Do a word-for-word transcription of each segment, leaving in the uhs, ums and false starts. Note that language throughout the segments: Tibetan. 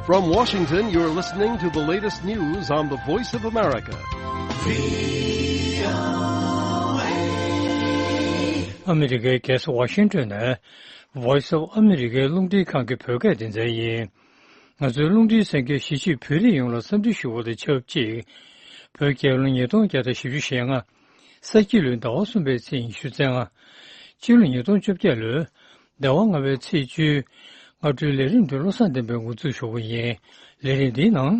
From Washington, you're listening to the latest news on the Voice of America. ཨ་མི་རི་ཀའི་རྒྱལ་ས་ཝ་ཤིང་ཏོན་ནས་Voice of America་རླུང་འཕྲིན་ཁང་གི་བོད་སྐད་སྡེ་ཚན་ཡིན། ང་ཚོའི་རླུང་འཕྲིན་གསན་མཁན་གཞིས་བྱེས་བོད་རིགས་ཡོངས་ལ་འཚམས་འདྲི་ཞུ་བ་དང་ཆབས་ཅིག་བོད་རྒྱལ་ལོ་ཉིས་སྟོང་བརྒྱ་དང་བཞི་བཅུ་ཞེ་ལྔ། ས་ཁྱི་ལོའི་ཟླ་བ་གསུམ་པའི་ཚེས་ཉི་ཤུ་རྩ་ལྔ། སྤྱི་ལོ་ཉིས་སྟོང་བཅོ་བརྒྱད་ལོའི་ཟླ་བ་ལྔ་པའི་ཚེས་བཅུའི་སྔ་དྲོའི་ལས་རིམ་འདི་བློ་བཟང་བསྟན་པས་འགོ་འཛུགས་ཞུ་གི་ཡིན། ལས་རིམ་འདིའི་ནང་།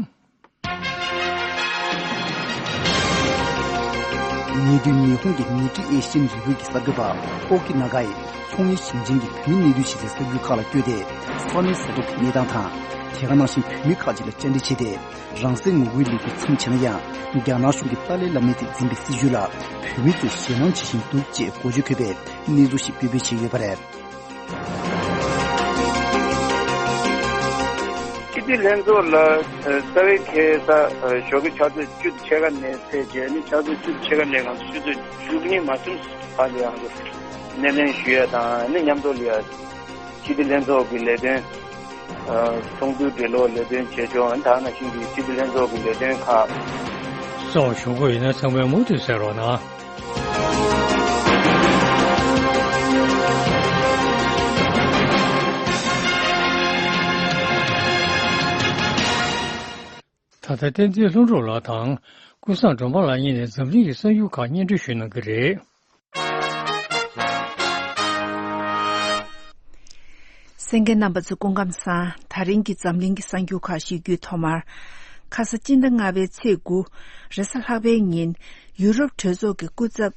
ཉེ་དུས་ཉི་ཧོང་གི་མི་ཊི་ཨེ་ཤི་ཡན་རི་བོད་ཀྱི་གསར་འགོད་པ་ཨོ་ཀི་ན་གའི་ཚོང་གཉེར་ཞིང་ཆེན་གྱི་བོད་མིའི་གནས་ཚུལ་ཞིག་ལས་གསར་འགྱུར་ཁག་ལ་བསྐྱོད་དེ། ས་གནས་ས་ཐོག་གི་གནས་སྟངས་དང་། དེ་ག་ནང་བཞིན་བོད་མི་ཁག་ཅིག་ལ་བཅར་འདྲི་བྱས་ཏེ། རང་སའི་ངོ་རྒོལ་ལས་འགུལ་མཚམས་ཆད་ན་ཡང་། རྒྱ་ནག་གཞུང་གིས་ཏཱ་ལའི་བླ་མའི་ཐད་འཛིན་པའི་སྲིད་བྱུས་ལ་བོད་མི་ཚོས་ཞེད་སྣང་བྱེད་བཞིན་འདུག་ཅེས་འགོ་བརྗོད་འཁོད་པའི་གནས་ཚུལ་ཞིག་སྤེལ་སྤེལ་བྱས་ཡོད་པ་རེད། སྤྱི་འཐུས་ལྷན་ཚོགས་ལ་རྩ་བའི་ཁ་སང་ཞོགས་ཀྱི་ཕྱག་ཚོད་བཅུ་དང་ཕྱེད་ཀ་ནས་ཚེས་བརྒྱད་ཉིན་ཕྱག་ཚོད་བཅུ་དང་ཕྱེད་ཀ་ནས་ང་ཚོ་ཆུ་ཚོད་བཅུ་གཉིས་མ་ཟིན་བར་དུ་ཡང་སྣེ་ལེན་ཞུ་ཡ་དང་ནི་མཉམ་དུ་ལ་ཡ། སྤྱི་འཐུས་ལྷན་ཚོགས་ཀྱི་ལས་དོན། ཚོགས་འདུའི་འབྲེལ་ལོ་ལས་དོན་བྱེད་ཕྱོགས་ད་ནང་བཞིན་གྱི་སྤྱི་འཐུས་ལྷན་ཚོགས་ཀྱི་ལས་དོན་ཁག་སོགས་ཞུ་དགོས་ཡིན་ན་ཚང་མས་མུ་མཐུད་གསན་རོགས་གནང་། ད་ལྟ་བསྟན་འཛིན་ལྷུན་གྲུབ་ལགས་དང་ཀུན་བཟང་སྒྲོལ་མ་ལགས་གཉིས་ནས་འཛམ་གླིང་གི་གསར་འགྱུར་ཁག་སྙན་སྒྲོན་ཞུ་གནང་གི་རེད། གསན་མཁན་རྣམ་པ་ཚོ་སྐུ་ཁམས་བཟང་། ད་རིང་གི་འཛམ་གླིང་གི་གསར་འགྱུར་ཁག་ཞུ་རྒྱུའི་ཐོག་མར། ཁ་ས་སྤྱི་ཟླ་ལྔ་པའི་ཚེས་དགུ། རེས་གཟའ་ལྷག་པའི་ཉིན། ཡུ་རོབ་གྲོས་ཚོགས་ཀྱི་སྐུ་ཚབ།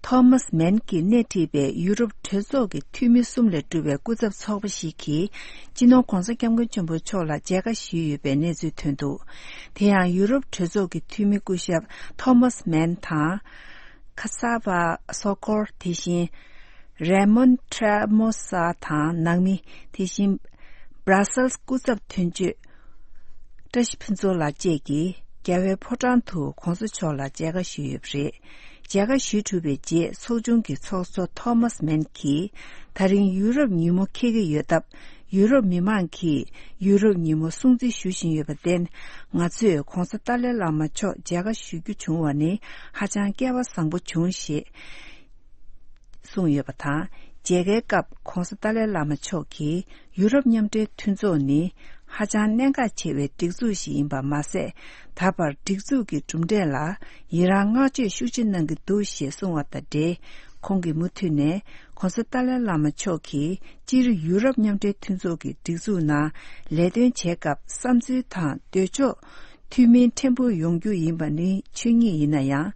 ཐོ་མཱས་མན་གྱིས་སྣེ་ཁྲིད་པའི་ཡུ་རོབ་གྲོས་ཚོགས་ཀྱི་འཐུས་མི་གསུམ་ལས་གྲུབ་པའི་སྐུ་ཚབ་ཚོགས་པ་ཞིག་གིས། སྤྱི་ནོར་༧གོང་ས་༧སྐྱབས་མགོན་ཆེན་པོ་མཆོག་ལ་མཇལ་ཁ་ཞུས་ཡོད་པའི་གནས་ཚུལ་ཐོན་འདུག་དེ་ཡང་ཡུ་རོབ་གྲོས་ཚོགས་ཀྱི་འཐུས་མི་སྐུ་ཞབས་ཐོ་མཱས་མན་དང་། ཁ་ས་བ་སོ་ཀོར། དེ་བཞིན་རེ་མོན་ཁྲེ་མོ་ས་དང་ནང་མི། དེ་བཞིན་སྦྲ་སེལ་སྐུ་ཚབ་དོན་གཅོད་བཀྲ་ཤིས་ཕུན་ཚོགས་ལགས་བཅས་ཀྱིས་རྒྱལ་བའི་ཕོ་བྲང་དུ་༧གོང་ས་མཆོག་ལ་མཇལ་ཁ་ཞུས་ཡོད་པ་རེད། མཇལ་ཁ་ཞུས་གྲུབ་པའི་རྗེས་ཚོགས་ཆུང་གི་ཚོགས་གཙོ་ཐོ་མཱས་མན་གྱིས། ད་རིང་ཡུ་རོབ་ཉིན་མོ་འཁེལ་གྱི་ཡོད་སྟབས། ཡུ་རོབ་མི་མང་གིས་ཡུ་རོབ་ཉིན་མོ་སྲུང་བརྩི་ཞུ་བཞིན་ཡོད་པར་བརྟེན། ང་ཚོས་༧གོང་ས་ཏཱ་ལའི་བླ་མ་མཆོག་མཇལ་ཁ་ཞུ་རྒྱུ་བྱུང་བ་ནི་ཧ་ཅང་སྐལ་བ་བཟང་པོ་བྱུང་ཞེས་གསུངས་ཡོད་པ་དང་། མཇལ་ཁའི་སྐབས་༧གོང་ས་ཏཱ་ལའི་བླ་མ་མཆོག་གིས་ཡུ་རོབ་མཉམ་འབྲེལ་མཐུན་ཚོགས་ནི་ཧ་ཅང་གནད་འགག་ཆེ་བའི་སྒྲིག་འཛུགས་ཤིག་ཡིན་པ་མ་ཟད། ད་བར་སྒྲིག་འཛུགས་ཀྱི་གྲུབ་འབྲས་ལ་ཡི་རངས་བསྔགས་བརྗོད་ཤུགས་ཆེ་གནང་གི་འདུག་ཞེས་གསུངས་བ་དང་འབྲེལ། ཁོང་གིས་མུ་མཐུད་ནས་༧གོང་ས་ཏཱ་ལའི་བླ་མ་མཆོག་གིས། སྤྱིར་ཡུ་རོབ་མཉམ་འབྲེལ་མཐུན་ཚོགས་ཀྱི་སྒྲིག་འཛུགས་ནང་ལས་དོན་བྱེད་སྐབས་བསམ་ཚུལ་དང་འདོད་ཕྱོགས་མཐུན་མིན་ཕྲན་བུ་ཡོང་རྒྱུ་ཡིན་པ་ནི་ཆོས་ཉིད་ཡིན་ན་ཡང་།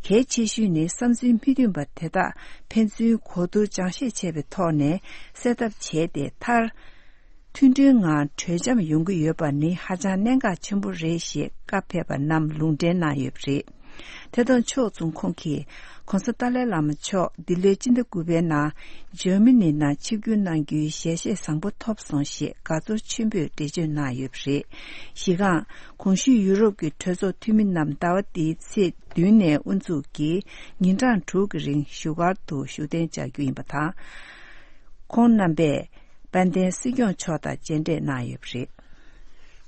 གལ་ཆེ་ཤོས་ནི་བསམ་ཚུལ་མི་མཐུན་པ་དེ་དག་ཕན་ཚུན་གོ་བསྡུར་སྦྱང་བཤད་བྱས་པའི་ཐོག་ནས་སེལ་ཐབས་བྱས་ཏེ་མཐར། མཐུན་སྒྲིལ་ངང་གྲོས་འཆམ་ཡོང་གི་ཡོད་པ་ནི་ཧ་ཅང་གནད་འགག་ཆེན་པོ་རེད་ཞེས་བཀའ་ཕེབས་པ་རྣམས་ལུང་འདྲེན་གནང་ཡོད་པ་རེད། དེ་དང་ཕྱོགས་མཚུངས་ཁོང་གིས་༧གོང་ས་ཏཱ་ལའི་བླ་མ་མཆོག་འདི་ལོའི་སྤྱི་ཟླ་དགུ་པའི་ནང་འཇར་མ་ནི་ནང་ཆིབས་བསྒྱུར་གནང་རྒྱུའི་ཞལ་བཞེས་བཟང་པོ་ཐོབ་སོང་ཞེས་དགའ་ཚོར་ཆེན་པོས་འགྲེལ་བརྗོད་གནང་ཡོད་པ་རེད། གཞི་རྐང་གོང་ཞུས་ཡུ་རོབ་ཀྱི་གྲོས་ཚོགས་འཐུས་མི་རྣམས་ཟླ་བ་འདིའི་ཚེས་བདུན་ནས་དབུ་འཛུགས་ཀྱིས་ཉིན་གྲངས་དྲུག་གི་རིང་བཞུགས་སྒར་དུ་བཞུགས་གདན་འཇགས་རྒྱུ་ཡིན་པ་དང་། ཁོང་རྣམ་པས། དཔལ་ལྡན་སྲིད་སྐྱོང་མཆོག་དང་མཇལ་འཕྲད་གནང་ཡོད་པ་རེད།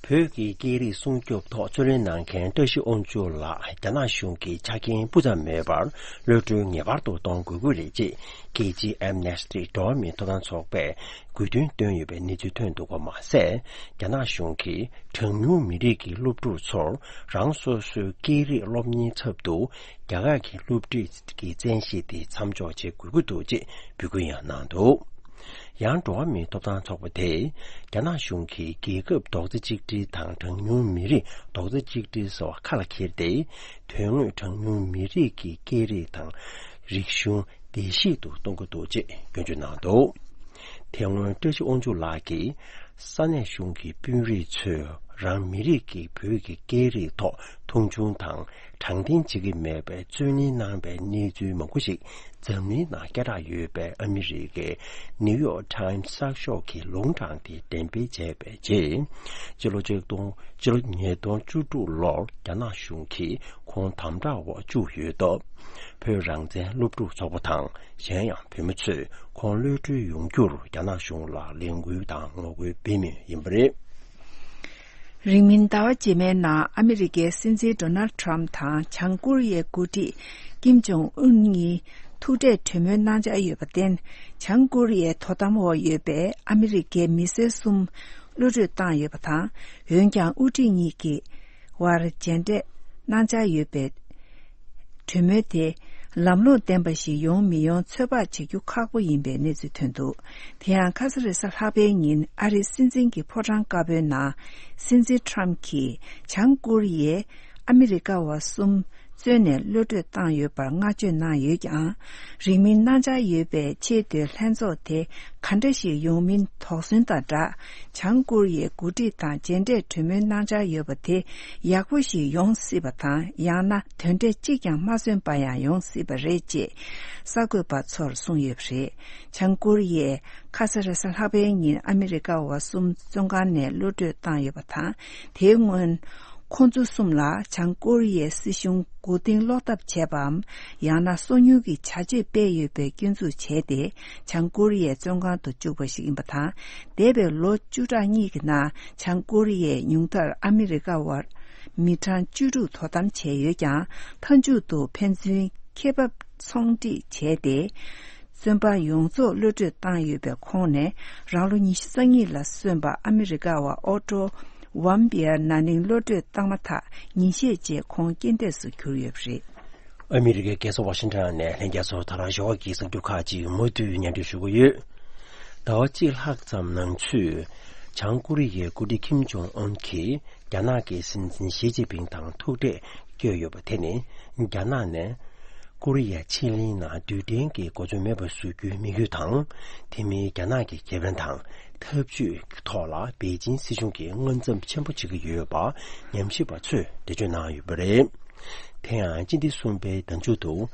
བོད་ཀྱི་སྐད་རིགས་སྲུང་སྐྱོབ་ཐོག་རྩོད་ལེན་གནང་མཁན་བཀྲ་ཤིས་དབང་ཕྱུག་ལགས་རྒྱ་ནག་གཞུང་གི་ཆ་རྐྱེན་སྤུ་ཙམ་མེད་པར་གློད་གྲོལ་ངེས་པར་དུ་གཏོང་དགོས་ཀྱི་རེད་ཅེས་རྒྱལ་སྤྱིའི་Amnesty་འགྲོ་བ་མིའི་ཐོབ་ཐང་ཚོགས་པས་དགོས་འདུན་བཏོན་ཡོད་པའི་གནས་ཚུལ་ཐོན་འདུག་པ་མ་ཟད། རྒྱ་ནག་གཞུང་གིས་གྲངས་ཉུང་མི་རིགས་ཀྱི་སློབ་ཕྲུག་ཚོར་རང་སོ་སོའི་སྐད་རིགས་སློབ་གཉེར་ཚབ་ཏུ་རྒྱ་གར་གྱི་སློབ་ཁྲིད་ཀྱི་བཙན་ཤེད་དེ་མཚམས་འཇོག་བྱེད་དགོས་ཀྱི་འདུག་ཅེས་འབོད་སྐུལ་ཡང་གནང་འདུག་ཡང་འགྲོ་བ་མིའི་ཐོབ་ཐང་ཚོགས་པ་དེས་རྒྱ་ནག་གཞུང་གིས་རྒྱལ་ཁབ་རྡོག་རྩ་གཅིག་སྒྲིལ་དང་གྲངས་ཉུང་མི་རིགས་རྡོག་རྩ་གཅིག་སྒྲིལ་ཟེར་བ་ཁ་ལ་འཁྱེར་ཏེ། དོན་དངོས་གྲངས་ཉུང་མི་རིགས་ཀྱི་སྐད་རིགས་དང་རིག་གཞུང་བདེ་སྐྱིད་དུ་གཏོང་གི་འདུག་ཅེས་སྐྱོན་བརྗོད་གནང་འདུག་དེ་སྔོན་བཀྲ་ཤིས་དབང་ཕྱུག་ལགས་ཀྱིས་ས་གནས་གཞུང་གི་དཔོན་རིགས་ཚོས་རང་མི་རིགས་ཀྱི་བོད་ཀྱི་སྐད་རིགས་ཐོག་མཐོང་ཆུང་དང་དྲང་བདེན་བྱེད་ཀྱི་མེད་པའི་རྩོད་གླེང་གནང་པའི་གནས་ཚུལ་མང་པོ་ཞིག་འཛམ་གླིང་ནང་སྐད་གྲགས་ཡོད་པའི་ཨ་མི་རི་ཀའི་New York Times་གསར་ཤོག་གི་ལུང་དྲངས་ཏེ་འགྲེམས་སྤེལ་བྱས་པའི་རྗེས། སྤྱི་ལོ་ཆིག་སྟོང་སྤྱི་ལོ་ཉིས་སྟོང་བཅུ་དྲུག་ལོར་རྒྱ་ནག་གཞུང་གིས་ཁོང་དམ་དྲག་འོག་བཅུག་ཡོད་སྟབས། བོད་རང་བཙན་སློབ་ཕྲུག་ཚོགས་པ་དང་གཞན་ཡང་བོད་མི་ཚོས་ཁོང་གློད་གྲོལ་ཡོང་རྒྱུར་རྒྱ་ནག་གཞུང་ལ་ལས་འགུལ་དང་ངོ་རྒོལ་སྤེལ་མུས་ཡིན་པ་རེད། རིང་མིན་ཟླ་བ་རྗེས་མའི་ནང་ཨ་མི་རི་ཀའི་སྲིད་འཛིན་ཌོ་ནལ་ཌི་ཊརམ་ཕི་དང་བྱང་ཀོ་རི་ཡའི་འགོ་ཁྲིད་ཀིམ་ཇོང་ཨུན་གཉིས་ཐུག་འཕྲད་གྲོས་མོལ་གནང་འཆར་ཡོད་པར་བརྟེན། བྱང་ཀོ་རི་ཡའི་དོ་དམ་འོག་ཡོད་པའི་ཨ་མི་རི་ཀའི་མི་སེར་གསུམ་གློད་གྲོལ་བཏང་ཡོད་པ་དང་། འོན་ཀྱང་དབུ་ཁྲིད་གཉིས་ཀྱི་དབར་མཇལ་འཕྲད་གནང་འཆར་ཡོད་པའི་གྲོས་མོལ་དེ་ལམ་ལྷོང་ལྡན་པ་ཞིག་ཡོང་མི་ཡོང་ཚོད་དཔག་བྱེད་རྒྱུ་ཁག་པོ་ཡིན་པའི་གནས་ཚུལ་ཐོན་འདུག་དེ་ཡང་ཁ་ས་རེ་ས་ལྷག་པའི་ཉིན་ཨ་རིའི་སྲིད་འཛིན་གྱི་ཕོ་བྲང་དཀར་པོའི་ནང་སྲིད་འཛིན་ཊརམ་ཕི་གྱིས་བྱང་ཀོ་རི་ཡའི་ཨ་མི་རི་ཀ་བ་གསུམ་བཙོན་ནས་གློད་གྲོལ་བཏང་ཡོད་པར་བསྔགས་བརྗོད་གནང་ཡོད་ཀྱང་། རིང་མིན་གནང་འཆར་ཡོད་པའི་ཆེས་མཐོའི་ལྷན་ཚོགས་དེ་ག་འདྲ་ཞིག་ཡོང་མིན་དོགས་ཟོན་དང་སྦྲགས། བྱང་ཀོ་རི་ཡའི་འགོ་ཁྲིད་དང་མཇལ་འཕྲད་གྲོས་མོལ་གནང་འཆར་ཡོད་པ་དེ་ཡག་པོ་ཞིག་ཡོང་སྲིད་པ་དང་། ཡང་ན་དོན་འབྲས་གཅིག་ཀྱང་མ་སོན་པ་ཡང་ཡོང་སྲིད་པ་རེད་ཅེས་གསར་འགོད་པ་ཚོར་གསུངས་ཡོད་པ་རེད། བྱང་ཀོ་རི་ཡས་ཁ་ས་རེ་ས་ལྷག་པའི་ཉིན་ཨ་མི་རི་ཀ་བ་གསུམ་བཙོན་ཁང་ནས་གློད་གྲོལ་བཏང་ཡོད་པ་དང་། དེའི་སྔོན་ཁོ་ཚོ་གསུམ་ལ་བྱང་ཀོ་རི་ཡའི་སྲིད་གཞུང་མགོ་རྟིང་སློག་ཐབས་བྱས་པའམ། ཡང་ན་སོ་ཉུལ་གྱི་བྱ་སྤྱོད་སྤེལ་ཡོད་པའི་སྐྱོན་འཛུགས་བྱས་ཏེ། བྱང་ཀོ་རི་ཡའི་བཙོན་ཁང་དུ་བཅུག་པ་ཞིག་ཡིན་པ་དང་། འདས་པའི་ལོ་བཅུ་ཕྲག་གཉིས་ཀྱི་ནང་བྱང་ཀོ་རི་ཡས་ཉུང་མཐར་ཨ་མི་རི་ཀ་བར་མི་གྲངས་བཅུ་དྲུག་དོ་དམ་བྱས་ཡོད་ཀྱང་། མཐའ་མཇུག་ཏུ་ཕན་ཚུན་ཁེ་འབབ་ཚོང་འགྲིག་བྱས་ཏེ། བཙོན་པ་ཡོངས་རྫོགས་གློད་གྲོལ་བཏང་ཡོད་པའི་ཁོངས་ནས། རང་ལོ་ཉི་ཤུ་རྩ་གཉིས་ལ་སོན་པ་ཨ་མི་རི་ཀ་བ་ཨོ་ཏོ་ཝམ་པི་ཡར་ན་ནིང་གློད་གྲོལ་བཏང་མ་ཐག་ཉིན་ཤས་རྗེས་ཁོང་རྐྱེན་འདས་སུ་གྱུར་ཡོད་པ་རེད། ཨ་མི་རི་ཀའི་རྒྱལ་ས་ཝ་ཤིང་ཊོན་ནས་ལྷན་རྒྱས་ཚོར་ད་རང་ཞོགས་ཀྱི་གསར་འགྱུར་ཁག་ཅིག་མུ་མཐུད་སྙན་སྒྲོན་ཞུ་གི་ཡོད། ཟླ་བ་གཅིག་ལྷག་ཙམ་ནང་ཚུད། བྱང་ཀོ་རི་ཡའི་འགོ་ཁྲིད་ཁིམ་ཇོང་ཨུན་གྱིས་རྒྱ་ནག་གི་སྲིད་འཛིན་ཞི་ཅིན་ཕིང་དང་ཐུག་འཕྲད་བསྐྱོད་ཡོད་པ་དེ་ནི། རྒྱ་ནག་ནས་ཀོ་རི་ཡ་ཕྱེད་གླིང་ནང་རྡུལ་ཕྲན་གྱི་གོ་མཚོན་མེད་པ་བཟོ་རྒྱུའི་དམིགས་ཡུལ་དང་། དེ་མིན་རྒྱ་ནག་གི་ཁེ་ཕན་དང་འཐབ་ཇུས་ཀྱི་ཐོག་ལ་པེ་ཅིན་སྲིད་གཞུང་གིས་མངོན་འཚམ་ཆེན་པོ་བྱེད་ཀྱི་ཡོད་པ་ཉམས་ཞིབ་པ་ཚོས་འགྲེལ་བརྗོད་གནང་ཡོད་པ་རེད། དེ་ཡང་སྤྱི་ཟླ་གསུམ་པའི་ཟླ་མཇུག་ཏུ།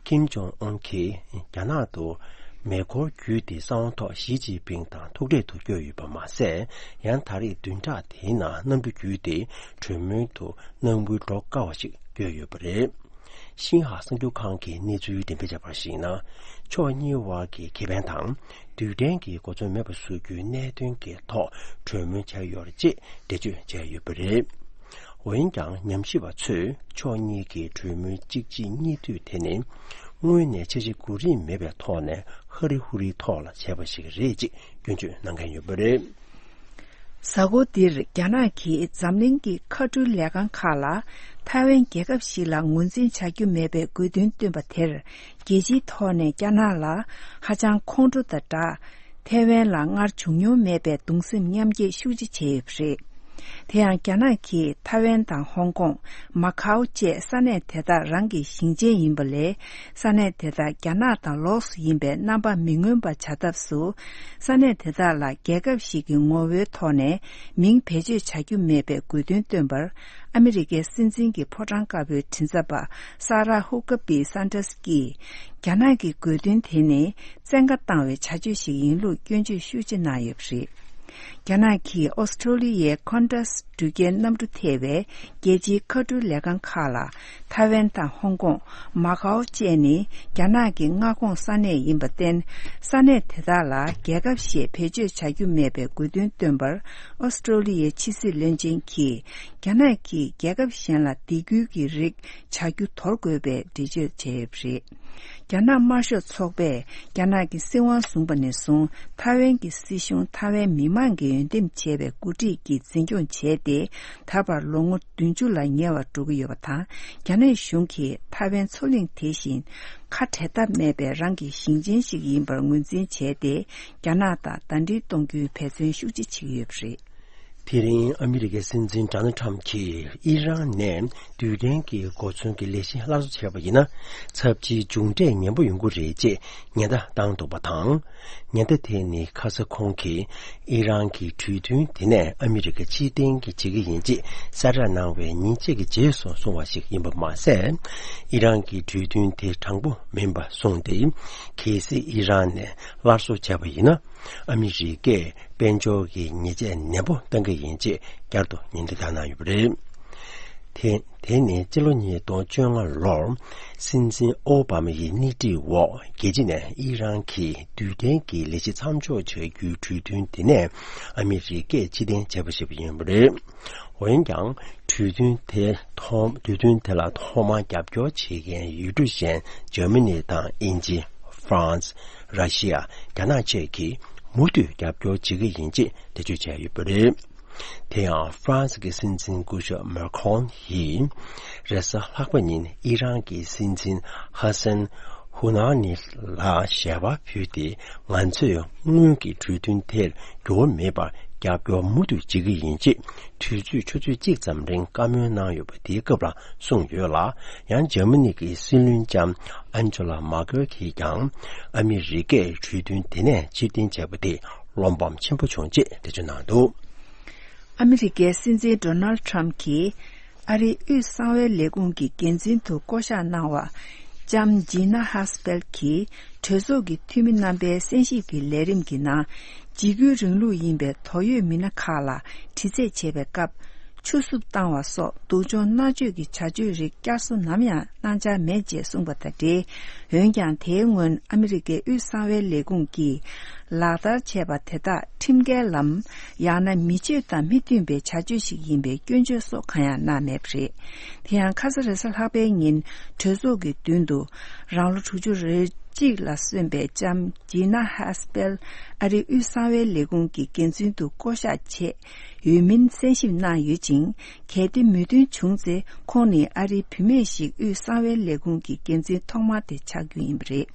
ཁིམ་ཇོང་ཨུན་གྱིས་རྒྱ་ནག་ཏུ་མེ་འཁོར་བརྒྱུད་དེ་གསང་བ་ཐོག་ཞི་ཅིན་ཕིང་དང་ཐུག་འཕྲད་དུ་བསྐྱོད་ཡོད་པ་མ་ཟད། ཡང་ད་རེས་བདུན་ཕྲག་དེའི་ནང་གནམ་གྲུ་བརྒྱུད་དེ་གྲོས་མོལ་དུ་སྣང་མུལ་འགྲོ་དཀའ་བ་ཞིག་བསྐྱོད་ཡོད་པ་རེད། ཤིན་ཧྭ་གསར་འགྱུར་ཁང་གིས་གནས་ཚུལ་འགྲེམས་སྤེལ་བྱས་པར་གཞིགས་ན། ཕྱོགས་གཉིས་དབར་གྱི་ཁེ་ཕན་དང་། རྡུལ་ཕྲན་གྱི་གོ་མཚོན་མེད་པ་བཟོ་རྒྱུའི་གནད་དོན་གྱི་ཐོག་གྲོས་མོལ་བྱས་ཡོད་རེད་ཅེས་འགྲེལ་བརྗོད་བྱས་ཡོད་པ་རེད། འོན་ཀྱང་ཉམས་ཞིབ་པ་ཚོས་ཕྱོགས་གཉིས་ཀྱི་གྲོས་མོལ་གཅིག་རྗེས་གཉིས་མཐུད་དེ་ནི། དངོས་གནས་འཆར་གཞི་གོ་རིམ་མེད་པའི་ཐོག་ནས་ཧ་རི་ཧུ་རིའི་ཐོག་ལ་བྱས་པ་ཞིག་རེད་ཅེས་སྐྱོན་བརྗོད་གནང་མཁན་ཡོད་པ་རེད། གཟའ་འཁོར་འདིར་རྒྱ་ནག་གིས་འཛམ་གླིང་གི་མཁའ་འགྲུལ་ལས་ཁང་ཁག་ལ་ཐའེ་ཝན་རྒྱལ་ཁབ་ཞིག་ལ་ངོས་འཛིན་བྱ་རྒྱུ་མེད་པའི་དགོས་འདུན་བཏོན་པ་དེར། རྒྱལ་སྤྱིའི་ཐོག་ནས་རྒྱ་ནག་ལ་ཧ་ཅང་ཁོང་ཁྲོ་དང་སྦྲགས། ཐའེ་ཝན་ལ་སྔར་བྱུང་མྱོང་མེད་པའི་གདུང་སེམས་མཉམ་སྐྱེད་ཤུགས་ཆེ་བྱས་ཡོད་པ་རེད། དེ་ཡང་རྒྱ་ནག་གིས་ཐའེ་ཝན་དང་ཧོང་ཀོང་། མ་ཁའོ་བཅས་ས་གནས་དེ་དག་རང་གི་ཞིང་ཆེན་ཡིན་པ་ལས། ས་གནས་དེ་དག་རྒྱ་ནག་དང་ལོགས་སུ་ཡིན་པའི་རྣམ་པ་མི་མངོན་པ་བྱ་ཐབས་སུ། ས་གནས་དེ་དག་ལ་རྒྱལ་ཁབ་ཞིག་གི་ངོ་བོའི་ཐོག་ནས་མིང་བེད་སྤྱོད་བྱ་རྒྱུ་མེད་པའི་དགོས་འདུན་བཏོན་པར། ཨ་མི་རི་ཀའི་སྲིད་འཛིན་གྱི་ཕོ་བྲང་དཀར་པོའི་མགྲིན་ཚབ་པ་ས་ར་ཧུ་ཀ་པི་སན་ཏྲས་ཀྱིས། རྒྱ་ནག་གི་དགོས་འདུན་དེ་ནི། བཙན་བཀའ་བཏང་བའི་བྱ་སྤྱོད་ཞིག་ཡིན་ལུགས་སྐྱོན་བརྗོད་ཤུགས་ཆེ་གནང་ཡོད་པ་རེད། རྒྱ་ནག་གིས་ཨོ་སི་ཀྲོ་ལི་ཡའི་ཁོན་ཏྲས་འགྲུལ་སྐྱེལ་གནམ་གྲུ་ཐེ་བའི་རྒྱལ་སྤྱིའི་མཁའ་འགྲུལ་ལས་ཁང་ཁག་ལ། ཐའེ་ཝན་དང་ཧོང་ཀོང་། མ་ཁའོ་བཅས་ནི་རྒྱ་ནག་གི་མངའ་ཁོངས་ས་གནས་ཡིན་པར་བརྟེན། ས་གནས་དེ་དག་ལ་རྒྱལ་ཁབ་ཞེས་བེད་སྤྱོད་བྱ་རྒྱུ་མེད་པའི་དགོས་འདུན་བཏོན་པར། ཨོ་སི་ཀྲོ་ལི་ཡའི་ཕྱི་སྲིད་བློན་ཆེན་གྱིས། རྒྱ་ནག་གིས་རྒྱལ་ཁབ་གཞན་ལ་སྡིགས་སྐུལ་གྱི་རིགས་བྱ་རྒྱུ་དོར་དགོས་པའི་འགྲེལ་བརྗོད་བྱས་ཡོད་པ་རེད། རྒྱ་ནག་དམར་ཤོག་ཚོགས་པས་རྒྱ་ནག་གི་སྲིད་དབང་བཟུང་པ་ནས་བཟུང་། ཐའེ་ཝན་གྱི་སྲིད་གཞུང་ཐའེ་ཝན་མི་མང་གིས་འོས་འདེམས་བྱས་པའི་འགོ་ཁྲིད་ཀྱིས་འཛིན་སྐྱོང་བྱས་ཏེ། ད་བར་ལོ་ངོ་བདུན་ཅུ་ལ་ཉེ་བར་འགྲོ་གི་ཡོད་པ་དང་། རྒྱ་ནག་གཞུང་གིས་ཐའེ་ཝན་མཚོ་གླིང་དེ་བཞིན་ཁ་བྲལ་ཐབས་མེད་པའི་རང་གི་ཞིང་ཆེན་ཞིག་ཡིན་པར་ངོས་འཛིན་བྱས་ཏེ། རྒྱ་ནག་དང་ཟླ་སྒྲིལ་གཏོང་རྒྱུའི་འབད་བརྩོན་ཤུགས་ཆེ་བྱེད་ཀྱི་ཡོད་པ་རེད། དེ་རིང་ཨ་མི་རི་ཀའི་སྲིད་འཛིན་ཌོ་ནལ་ཌི་ཊརམ་ཕི་གྱིས་ཨི་རན་ནས་རྡུལ་ཕྲན་གྱི་གོ་མཚོན་གྱི་ལས་གཞི་སླར་གསོ་བྱས་པ་ཡིན་ན། ཚབས་ཆེའི་མཇུག་འབྲས་ཉེན་པོ་ཡོང་གི་རེད་ཅེས་ཉེན་བརྡ་བཏང་འདུག་པ་དང་། ཉེན་བརྡ་དེ་ནི་ཁ་ས་ཁོང་གིས་ཨི་རན་གྱི་གྲོས་མཐུན་དེ་ནས་ཨ་མི་རི་ཀ་ཕྱིར་འཐེན་གྱི་བྱེད་ཀྱི་ཡིན་ཅེས་གསལ་བསྒྲགས་གནང་བའི་ཉིན་གཅིག་གི་རྗེས་སུ་སོང་བ་ཞིག་ཡིན་པ་མ་ཟད། ཨི་རན་གྱི་གྲོས་མཐུན་དེ་དྲང་པོ་མིན་པ་གསུངས་ཏེ། གལ་སྲིད་ཨི་རན་ནས་སླར་གསོ་བྱས་པ་ཡིན་ན། ཨ་མི་རི་ཀས་དཔལ་འབྱོར་གྱི་ཉེས་ཆད་ནན་པོ་གཏང་གི་ཡིན་ཅེས་བསྐྱར་དུ་ཉེན་བརྡ་བཏང་གནང་ཡོད་པ་རེད། དེ་དེ་ནི་སྤྱི་ལོ་ཉིས་སྟོང་བཅོ་ལྔ་ལོར་སྲིད་འཛིན་ཨོ་བྷ་མ་ཡི་སྣེ་ཁྲིད་འོག་རྒྱལ་སྤྱི་ནས་ཨི་རན་གྱི་རྡུལ་ཕྲན་གྱི་ལས་གཞི་མཚམས་འཇོག་བྱ་རྒྱུའི་གྲོས་མཐུན་དེ་ནས་ཨ་མི་རི་ཀས་ཕྱིར་འཐེན་བྱས་པ་ཞིག་ཡིན་པ་རེད། འོན་ཀྱང་། གྲོས་མཐུན་དེ་ཐོག་གྲོས་མཐུན་དེ་ལ་ཐོག་མར་རྒྱབ་སྐྱོར་བྱེད་མཁན་ཡུལ་གྲུ་གཞན་འཇར་མ་ནི་དང་དབྱིན་ཇི། ཧྥ་རན་སི། ར་ཤི་ཡ། རྒྱ་ནག་བཅས་ཀྱིས་མུ་མཐུད་རྒྱབ་སྐྱོར་བྱེད་ཀྱི་ཡིན་ཅེས་འགྲེལ་བརྗོད་བྱས་ཡོད་པ་རེད། དེ་ཡང་ཧྥ་རན་སི་གི་སྲིད་འཛིན་སྐུ་ཞབས་མཱ་ཁྲོན་ཡིས་རེས་གཟའ་ལྷག་པ་ཉིན་ཨི་རན་གྱི་སྲིད་འཛིན་ཧ་སན་ཧུ་ན་ནི་ལ་ཞལ་པར་ཕུལ་ཏེ། ང་ཚོས་སྔོན་གྱི་གྲོས་མཐུན་དེར་འགྱུར་བ་མེད་པར་རྒྱབ་སྐྱོར་མུ་མཐུད་བྱེད་ཀྱི་ཡིན་ཅེས། དུས་ཚོད་ཆུ་ཚོད་གཅིག་ཙམ་རིང་བཀའ་མོལ་གནང་ཡོད་པ་དེའི་སྐབས་ལ་གསུངས་ཡོད་ལ། ཡང་འཇར་མ་ནི་གི་སྲིད་བློན་ལྕམ་ཨན་ཇེ་ལ་མར་ཀེལ་གྱིས་ཀྱང་ཨ་མི་རི་ཀས་གྲོས་མཐུན་དེ་ནས་ཕྱིར་འཐེན་བྱས་པ་དེ་བློ་ཕམ་ཆེན་པོ་བྱུང་ཅེས་འགྲེལ་བརྗོད་གནང་འདུག། ཨ་མི་རི་ཀའི་སྲིད་འཛིན་ཌོ་ནལ་ཌི་ཊརམ་གྱིས་ཨ་རིའི་དབུས་གསང་བའི་ལས་ཁུངས་ཀྱི་འགན་འཛིན་དུ་བསྐོ་གཞག་གནང་བ། ལྕམ་ཇི་ན་ཧ་སི་པེལ་གྱིས་གྲོས་ཚོགས་ཀྱི་འཐུས་མི་རྣམ་པའི་གསན་ཞིབ་ཀྱི་ལས་རིམ་གྱི་ནང་། འཇིགས་སྐུལ་རིང་ལུགས་ཡིན་པའི་དོགས་ཡོད་མི་སྣ་ཁག་ལ་དྲི་རྩད་བྱེད་པའི་སྐབས། ཆུ་སྲུབ་བཏང་བ་སོགས་སྡུག་སྦྱོང་མནར་གཅོད་ཀྱི་བྱ་སྤྱོད་རིགས་བསྐྱར་གསོ་ནམ་ཡང་གནང་འཆར་མེད་ཅེས་གསུངས་པ་དང་འབྲེལ། འོན་ཀྱང་། དེའི་སྔོན་ཨ་མི་རི་ཀའི་དབུས་གསང་བའི་ལས་ཁུངས་ཀྱིས་ལག་བསྟར་བྱས་པ་དེ་དག་ཁྲིམས་འགལ་ལམ། ཡང་ན་མི་ཆོས་དང་མི་མཐུན་པའི་བྱ་སྤྱོད་ཞིག་ཡིན་པའི་སྐྱོན་བརྗོད་སོགས་གང་ཡང་གནང་མེད་པ་རེད། དེ་ཡང་ཁ་ས་རེས་གཟའ་ལྷག་པའི་ཉིན་གྲོས་ཚོགས་ཀྱི་མདུན་དུ། རང་ལོ་དྲུག་ཅུ་རེ་གཅིག་ལ་སོན་པའི་ལྕམ་ཇི་ན་ཧ་སི་པེལ་ཨ་རིའི་དབུས་གསང་བའི་ལས་ཁུངས་ཀྱི་འགན་འཛིན་དུ་བསྐོ་གཞག་བྱས་ཡོད་མིན་གསན་ཞིབ་གནང་ཡོད་ཅིང་། གལ་ཏེ་མོས་མཐུན་བྱུང་ཚེ། ཁོང་ནི་ཨ་རིའི་བུད་མེད་ཞིག་དབུས་གསང་བའི་ལས་ཁུངས་ཀྱི་འགན་འཛིན་ཐོག་མ་དེ་ཆགས་རྒྱུ་ཡིན་པ་རེད།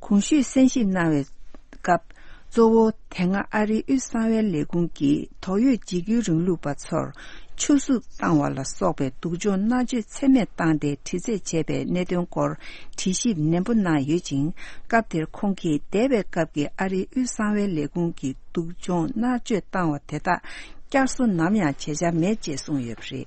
གོང་ཞུས་གསན་ཞིབ་གནང་བའི་སྐབས། གཙོ་བོ་དེ་སྔ་ཨ་རིའི་དབུས་གསང་བའི་ལས་ཁུངས་ཀྱིས་དོགས་ཡོད་འཇིགས་སྐུལ་རིང་ལུགས་པ་ཚོར་ཆུ་སྲུབ་བཏང་བ་ལ་སོགས་པའི་སྡུག་སྦྱོང་མནར་གཅོད་ཚད་མེད་བཏང་སྟེ་དྲི་རྩད་བྱས་པའི་གནད་དོན་སྐོར་དྲི་ཞིབ་ནན་པོ་གནང་ཡོད་ཅིང་། སྐབས་དེར་ཁོང་གིས་འདས་པའི་སྐབས་ཀྱི་ཨ་རིའི་དབུས་གསང་བའི་ལས་ཁུངས་ཀྱི་སྡུག་སྦྱོང་མནར་གཅོད་བཏང་བ་དེ་དག་བསྐྱར་གསོ་ནམ་ཡང་བྱེད་འཆར་མེད་ཅེས་གསུངས་ཡོད་པ་རེད།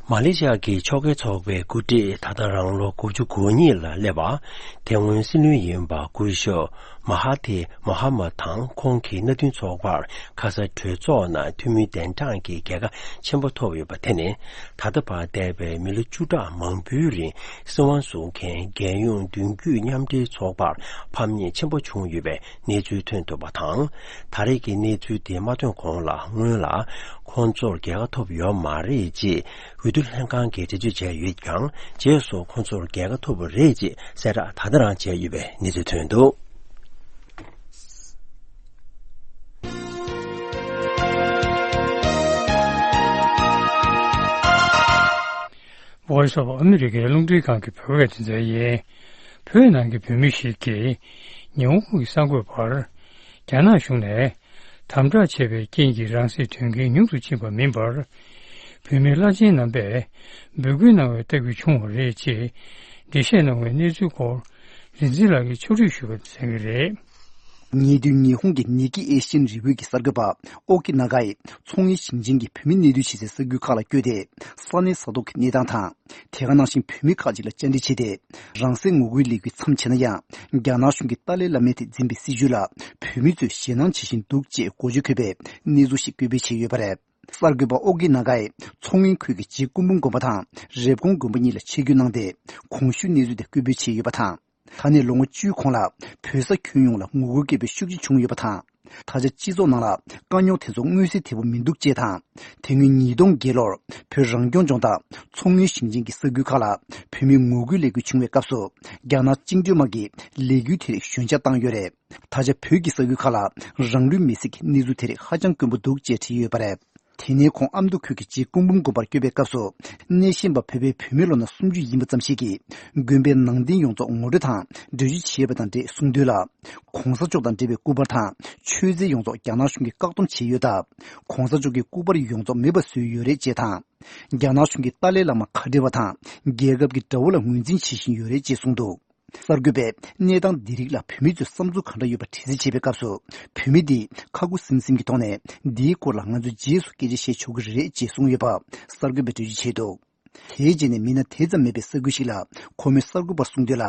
མ་ལེ་ཤི་ཡ་གི་ཕྱོགས་འགལ་ཚོགས་པའི་འགོ་ཁྲིད་ད་ལྟ་རང་ལོ་དགུ་བཅུ་གོ་གཉིས་ལ་སླེབས་པ། དེ་སྔོན་སྲིད་བློན་ཡིན་པ་སྐུ་ཞབས་མ་ཧ་ཐི་མོ་ཧ་མད་དང་ཁོང་གི་མནའ་མཐུན་ཚོགས་པར་ཁ་ས་གྲོས་ཚོགས་ནང་འཐུས་མི་གདན་གྲངས་ཀྱི་རྒྱལ་ཁ་ཆེན་པོ་ཐོབ་ཡོད་པ་དེ་ནི། ད་ལྟ་བར་འདས་པའི་མི་ལོ་བཅུ་ཕྲག་མང་པོའི་རིང་སྲིད་དབང་བཟུང་མཁན་རྒྱལ་ཡོངས་མདུན་སྐྱོད་མཉམ་འབྲེལ་ཚོགས་པར་ཕམ་ཉེས་ཆེན་པོ་བྱུང་ཡོད་པའི་གནས་ཚུལ་ཐོན་ཐུབ་པ་དང་། ད་རེས་ཀྱི་གནས་ཚུལ་དེ་མ་ཐོན་གོང་ལ་སྔོན་ལ་ཁོང་ཚོར་རྒྱལ་ཁ་ཐོབ་ཡོད་མ་རེད་ཅེས་འོས་བསྡུ་ལྷན་ཁང་གིས་འགྲེལ་བརྗོད་བྱས་ཡོད་ཀྱང་། རྗེས་སུ་ཁོང་ཚོར་རྒྱལ་ཁ་ཐོབ་པ་རེད་ཅེས་གསལ་བསྒྲགས་ད་ལྟ་རང་བྱས་ཡོད་པའི་གནས་ཚུལ་ཐོན་འདུག། Voice of America རླུང་འཕྲིན་ཁང་གི་བོད་སྐད་སྡེ་ཚན་ཡིན། བོད་ནང་གི་བོད་མི་ཞིག་གིས་ཉི་ཧོང་གི་གསར་འགོད་པར། རྒྱ་ནག་གཞུང་ནས་དམ་དྲག་བྱས་པའི་རྐྱེན་གྱིས་རང་སྲིད་དོན་རྐྱེན་ཉུང་དུ་ཕྱིན་པ་མིན་པར། བོད་མི་བླ་ཆེན་རྣམ་པས་འབོད་སྐུལ་གནང་བའི་ལྟ་སྐུལ་བྱུང་བ་རེད་ཅེས་འགྲེལ་བཤད་གནང་བའི་གནས་ཚུལ་སྐོར། རིག་འཛིན་ལགས་ཀྱིས་ཕྱོགས་སྒྲིག་ཞུས་པ་གསན་གྱི་རེད། ཉེ་དུས་ཉི་ཧོང་གི་ནི་ཀི་ཨེ་ཤི་ཡན་རི་བོད་ཀྱི་གསར་འགོད་པ་ཨོ་ཀི་ན་ག་ཡིས་མཚོ་སྔོན་ཞིང་ཆེན་གྱི་བོད་མི་གནས་སྡོད་བྱེད་སའི་ས་ཁུལ་ཁག་ལ་བསྐྱོད་དེ། ས་གནས་ས་ཐོག་གི་གནས་སྟངས་དང་། དེ་ག་ནང་བཞིན་བོད་མི་ཁག་ཅིག་ལ་བཅར་འདྲི་བྱས་ཏེ། རང་སའི་ངོ་རྒོལ་ལས་འགུལ་མཚམས་ཆད་ན་ཡང་། རྒྱ་ནག་གཞུང་གིས་ཏཱ་ལའི་བླ་མས་དེ་འཛིན་པའི་སྲིད་བྱུས་ལ་བོད་མི་ཚོས་ཞེད་སྣང་བྱེད་བཞིན་འདུག་ཅེས་འགོ་བརྗོད་འཁོད་པའི་གནས་ཚུལ་ཞིག་སྐད་འབོད་བྱས་ཡོད་པ་རེད། གསར་འགོད་པ་ཨོ་ཀི་ན་ག་ཡིས་མཚོ་སྔོན་ཁུལ་གྱི་རྗེ་སྐུ་འབུམ་དགོན་པ་དང་རེབ་གོང་དགོན་པ་གཉིས་ལ་ཆིབས་བསྒྱུར་གནང་སྟེ། གོང་ཞུས་གནས་ཚུལ་དེ་སྐད་འབོད་བྱས་ཡོད་པ་དང་། ད་ནས་ལོ་ངོ་བཅུའི་གོང་ལ་བོད་ས་ཁྱོན་ཡོངས་ལ་ངོ་རྒོལ་སྐད་འབོད་ཤུགས་ཆེ་བྱུང་ཡོད་པ་དང་། ད་ཆ་སྤྱི་ཚོགས་ནང་ལ་དཀའ་རྙོག་དེ་ཚོ་མངོན་གསལ་དོད་པོ་མི་འདུག་ཅེས་དང་། དེ་སྔོན་ཉིས་སྟོང་བརྒྱད་ལོར་བོད་རང་སྐྱོང་ལྗོངས་དང་མཚོ་སྔོན་ཞིང་ཆེན་གྱི་ས་ཁུལ་ཁག་ལ་བོད་མིའི་ངོ་རྒོལ་ལས་འགུལ་བྱུང་བའི་སྐབས་སུ། རྒྱ་ནག་བཅིངས་འགྲོལ་དམག་གིས་ལས་འགུལ་དེ་རིགས་ཞོད་འཇགས་བཏང་ཡོད་རེད། ད་ཆ་བོད་ཀྱི་ས་ཁུལ་ཁག་ལ་རང་ལུས་མེར་སྲེག་གི་གནས་ཚུལ་དེ་རིགས་ཧ་ཅང་དཀོན་པོ་འདུག་ཅེས་བྲིས་ཡོད་པ་རེད། དེ་ནས་ཁོང་ཨ་མདོ་ཁུལ་གྱི་རྗེ་སྐུ་འབུམ་དགོན་པར་བསྐྱོད་པའི་སྐབས་སུ། གནས་གཤིན་པ་བོད་པའི་བུད་མེད་ལོ་ན་སུམ་ཅུ་ཡིན་པ་ཙམ་ཞིག་གིས་དགོན་པའི་ནང་རྟེན་ཡོངས་རྫོགས་ངོ་སྤྲོད་དང་འགྲེལ་བརྗོད་བྱས་པ་དང་འབྲེལ་གསུངས་དོན་ལ། ྋགོང་ས་མཆོག་དང་འབྲེལ་བའི་སྐུ་པར་དང་མཆོད་རྫས་ཡོངས་རྫོགས་རྒྱ་ནག་གཞུང་གིས་བཀག་སྡོམ་བྱས་ཡོད་སྟབས། ྋགོང་ས་མཆོག་གི་སྐུ་པར་ཡོངས་རྫོགས་མེད་པ་བཟོས་ཡོད་རེད་ཅེས་དང་། རྒྱ་ནག་གཞུང་གིས་ཏཱ་ལའི་བླ་མ་ཁ་བྲལ་བ་དང་རྒྱལ་ཁབ་ཀྱི་དགྲ་བོ་ལ་ངོས་འཛིན་བྱེད་བཞིན་ཡོད་རེད་ཅེས་གསུངས་འདུག། གསར་འགོད་པས་གནས་སྟངས་འདི་རིགས་ལ་བོད་མི་ཚོའི་བསམ་ཚུལ་ག་འདྲ་ཡོད་པ་དྲི་རྩད་བྱེད་པའི་སྐབས་སུ། བོད་མི་འདིས་ཁ་ཁུ་སིམ་སིམ་གྱི་ཐོག་ནས་འདིའི་སྐོར་ལ་ང་ཚོས་རྗེས་སུ་སྐད་ཆ་བཤད་ཆོག་གི་རེད་ཅེས་གསུངས་ཡོད་པ་གསར་འགོད་པས་འགྲེལ་བརྗོད་བྱས་འདུག། དེའི་རྗེས་ནས་མི་སྣ་དེ་ཙམ་མེད་པའི་ས་ཁུལ་ཞིག་ལ་ཁོ་མོས་གསར་འགོད་པར་གསུངས་དོན་ལ།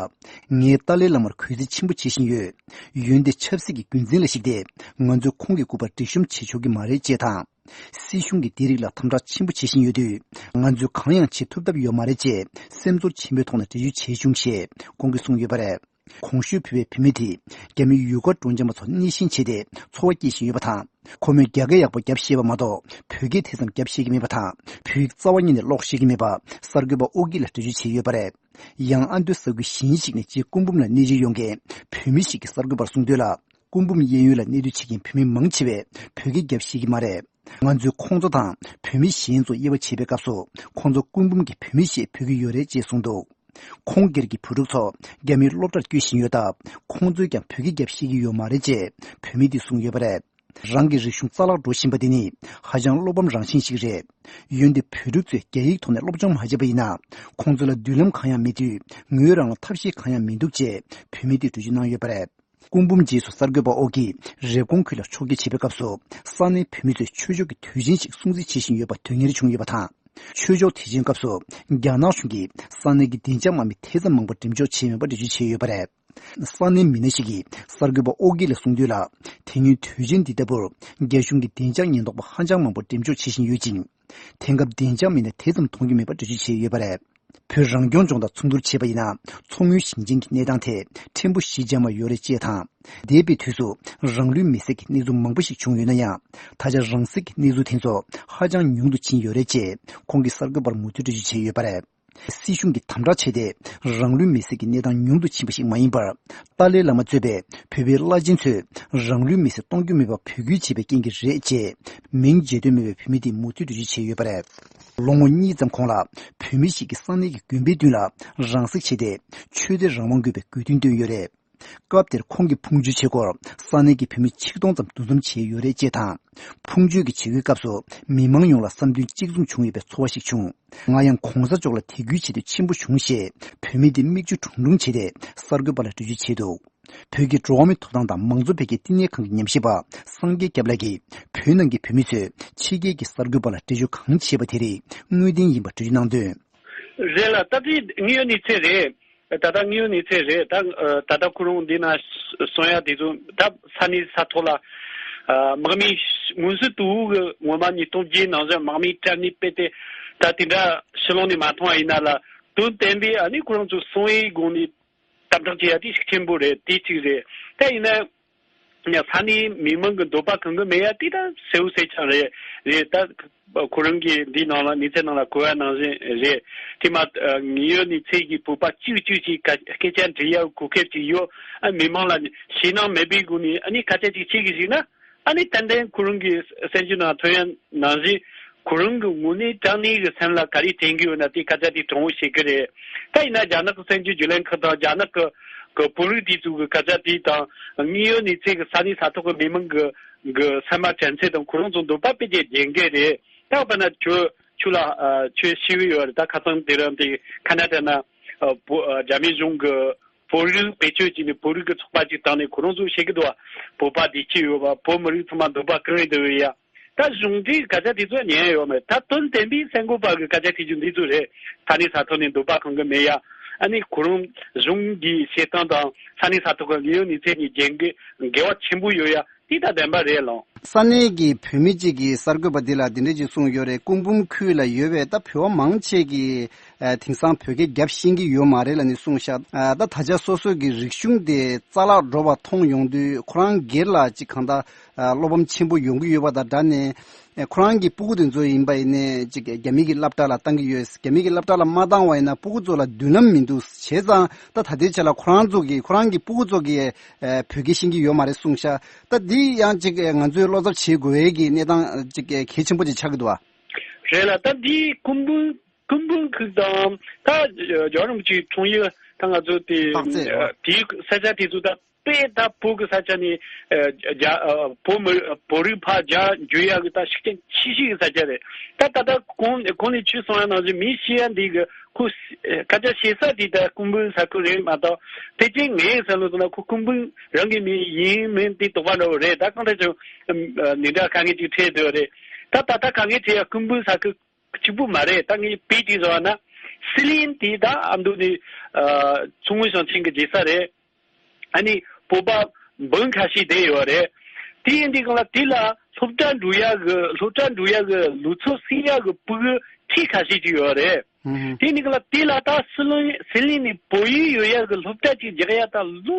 ངས་ཏཱ་ལའི་བླ་མར་གུས་བརྩི་ཆེན་པོ་བྱེད་བཞིན་ཡོད། འོན་ཏེ་ཆབ་སྲིད་ཀྱི་རྒྱུ་མཚན་ལ་གཞིགས་ཏེ་ང་ཚོས་ཁོང་གི་སྐུ་པར་སྒྲིག་གཤོམ་བྱེད་ཆོག་གི་མ་རེད་ཅེས་དང་། སྲིད་གཞུང་གིས་འདི་རིགས་ལ་དམ་དྲག་ཆེན་པོ་བྱེད་བཞིན་ཡོད་དུས། ང་ཚོས་གང་ཡང་བྱེད་ཐུབ་ཐབས་ཡོད་མ་རེད་ཅེས་སེམས་ཚོར་ཆེན་པོའི་ཐོག་ནས་འགྲེལ་བརྗོད་བྱས་བྱུང་ཞེས་ཁོང་གིས་གསུངས་ཡོད་པ་རེད། གོང་ཞུས་བོད་པའི་བུད་མེད་དེས་རྒྱ་མིའི་ཡུལ་སྐོར་སྤྲོ་འཆམ་པ་ཚོ་མཉེས་གཤིན་བྱས་ཏེ་འཚོ་བ་སྐྱེལ་བཞིན་ཡོད་པ་དང་། ཁོ་མོས་རྒྱ་སྐད་ཡག་པོ་རྒྱབ་ཤེས་པ་མ་གཏོགས་བོད་སྐད་དེ་ཙམ་རྒྱབ་ཤེས་ཀྱི་མེད་པ་དང་། བོད་ཡིག་རྩ་བ་ཉིད་ནས་ཀློག་ཤེས་ཀྱི་མེད་པ་གསར་འགོད་པ་ཨོ་སྐྱིད་ལ་འགྲེལ་བརྗོད་བྱས་ཡོད་པ་རེད། ཡང་ཨ་མདོའི་ས་ཁུལ་གཞན་ཞིག་ནས་རྗེ་སྐུ་འབུམ་ལ་གནས་མཇལ་ཡོང་མཁན་བོད་མི་ཞིག་གིས་གསར་འགོད་པར་གསུངས་དོན་ལ། སྐུ་འབུམ་གཡས་གཡོན་ལ་གནས་སྡོད་བྱེད་མཁན་བོད་མི་མང་ཆེ་བས་བོད་སྐད་རྒྱབ་ཤེས་ཀྱི་མ་རེད། ང་ཚོས་ཁོང་ཚོ་དང་བོད་མི་གཞན་ཚོ་དབྱེ་བ་ཕྱེ་བའི་སྐབས་སུ་ཁོང་ཚོ་སྐུ་འབུམ་གྱི་བོད་མི་ཞེས་འབོད་ཀྱི་ཡོད་རེད་ཅེས་གསུངས་འདུག་ཁོང་སྒེར་གྱི་བུ་ཕྲུག་ཚོ་རྒྱ་མིའི་སློབ་གྲྭར་བསྐྱོད་བཞིན་ཡོད་སྟབས། ཁོང་ཚོས་ཀྱང་བོད་སྐད་རྒྱབ་ཤེས་ཀྱི་ཡོད་མ་རེད་ཅེས་བོད་མི་དེས་གསུངས་ཡོད་པ་རེད། རང་གི་རིག་གཞུང་རྩ་བརླག་འགྲོ་བཞིན་པ་འདི་ནི་ཧ་ཅང་བློ་ཕམ་རང་བཞིན་ཞིག་རེད། འོན་ཏེ་བོད་ཕྲུག་ཚོས་རྒྱ་ཡིག་ཐོག་ནས་སློབ་སྦྱོང་མ་བྱས་པ་ཡིན་ན། ཁོང་ཚོ་ལ་མདུན་ལམ་གང་ཡང་མེད་དུས་ངོས་རང་ལ་ཐབས་ཤེས་གང་ཡང་མི་འདུག་ཅེས་བོད་མི་དེས་འགྲེལ་བརྗོད་གནང་ཡོད་པ་རེད། སྐུ་འབུམ་རྗེས་སུ་གསར་འགོད་པ་ཨོ་ཀྱིས་རེབ་གོང་ཁུལ་ལ་ཕྱོགས་བསྐྱོད་བྱེད་པའི་སྐབས་སུ། ས་གནས་བོད་མི་ཚོས་ཆོས་ཕྱོགས་ཀྱི་དུས་ཆེན་ཞིག་སྲུང་བརྩི་བྱེད་བཞིན་ཡོད་པ་དོན་གཉེར་བྱུང་ཡོད་པ་དང་། ཆོས་ཕྱོགས་དུས་ཆེན་སྐབས་སུ་རྒྱ་ནག་གཞུང་གིས་ས་གནས་ཀྱི་བདེ་འཇགས་དམག་མི་དེ་ཙམ་མང་པོ་འགྲེམས་འཇོག་བྱས་མེད་པ་འགྲེལ་བརྗོད་བྱས་ཡོད་པ་རེད། ས་གནས་མི་སྣ་ཞིག་གིས་གསར་འགོད་པ་ཨོ་ཀི་ལ་གསུངས་དོན་ལ། དེ་སྔོན་དུས་ཆེན་འདི་ལྟ་བུར་རྒྱ་གཞུང་གིས་བདེ་འཇགས་ཉེན་རྟོག་པ་ཧ་ཅང་མང་པོ་འགྲེམས་འཇོག་བྱེད་བཞིན་ཡོད་ཅིང་། དེང་སྐབས་བདེ་འཇགས་མི་སྣ་དེ་ཙམ་མཐོང་རྒྱུ་མེད་པ་འགྲེལ་བརྗོད་བྱས་ཡོད་པ་རེད། བོད་རང་སྐྱོང་ལྗོངས་དང་མཚུངས་བསྡུར་བྱས་པ་ཡིན་ན། མཚོ་སྔོན་ཞིང་ཆེན་གྱི་གནས་སྟངས་དེ་ཕྲན་བུ་ཞི་འཇམ་པ་ཡོད་རེད་ཅེས་དང་། འདས་པའི་དུས་སུ་རང་ལུས་མེར་སྲེག་གི་གནས་ཚུལ་མང་པོ་ཞིག་བྱུང་ཡོད་ན་ཡང་། ད་ཆ་རང་སྲེག་གི་གནས་ཚུལ་དེ་ཚོ་ཧ་ཅང་ཉུང་དུ་ཕྱིན་ཡོད་རེད་ཅེས་ཁོང་གིས་གསར་འགོད་པར་མུ་མཐུད་འགྲེལ་བརྗོད་བྱས་ཡོད་པ་རེད། སྲིད་གཞུང་གིས་དམ་དྲག་བྱས་ཏེ་རང་ལུས་མེར་སྲེག་གི་གནས་སྟངས་ཉུང་དུ་ཕྱིན་པ་ཞིག་མ་ཡིན་པར། ཏཱ་ལའི་བླ་མ་གཙོས་པའི་བོད་པའི་བླ་ཆེན་ཚོས་རང་ལུས་མེར་སྲེག་གཏོང་རྒྱུ་མེད་པར་འབོད་སྐུལ་བྱས་པའི་རྐྱེན་གྱིས་རེད་ཅེས་མིང་བརྗོད་འདོད་མེད་པའི་བོད་མི་དེས་མུ་མཐུད་འགྲེལ་བརྗོད་བྱས་ཡོད་པ་རེད། ལོ་ངོ་གཉིས་ཙམ་གོང་ལ་བོད་མི་ཞིག་གིས་ས་གནས་ཀྱི་དགོན་པའི་མདུན་ལ་རང་སྲེག་བྱས་ཏེ་ཆོས་དད་རང་དབང་དགོས་པའི་དགོས་འདུན་བཏོན་ཡོད་རེད། སྐབས་དེར་ཁོང་གི་ཕུང་མཆོད་ཆེད་སྒོར་ས་གནས་ཀྱི་བོད་མི་ཆིག་སྟོང་ཙམ་འདུ་འཛོམས་བྱས་ཡོད་རེད་ཅེས་དང་། ཕུང་མཆོད་ཀྱི་བྱེད་སྒོའི་སྐབས་སུ་མི་མང་ཡོངས་ལ་བསམ་དོན་གཅིག་མཚུངས་བྱུང་ཡོད་པའི་ཚོར་བ་ཞིག་བྱུང་། ང་ཡང་གོང་ས་མཆོག་ལ་དད་གུས་བྱེད་འདོད་ཆེན་པོ་བྱུང་ཞེས་བོད་མི་དེ་མིག་ཆུ་གྲུང་གྲུང་བྱས་ཏེ་གསར་འགོད་པ་ལ་འགྲེལ་བརྗོད་བྱས་འདུག་བོད་ཀྱི་འགྲོ་བ་མིའི་ཐོབ་ཐང་དང་མང་གཙོ་འཕེལ་རྒྱས་བསྟི་གནས་ཁང་གི་ཉམས་ཞིབ་པ་སངས་རྒྱས་སྐྱབས་ལགས་ཀྱིས་བོད་ནང་གི་བོད་མི་ཚོས་ཕྱི་རྒྱལ་གྱི་གསར་འགོད་པ་ལ་འགྲེལ་བརྗོད་གང་བྱས་པ་དེ་རིགས་དངོས་བདེན་ཡིན་པར་འགྲེལ་བརྗོད་གནང་དོན། རེད་ལ་ད་དེ་དངོས་ཡོད་གནས་ཚུལ་རེད། ད་ལྟ་དངོས་ཡོད་གནས་ཚུལ་རེད། ད་ད་ལྟ་ཁོ་རང་འདི་ན་གསུང་ཡ་དེ་ཚོ་ད་ས་གནས་ས་ཐོག་ལ་དམག་མིས་མངོན་གསལ་དོད་པོ་གི་ངོ་མ་ཉིས་སྟོང་བརྒྱད་ནང་བཞིན་དམག་མིས་དྲག་གནོན་སྤེལ་ཏེ་ད་དེ་འདྲ་ཕྱི་ལོགས་ནས་མ་མཐོང་བ་ཡིན་ན་ལ་དོན་བདེན་པའི་ཨ་ནི་ཁོ་རང་ཚོ་གསང་བའི་སྒོ་ནས་དམ་དྲག་བྱེད་ཡ་དེ་ཤུགས་ཆེན་པོ་རེད། དེ་གཅིག་རེད། ད་ཡིན་ན། ཡང་ས་གནས་མི་མང་གི་འདོད་པ་གང་གི་མེད་ཡ་དེ་ད་གསལ་བོ་གསལ་རྐྱང་རེད། རེད་ད། ཁོ་རང་གིས་འདིའི་ནང་ལ་གནས་ཚུལ་ནང་ལ་གོ་བ་ནང་བཞིན་རེད། དེ་མ་དངོས་ཡོད་གནས་ཚུལ་གྱི་བོད་པ་གཅིག་གཅིག་ཅིག་སྐད་ཆ་འདྲི་ཡ་གོ་སྐབས་ཅིག་ཡོད། ཨ་མི་མང་ལ་ཞེད་སྣང་མེད་པའི་སྒོ་ནས་ཨ་ནི་སྐད་ཆ་ཅིག་བཤད་གི་ཞིག་ན། ཨ་ནི་ཏན་ཏན་ཁོ་རང་གི་གསར་འགྱུར་ནང་ཐོན་ཡ་ནང་བཞིན། ཁོ་རང་གི་དངོས་གནས་དྲང་གནས་ཀྱི་སེམས་ལ་ག་རེ་དྲན་གྱི་ཡོད་ན་དེ་སྐད་ཆ་དེ་དྲང་བོ་བཤད་ཀྱི་རེད། ད་ཡིན་ན་རྒྱ་ནག་གི་གསར་འགྱུར་བརྒྱུད་ལམ་ཁག་དང་རྒྱ་ནག་གི་གི་བོད་རིགས་དེ་ཚོ་གི་སྐད་ཆ་དེ་དང་དངོས་ཡོད་གནས་ཚུལ་གྱི་ས་གནས་ས་ཐོག་གི་མི་མང་གི་གི་སེམས་པ་དྲན་ཚུལ་དང་ཁོ་རང་ཚོ་འདོད་པ་དཔེ་དེ་རྒྱན་གྱི་རེད། ད་དཔེར་ན་ཁྱོད་ཁྱོད་ལ་ཁྱོད་ཤེས་ཀྱི་ཡོད་རེད། ད་ཁ་སང་དེ་རིང་དེ་ཁ་ན་ཌ་ན་བོད་རྒྱ་མི་གཞུང་གི་བོད་རིགས་བེད་སྤྱོད་བྱས་ནས་བོད་རིགས་ཀྱི་ཚོགས་པ་ཅིག་བཏང་ནས་ཁོ་རང་ཚོ་བཤད་ཀྱི་འདུག་བ། བོད་པ་བདེ་སྐྱིད་ཡོད་པ། བོད་མི་རིགས་ཚང་མ་འདོད་པ་གང་ཡིན་འདོད་ཡོད་ཡ། ད་གཞུང་འབྲེལ་སྐད་ཆ་དེ་ཚོ་ཉན་ཡོད་མེད། ད་དོན་བདེན་པའི་གསར་འགོད་པ་གི་སྐད་ཆ་དེ་ཚོ་འདི་ཚོ་རེད། ས་གནས་ས་ཐོག་ནས་འདོད་པ་གང་གི་མེད་ཡ། ཨ་ནི་ཁོ་རང་གཞུང་གི་བཤད་སྟངས་དང་ས་གནས་ས་ཐོག་གི་དངོས་ཡོད་གནས་ཚུལ་གཉིས་འགལ་འགལ་འགལ་བ་ཆེན་པོ་ཡོད་ཡ། འདི་ད་བདེན་པ་རེད་ལོ། ས་གནས་ཀྱི་བོད་མི་གཅིག་གིས་གསར་འགོད་པ་འདི་ལ་འདི་འདྲ་ཅིག་གསུངས་ཡོད་རེད། སྐུ་འབུམ་ཁུལ་ལ་ཡོད་པའི་ད་བོད་པ་མང་ཆེ་གིས་ཨ་དེང་སང་བོད་སྐད་རྒྱབ་ཤེས་ཀྱི་ཡོད་མ་རེད་ལབ་ནས་གསུངས་ཤག་ཨ་ད་ད་ཆ་སོ་སོ་གི་རིག་གཞུང་དེ་རྩ་བརླག་འགྲོ་བ་མཐོང་ཡོང་དུས་ཁོ་རང་སྒེར་ལ་ཅིག་གང་ལྟར་ཨ་བློ་ཕམ་ཆེན་པོ་ཡོང་གི་ཡོད་པ་དང་སྦྲགས་ནས། ཨེ་ཁོ་རང་གི་སྤུ་གུ་དེ་ཚོ་ཡིན་པ་ཡིན་ནའི་ཅིག་རྒྱ་མི་གི་སློབ་གྲྭ་ལ་བཏང་གི་ཡོད། རྒྱ་མི་གི་སློབ་གྲྭ་ལ་མ་བཏང་བ་ཡིན་ན་སྤུ་གུ་ཚོ་ལ་མདུན་ལམ་མི་འདུག་བྱས་ཙང་ད་ད་ལྟའི་ཆ་ལ་ཁོ་རང་ཚོ་གིས་ཁོ་རང་གི་སྤུ་གུ་ཚོ་གིས་ཨེ་བོད་སྐད་ཤེས་ཀྱི་ཡོད་མ་རེད་གསུངས་ཤག་ད་འདི་ཡང་ཅིག་ཨེ་ང་ཚོས་བློ་འཚབ་བྱེད་དགོས་ཡས་ཀྱི་གནས་སྟངས་ཅིག་ཨེ་གལ་ཆེན་པོ་ཅིག་ཆགས་ཀྱི་འདུག་བ། རེད་ལ་ད་འདི་སྐུ་འབུམ་སྐུ་འབུམ་ཁུལ་དང་ད་རྒྱལ་བ་རིན་པོ་ཆེའི་འཁྲུངས་ཡུལ་ད་ང་ཚོ་དེ་དཔག་ཚད་རེད་བ། དེའི་ས་ཆ་དེ་ཚོ་ད། དཔེ་ད་བོད་ཀྱི་ས་ཆ་ནས་ཨ་རྒྱ་ཨ་བོད་མི་བོད་རིགས་ཕར་རྒྱ་འགྱུར་ཡག་གི་ད་ཤུགས་རྐྱེན་ཆེ་ཤོས་ཀྱི་ས་ཆ་རེད། ད་ད་ལྟ་གོང་གོང་ནས་ཁྱོད་གསུངས་ཡ་ནང་བཞིན་མི་ཤི་ཡ་འདི་གི་ཁོ་སྐད་ཆ་བཤད་ས་དེ་ད་སྐུ་འབུམ་ས་ཁུལ་རེད་མ་གཏོགས་ཕལ་ཆེར་ངའི་བསམ་བློ་ཚོ་ན་ཁོ་སྐུ་འབུམ་རང་གི་མི་ཡིན་མིན་དེ་དོགས་པ་འདྲ་བོ་རེད། ད་གང་ལྟར་ཀྱང་འདི་འདྲ་དཀའ་ངལ་ཅིག་འཕྲད་འདོད་རེད། ད་ད་ལྟ་དཀའ་ངལ་འཕྲད་ཡ་སྐུ་འབུམ་ས་ཁུལ། གཅིག་པུ་མ་རེད། ད་ངས་དཔེ་ཅིག་བཟོ་བ་ན། སི་ལིན་དེ་ད་ཨ་མདོ་ནས་ཨ་མཚོ་སྔོན་ཞིང་ཆེན་གྱི་རྒྱལ་ས་རེད། ཨ་ནི་བོད་པ་འབུམ་ཁ་ཤས་བསྡད་ཡོད་རེད། དེ་ཡིན་དུས་སྒང་ལ་དེ་ལ་སློབ་གྲྭ་འགྲོ་ཡ་གི་སློབ་གྲྭ་འགྲོ་ཡ་གི་ལུགས་སྲོལ་སྲུང་ཡ་གི་ཕྲུ་གུ་ཁྲི་ཁ་ཤས་ཅིག་ཡོད་རེད། ཧུམ་ཧུམ། དེ་ནི་ག་ལ་དེ་ལ་ད་སི་ལིན་སི་ལིན་ནི་བོད་ཡིག་ཡོད་ཡ་གི་སློབ་གྲྭ་ཅིག་རྒྱག་ཡ་ད་ལོ་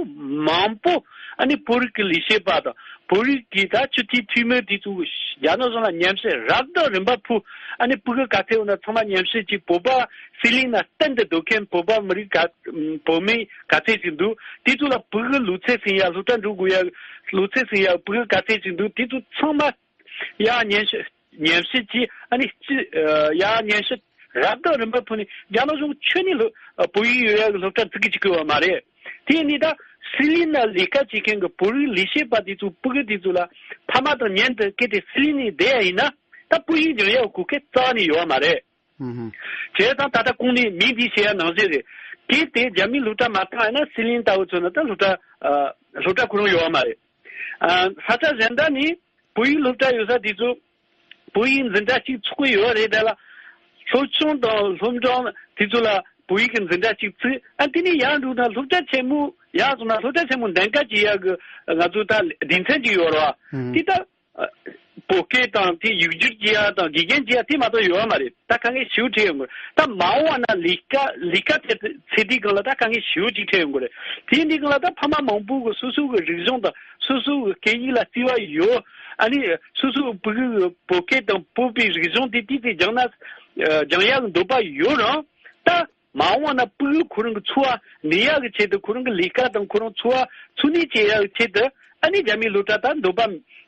མང་པོ། ཨ་ནི་བོད་རིགས་ཀྱི་ལས་བྱེད་པ་དང་བོད་རིགས་ཀྱི་ད་སྤྱི་འཐུས་འཐུས་མི་དེ་ཚོ་རྒྱ་ནག་གཞུང་ལ་ཉམས་ཞིབ་རབ་དང་རིམ་པ་ཕུལ། ཨ་ནི་ཕྲུ་གུ་ག་ཚད་ཡོད་ན་ཚང་མ་ཉམས་ཞིབ་ཅིག་བོད་པ་སི་ལིན་ན་གཏན་དུ་སྡོད་མཁན་བོད་པ་མི་རིགས་ག་བོད་མི་ག་ཚད་ཅིག་འདུག་དེ་ཚོ་ལ་ཕྲུ་གུ་ལོ་ཚད་ཟིན་ཡ་སློབ་གྲྭ་འགྲོ་དགོས་ཡ་ལོ་ཚད་ཟིན་ཡ་ཕྲུ་གུ་ག་ཚད་ཅིག་འདུག་དེ་ཚོ་ཚང་མ། ཡང་ཉམས་ཞིབ་ཉམས་ཞིབ་ཀྱིས་ཨ་ནི་སྤྱི་ཡང་ཉམས་ཞིབ་རབ་དང་རིམ་པ་ཕུལ་ནས་རྒྱ་ནག་གཞུང་ཁྱོན་ནས་ལོ་བོད་ཡིག་ཡོད་ཡག་གི་སློབ་གྲྭ་བཙུགས་གི་བཅུག་གི་ཡོད་མ་རེད། དེ་ཡིན་དུས་ད་སི་ལིན་ན་ལས་ཀ་བྱེད་མཁན་གྱི་བོད་རིགས་ལས་བྱེད་པ་དེ་ཚོ་ཕྲུ་གུ་དེ་ཚོ་ལ་ཕ་མ་དང་མཉམ་དུ་གལ་ཏེ་སི་ལིན་ནས་བསྡད་ཡ་ཡིན་ན་ད་བོད་ཡིག་སྦྱང་ཡག་གི་གོ་སྐབས་རྩ་བ་ནས་ཡོད་མ་རེད། ཧུམ་ཧུམ། བྱས་ཙང་ད་ལྟ་གོང་ནས་མིང་འདི་བཤད་ཡ་ནང་བཞིན་རེད། གལ་ཏེ་རྒྱ་མིའི་སློབ་གྲྭ་མ་བཏང་ཡ་ན་སི་ལིན་ལྟ་བུ་ཚོ་ན་ད་སློབ་གྲྭ་ཨ་སློབ་གྲྭ་ཁོ་རང་ཡོད་མ་རེད། ཨ་ས་ཆ་གཞན་དག་ནས་བོད་ཡིག་སློབ་གྲྭ་ཡོད་ས་དེ་ཚོ་བོད་ཡིག་འཛིན་གྲྭ་གཅིག་ཚུགས་ཀྱི་ཡོད་རེད། དེ་ལ་སློབ་ཆུང་དང་སློབ་འབྲིང་དེ་ཚོ་ལ་བོད་ཡིག་གི་འཛིན་གྲྭ་གཅིག་བཙུགས། ཨ་དེ་ནས་ཡར་འགྲོ་ན་སློབ་གྲྭ་ཆེན་མོ་ཡར་སོང་ན་སློབ་གྲྭ་ཆེན་མོ་འདེམས་ཀ་བྱེད་ཡག་གི་ང་ཚོ་ད་སྡེ་ཚན་གཅིག་ཡོད་རེད་བ། ཧུམ། དེ་ད་ཨ་བོད་སྐད་དང་དེ་ཡིག་སྒྱུར་བྱེད་ཡ་དང་དགེ་རྒན་བྱེད་ཡ་དེ་མ་གཏོགས་ཡོད་མ་རེད། ད་དཀའ་ངལ་ཞེ་པོ་འཕྲད་ཡོང་གི་རེད། ད་མ་འོངས་པ་ན་ལས་ཀ་ལས་ཀ་དེ་ཚེ་འདིའི་སྒང་ལ་ད་དཀའ་ངལ་ཞེ་པོ་ཅིག་འཕྲད་ཡོང་གི་རེད། དེ་འདི་སྒང་ལ་ད་ཕ་མ་མང་པོ་གི་སོ་སོ་གི་རིག་གཞུང་དང་སོ་སོ་གི་སྐད་ཡིག་ལ་བརྩེ་བ་ཡོད། ཨ་ནི་སོ་སོ་བོད་གི་བོད་སྐད་དང་བོད་པའི་རིག་གཞུང་དེ་དེ་དེ་སྦྱང་ན་སྦྱང་ཡག་གི་འདོད་པ་ཡོད་རུང་ད། མ་འོངས་ན་ཕྲུ་གུ་ཁོ་རང་གི་འཚོ་བ་གནས་ཡག་གི་ཆེད་དུ་ཁོ་རང་གི་ལས་ཀ་དང་ཁོ་རང་འཚོ་བ་འཚོ་གནས་བྱེད་ཡག་གི་ཆེད་དུ་ཨ་ནི་རྒྱ་མིའི་སློབ་གྲྭ་དང་འདོད་པ་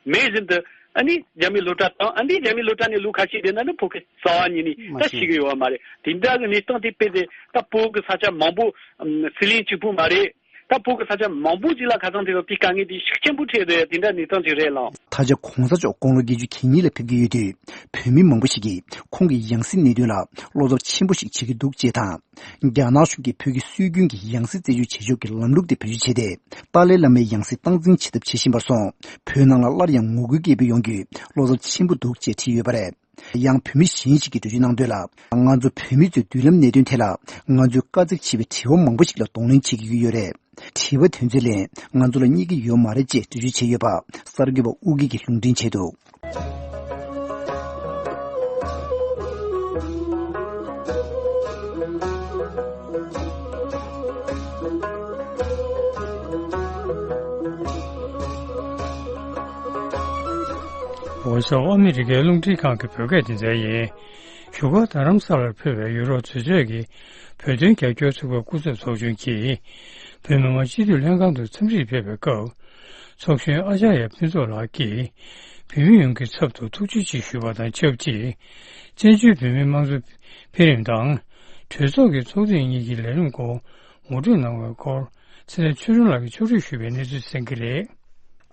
མེད་བཞིན་དུ་ཨ་ནི་རྒྱ་མིའི་སློབ་གྲྭ་དང་ཨ་ནི་རྒྱ་མིའི་སློབ་གྲྭ་ནས་ལོ་ཁ་ཤས་བསྡད་ན་ནི་བོད་སྐད་རྩ་བ་ཉིད་ནས་མ་ད་ཤེས་ཤེས་ཀྱི་ཡོད་མ་རེད། དེ་འདྲ་གི་གནས་སྟངས་དེ་དཔེ་དེ་ད་བོད་ཀྱི་ས་ཆ་མང་པོ་ཨམ་སི་ལིང་གཅིག་པུ་མ་རེད། ད་བོད་ཀྱི་ས་ཆ་མང་པོ་ཅིག་ལ་ཁ་སང་དེ་ལ་དེ་དཀའ་ངལ་དེ་ཤུགས་ཆེན་པོ་འཕྲད་འདུག་དེ་འདྲ་གནས་སྟངས་ཅིག་རེད་ལགས། ད་ཆ་གོང་ས་མཆོག་དགུང་ལོ་བརྒྱད་ཅུ་གྱ་གཉིས་ལ་ཕེབས་ཀྱི་ཡོད་དུས་བོད་མི་མང་པོ་ཞིག་གིས་ཁོང་གི་ཡང་སྲིད་གནད་དོན་ལ་བློ་འཚབ་ཆེན་པོ་ཞིག་བྱེད་ཀྱི་འདུག་ཅེས་དང་། རྒྱ་ནག་གཞུང་གིས་བོད་ཀྱི་སྲོལ་རྒྱུན་གྱི་ཡང་སྲིད་རྩད་གཅོད་བྱེད་ཕྱོགས་ཀྱི་ལམ་ལུགས་དེ་བེད་སྤྱོད་བྱས་ཏེ། ཏཱ་ལའི་བླ་མའི་ཡང་སྲིད་སྟངས་འཛིན་བྱེད་ཐབས་བྱེད་བཞིན་པར་སོང་། བོད་ནང་ལ་སླར་ཡང་ངོ་རྒོལ་སྐད་འབོད་ཡོང་རྒྱུའི་བློ་འཚབ་ཆེན་པོ་འདུག་ཅེས་བྲིས་ཡོད་པ་རེད། ཡང་བོད་མི་གཞན་ཞིག་གིས་འགྲེལ་བརྗོད་གནང་དོན་ལ། ང་ཚོ་བོད་མི་ཚོའི་མདུན་ལམ་གནད་དོན་ཐད་ལ་ང་ཚོས་དཀའ་ཚེགས་ཆེ་བའི་དྲི་བ་མང་པོ་ཞིག་ལ་གདོང་ལེན་བྱེད་ཀྱི་ཡོད་རེད། དྲི་བ་དེ་ཚོའི་ལན་ང་ཚོ་ལ་རྙེད་ཀྱི་ཡོད་མ་རེད་ཅེས་འགྲེལ་བརྗོད་བྱས་ཡོད་པ་གསར་འགོད་པ་ཨུ་རྒྱན་གྱིས་ལུང་འདྲེན་བྱས་འདུག་འོ་ཤོག་ཨ་མི་རི་ཀའི་རླུང་འཕྲིན་ཁང་གི་བོད་སྐད་སྡེ་ཚན་ཡིན། བཞུགས་སྒར་རྡ་རམ་ས་ལར་ཕེབས་པའི་ཡུ་རོབ་གྲོས་ཚོགས་ཀྱི་བོད་དོན་རྒྱབ་སྐྱོར་ཚོགས་པའི་སྐུ་ཚབ་ཚོགས་ཆུང་གིས་བོད་མི་མང་སྤྱི་འཐུས་ལྷན་ཁང་དུ་འཚམས་འདྲིར་ཕེབས་པའི་སྐབས། ཚོགས་གཞོན་ཨ་ཅཱརྱ་ཕུན་ཚོགས་ལགས་ཀྱིས་བོད་མི་ཡོངས་ཀྱི་ཚབ་ཏུ་ཐུགས་རྗེ་ཆེ་ཞུས་པ་དང་ཆབས་ཅིག་བཙན་བྱོལ་བོད་མིའི་དམངས་གཙོ་འཕེལ་རིམ་དང་གྲོས་ཚོགས་ཀྱི་ཚོགས་ཐེངས་གཉིས་ཀྱི་ལས་རིམ་སྐོར་ངོ་སྤྲོད་གནང་བའི་སྐོར་ཚེ་རིང་ཆོས་སྒྲོན་ལགས་ཀྱིས་ཕྱོགས་བསྒྲིགས་ཞུས་པའི་གནས་ཚུལ་གསན་གྱི་རེད།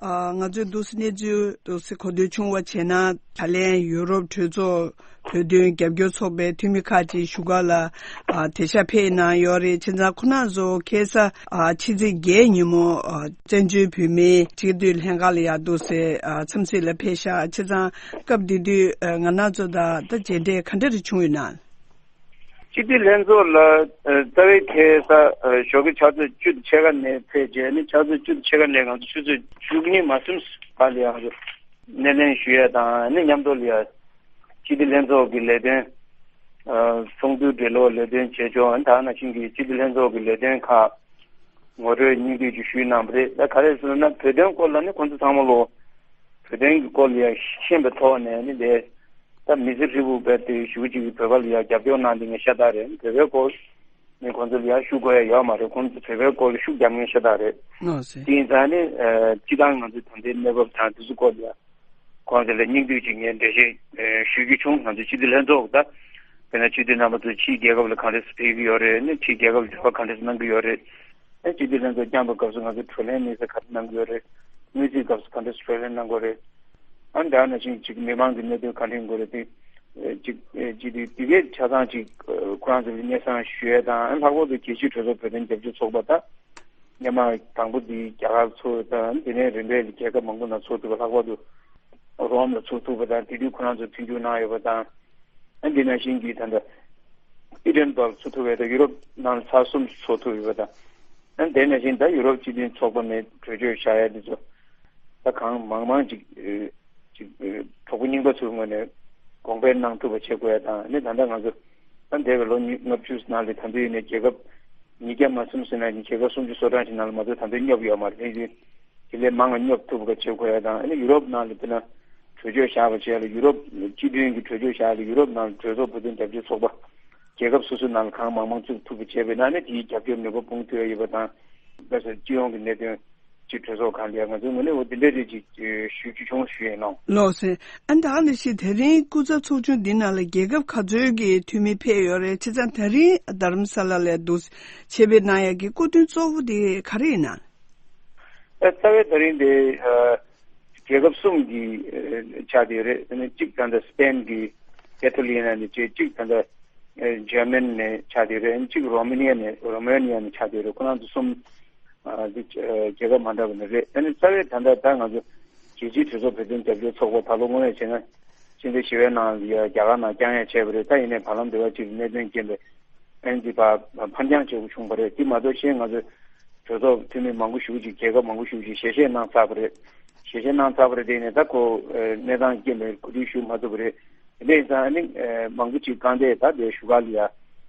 ཨ། ང་ཚོས་འདུག་སེ་གནས་ཚུལ་འདུག་སེ་གོ་ཐོས་བྱུང་བ་བྱས་ན། ད་ལན་ཡུ་རོབ་གྲོས་ཚོགས་བོད་དོན་རྒྱབ་སྐྱོར་ཚོགས་པའི་འཐུས་མི་ཁག་ཅིག་བཞུགས་སྒར་ལ། ཨ། དེ་ཤག་ཕེབས་གནང་ཡོད་རེད། བྱས་ཙང་ཁོ་རང་ཚོ་ཁ་སང་། ཨ། ཕྱི་ཚེས་བརྒྱད་ཉིན་མོ། ཨ། བཙན་བྱོལ་བོད་མིའི་སྤྱི་འཐུས་ལྷན་ཁང་ལ་ཡང་འདུག་སེ། ཨ། འཚམས་གཟིགས་ལ་ཕེབས་ཤག་བྱས་ཙང་སྐབས་དེ་དུས། ཨ། ང་རང་ཚོ་དང་ད་མཇལ་འཕྲད་ག་འདྲ་རེ་བྱུང་ཡོད་ན། སྤྱི་འཐུས་ལྷན་ཚོགས་ལ། ཨ། རྩ་བའི་ཁ་སང་། ཨ། ཞོགས་ཀྱི་ཕྱག་ཚོད་བཅུ་དང་ཕྱེད་ཀ་ནས་ཕེབས་རྗེས་ནི་ཕྱག་ཚོད་བཅུ་དང་ཕྱེད་ཀ་ནས་ང་ཚོ་ཆུ་ཚོད་བཅུ་གཉིས་མ་ཟིན་བར་ལ་ཡང་སྣེ་ལེན་ཞུ་ཡ་དང་ནི་མཉམ་དུ་ལ་ཡ། སྤྱི་འཐུས་ལྷན་ཚོགས་ཀྱི་ལས་དོན། ཨ། ཚོགས་འདུའི་འབྲེལ་ལོ་ལས་དོན་བྱེད་ཕྱོགས་ད་ནང་བཞིན་གྱི་སྤྱི་འཐུས་ལྷན་ཚོགས་ཀྱི་ལས་དོན་ཁག་ངོ་སྤྲོད་སྙིང་བསྡུས་ཀྱིས་ཞུས་གནང་བ་རེད། ད་ག་རེ་ཟེར་ན་བོད་དོན་སྐོར་ལ་ནི་ཁོང་ཚོ་ཚང་མ་ལོ་བོད་དོན་གྱི་སྐོར་ལ་ཡ་ཤེས་པའི་ཐོག་ནས་ནི་དེ། ད་མི་ཚེ་ཧྲིལ་པོ་བོད་དེ་ཞུ་གཅིག་བོད་པ་ལ་ཡང་རྒྱབ་སྐྱོར་གནང་དེ་ངས་ཤ་སྟག་རེད། བོད་པའི་སྐོར་ནས་ཁོང་ཚོ་ལ་ཡང་ཞུ་དགོས་ཡ་ཡོད་མ་རེད། ཁོང་ཚོ་བོད་པའི་སྐོར་ལ་ཤུགས་རྒྱབ་མཁན་ཤ་སྟག་རེད། ཨོ་ཙི། དེ་ཡིན་ཙང་ནི་སྤྱི་བཏང་ང་ཚོའི་ད་ལྟའི་གནས་བབ་དང་དེ་ཚོ་སྐོར་ལ་ཡང་ཁོང་ཚོ་ལ་སྙིང་བསྡུས་ཅིག་ངས་འགྲེལ་བཤད་ཞུ་རྒྱུ་བྱུང་། ང་ཚོ་སྤྱི་འཐུས་ལྷན་ཚོགས་ད་དཔེར་ན་སྤྱི་འཐུས་རྣམ་པ་ཚོ་ཕྱིའི་རྒྱལ་ཁབ་ལ་ག་འདྲས་སེ་ཕེབས་ཀྱི་ཡོད་རེད། ནི་ཕྱིའི་རྒྱལ་ཁབ་ལ་འབྲེལ་བ་ག་འདྲས་སེ་གནང་གི་ཡོད་རེད། ཨ། སྤྱི་འཐུས་ལྷན་ཚོགས་བསྐྱངས་པའི་སྐབས་སུ་ང་ཚོ་བགྲོ་གླེང་གནས་ཚུལ་ག་རེ་གནང་གི་ཡོད་རེད། དངུལ་རྩིས་སྐབས་སུ་ག་འདྲ་བགྲོ་གླེང་གནང་དགོས་རེད། ཨ། ད་ནང་བཞིན་ཅིག་མི་མང་གི་གནད་དོན་ག་འདྲ་ཡིན་དགོས་རེད་དེ། ཅིག་ཅིག་དེ་དེ་གའི་ཆ་ཚང་ཅིག་ཁོ་རང་ཚོ་ལ་སྙན་སེང་ཞུ་ཡས་དང་། ཨ། ལྷག་པར་དུ་རྒྱལ་སྤྱིའི་གྲོས་ཚོགས་བོད་དོན་རྒྱབ་སྐྱོར་ཚོགས་པ་དང་། སྔོན་མ་དང་པོ་དེ་རྒྱ་གར་ཚོགས་དང་། དེ་ནས་རིམ་པས་རྒྱལ་ཁབ་མང་པོ་ནང་ཚོགས་ཐུབ་པ། ལྷག་པར་དུ་རོམ་ལ་ཚོགས་ཐུབ་པ་དང་། དེ་དུས་ཁོ་རང་ཚོ་མཐུན་འགྱུར་གནང་ཡོད་པ་དང་། ཨ་འདི་ནང་བཞིན་གྱི་ད་ལྟ་ཨི་ཌེན་བར་ཚུགས་ཐུབ་པའི་ད་ཡུ་རོབ་ནང་ལ་ཚར་གསུམ་ཚུགས་ཐུབ་ཡོད་པ་དང་། ཨ་དེ་ནང་བཞིན་ད་ཡུ་རོབ་སྤྱི་མཐུན་ཚོགས་པ་ནས་གྲོས་ཆོད་བཞག་ཡ་དེ་ཚོ་ད་གང་མང་མང་ཅིག་ཅིག་གྲོགས་པོ་རྙིང་པ་ཚོའི་ངོས་ནས་གོང་འཕེལ་གནང་ཐུབ་པ་བྱེད་དགོས་ཡ་དང་། ཨ་ནི་ད་ལྟ་ང་ཚོ་ད་འདས་པའི་ལོ་ཉི་ལྔ་བཅུ་ནང་ལ་ད་དུང་ཡིན་ནའི་རྒྱལ་ཁབ་ཉིས་བརྒྱ་མ་ཟིན་ཟིན་ན་ཡང་རྒྱལ་ཁབ་སུམ་ཅུ་སོ་གྲངས་ཤིག་ནང་ལ་མ་གཏོགས་ད་དུང་སྙོབ་ཡོད་མ་རེད། དེ་ཡིན་དུས་དེ་ལས་མང་བ་སྙོབ་ཐུབ་པ་བྱེད་དགོས་ཡ་དང་། ཨ་ནི་ཡུ་རོབ་ནང་ལ་དཔེར་ན་གྲོས་ཆོད་བཞག་པ་བྱས་ལ་ཡུ་རོབ་སྤྱི་མཐུན་གྱི་གྲོས་ཆོད་བཞག་ལ་ཡུ་རོབ་ནང་ལ་གྲོས་ཚོགས་བོད་དོན་རྒྱབ་སྐྱོར་ཚོགས་པ་རྒྱལ་ཁབ་སོ་སོའི་ནང་ལ་གང་མང་མང་བཙུགས་ཐུབ་པ་བྱས་པས་ན། ཨ་ནི་དེའི་རྒྱབ་སྐྱོར་ནུས་པ་སྤུངས་ཐུབ་ཡ་ཡོད་པ་དང་། བཀའ་ཟེར་སྤྱི་ཡོངས་ཀྱི་གནད་དོན་གྱི་གྲོས་ཚོགས་སྒང་ལ་ཡ་ང་ཚོའི་ངོས་ནས་འོ་དེ་འདྲ་རེད་ཅིག་ཞུ་རྒྱུ་བྱུང་ཞུ་ཡིན་ནོ། ལགས་སེ། ཨ་ནི་ད་ནི་ཤི་དེ་རིང་སྐུ་ཚབ་ཚོགས་ཆུང་འདི་ནང་ལ་རྒྱལ་ཁབ་ག་ཚོད་ཀྱི་འཐུས་མི་ཕེབས་ཡོད་རེད། བྱས་ཙང་དེ་རིང་རྡ་རམ་ས་ལ་ལ་འདུག་ཆེད་ཕེབས་གནང་ཡ་གི་སྐུ་མདུན་གཙོ་བོ་དེ་ག་རེ་ཡིན་ན། ཨ་རྩ་བའི་ད་རིང་དེ་ཨ་རྒྱལ་ཁབ་གསུམ་གྱི་ཨ་ཆགས་བསྡད་ཡོད་རེད། ཨ་ནི་གཅིག་ད་ལྟ་སི་པེན་གྱི་ཀེ་ཐ་ལི་ཡ་ནས་བྱས། གཅིག་ད་ལྟ་ཨ་འཇར་མན་ནས་ཆགས་བསྡད་ཡོད་རེད། ཨ་ནི་གཅིག་རོ་མེ་ནི་ཡ་ནས་རོ་མེ་ནི་ཡ་ནས་ཆགས་བསྡད་ཡོད་རེད། ཁོ་རང་ཚོ་གསུམ་ཨ་འདི་ཨ་རྒྱལ་ཁབ་མ་འདྲ་བ་ནས་རེད། ཨ་ནི་རྩ་བའི་ད་ལྟ་ད་ང་ཚོ་རྒྱལ་སྤྱིའི་གྲོས་ཚོགས་བོད་དོན་རྒྱབ་སྐྱོར་ཚོགས་པ་ད་ལོ་དངོས་གནས་བྱས་ན་ཕྱི་ཟླ་བཞི་པའི་ནང་ལ་ཡ་རྒྱ་གར་ནང་བསྐྱངས་ཡ་བྱས་པ་རེད། ད་ཡིན་ནའི་བར་ལམ་དེ་བ་གཅིག་གནད་དོན་རྐྱེན་པས་ཨ་ནི་འདི་ཕར་འཕར་འགྱངས་བྱེད་དགོས་བྱུང་བ་རེད། དེ་མ་གཏོགས་གཞན་ང་ཚོ་གྲོས་ཚོགས་འཐུས་མི་མང་པོ་ཞེ་པོ་ཅིག་རྒྱལ་ཁབ་མང་པོ་ཞེ་པོ་ཅིག་ཞལ་བཞེས་གནང་ཚར་བ་རེད། ཞལ་བཞེས་གནང་ཚར་བ་རེད། དེ་ནས་ད་ཁོ་ཨ་གནས་སྟངས་རྐྱེན་པས་གོ་སྒྲིག་ཞུ་མ་ཐུབ་པ་རེད། དེ་འདྲ་ཡིན་ཙང་ཨ་ནི་ཨ་མང་པོ་ཅིག་རྐང་འདས་ད་དེ་བཞུགས་སྒར་ལ་ཡ་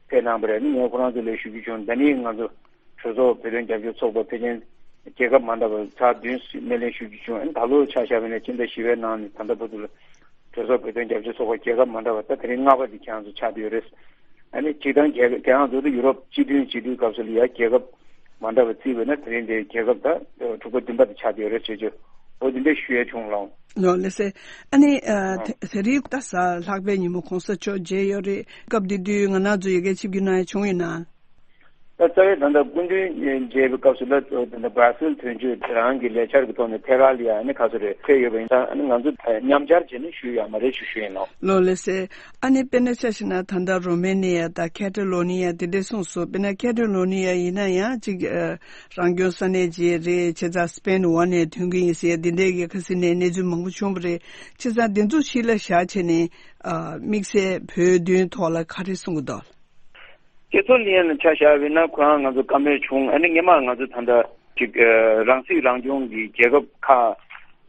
ཕེབས་གནང་བ་རེད། ཨ་ནི་ངས་ཁོ་རང་ཚོ་ལ་ཞུ་རྒྱུ་བྱུང་། ད་ནི་ང་ཚོ་གྲོས་ཚོགས་བོད་དོན་རྒྱབ་སྐྱོར་ཚོགས་པ་ཕལ་ཆེར་རྒྱལ་ཁབ་མ་འདྲ་བ་ཚར་བདུན་སྣེ་ལེན་ཞུ་རྒྱུ་བྱུང་། ཨ་ནི་ད་ལོ་ཆ་བཞག་པ་ཡིན་ན་ཕྱི་ཟླ་བཞི་པའི་ནང་ནས་ད་ལྟ་བར་དུ་ལ་གྲོས་ཚོགས་བོད་དོན་རྒྱབ་སྐྱོར་ཚོགས་པ་རྒྱལ་ཁབ་མ་འདྲ་བ་ད་དེ་རིང་ལྔ་པ་དེ་ཁྱེད་རང་ཚོ་ཆགས་བསྡད་ཡོད་རེད། ཨ་ནི་སྤྱིར་བཏང་རྒྱལ་ཁབ་ཁྱེད་རང་ཚོ་ད་ཡུ་རོབ་སྤྱི་མཐུན་བྱེད་དུས་སྐབས་སུ་ལ་ཡ་རྒྱལ་ཁབ་མ་འདྲ་བ་བརྩིས་པ་ཡིན་ན་དེ་རིང་འདིར་རྒྱལ་ཁབ་ད་དྲུག་པ་བདུན་པ་དེ་ཆགས་བསྡད་ཡོད་རེད་ཟེར་རྒྱུ། འོ་དེ་འདྲ་ཞུ་ཡ་བྱུང་ལགས། ལགས་ལགས་སེ། ཨ་ནི་ཨ་ཨ་དེ་དེ་རིང་ད་གཟའ་ལྷག་པའི་ཉིན་མོ་གོང་ས་མཆོག་མཇལ་ཡོད་རེད། སྐབས་དེ་དུས་ང་རང་ཚོ་ཡ་གི་ཆིབས་བསྒྱུར་གནང་ཡ་བྱུང་ཡོད་ན། ད་རྩ་བའི་ད་ལྟ་སྐུ་མདུན་མཇལ་བའི་སྐབས་སུ་ལ་ད་ལྟ་སྦ་སེལ་དོན་གཅོད་རང་གི་ལས་འཆར་གྱི་ཐོག་ནས་ཐད་ཀར་ལ་ཡ་ཨ་ནི་ག་ཚོད་རེད་ཕེབས་ཡོད་པ་ཡིན་ཙང་། ཨ་ནི་ང་ཚོ་མཉམ་བཅར་བྱས་ནས་ཞུས་ཡོད་མ་རེད་ཞུ་ཞུ་ཡིན་ནོ། ལགས་ལགས་སེ། ཨ་ནི་དཔེར་ན་ཆ་བཞག་ན་ད་ལྟ་རོ་མེ་ནི་ཡ་དང་ཁེ་ཏ་ལོ་ནི་ཡ་དེ་འདྲས་གསུངས་སོང་། དཔེར་ན་ཁེ་ཏ་ལོ་ནི་ཡ་ཡིན་ན་ཡང་ཅིག་ཨ་རང་སྐྱོང་ས་གནས་ཅིག་རེད། བྱས་ཙང་སི་པེན་འོག་ནས་ཐོན་གྱི་ཡིན་ཟེར་དེ་འདྲས་ཀྱི་ཁ་སང་ནས་གནས་ཚུལ་མང་པོ་བྱུང་བ་རེད། བྱས་ཙང་དེ་ཚོ་གཞི་ལ་བཞག་བྱས་ནས་ཨ་དམིགས་བསལ་བོད་དོན་ཐོག་ལ་ག་རེ་གསུང་གི་འདུག། ཀེ་ཐོ་ལི་ཡན་ལ་ཆ་བཞག་པ་ཡིན་ན་ཁོ་རང་ང་ཚོ་བཀའ་མོལ་བྱུང་། ཨ་ནི་སྔོན་མ་ང་ཚོ་ད་ལྟ་ཅིག་ཨ་རང་སྲིད་རང་སྐྱོང་གི་རྒྱལ་ཁབ་ཁག་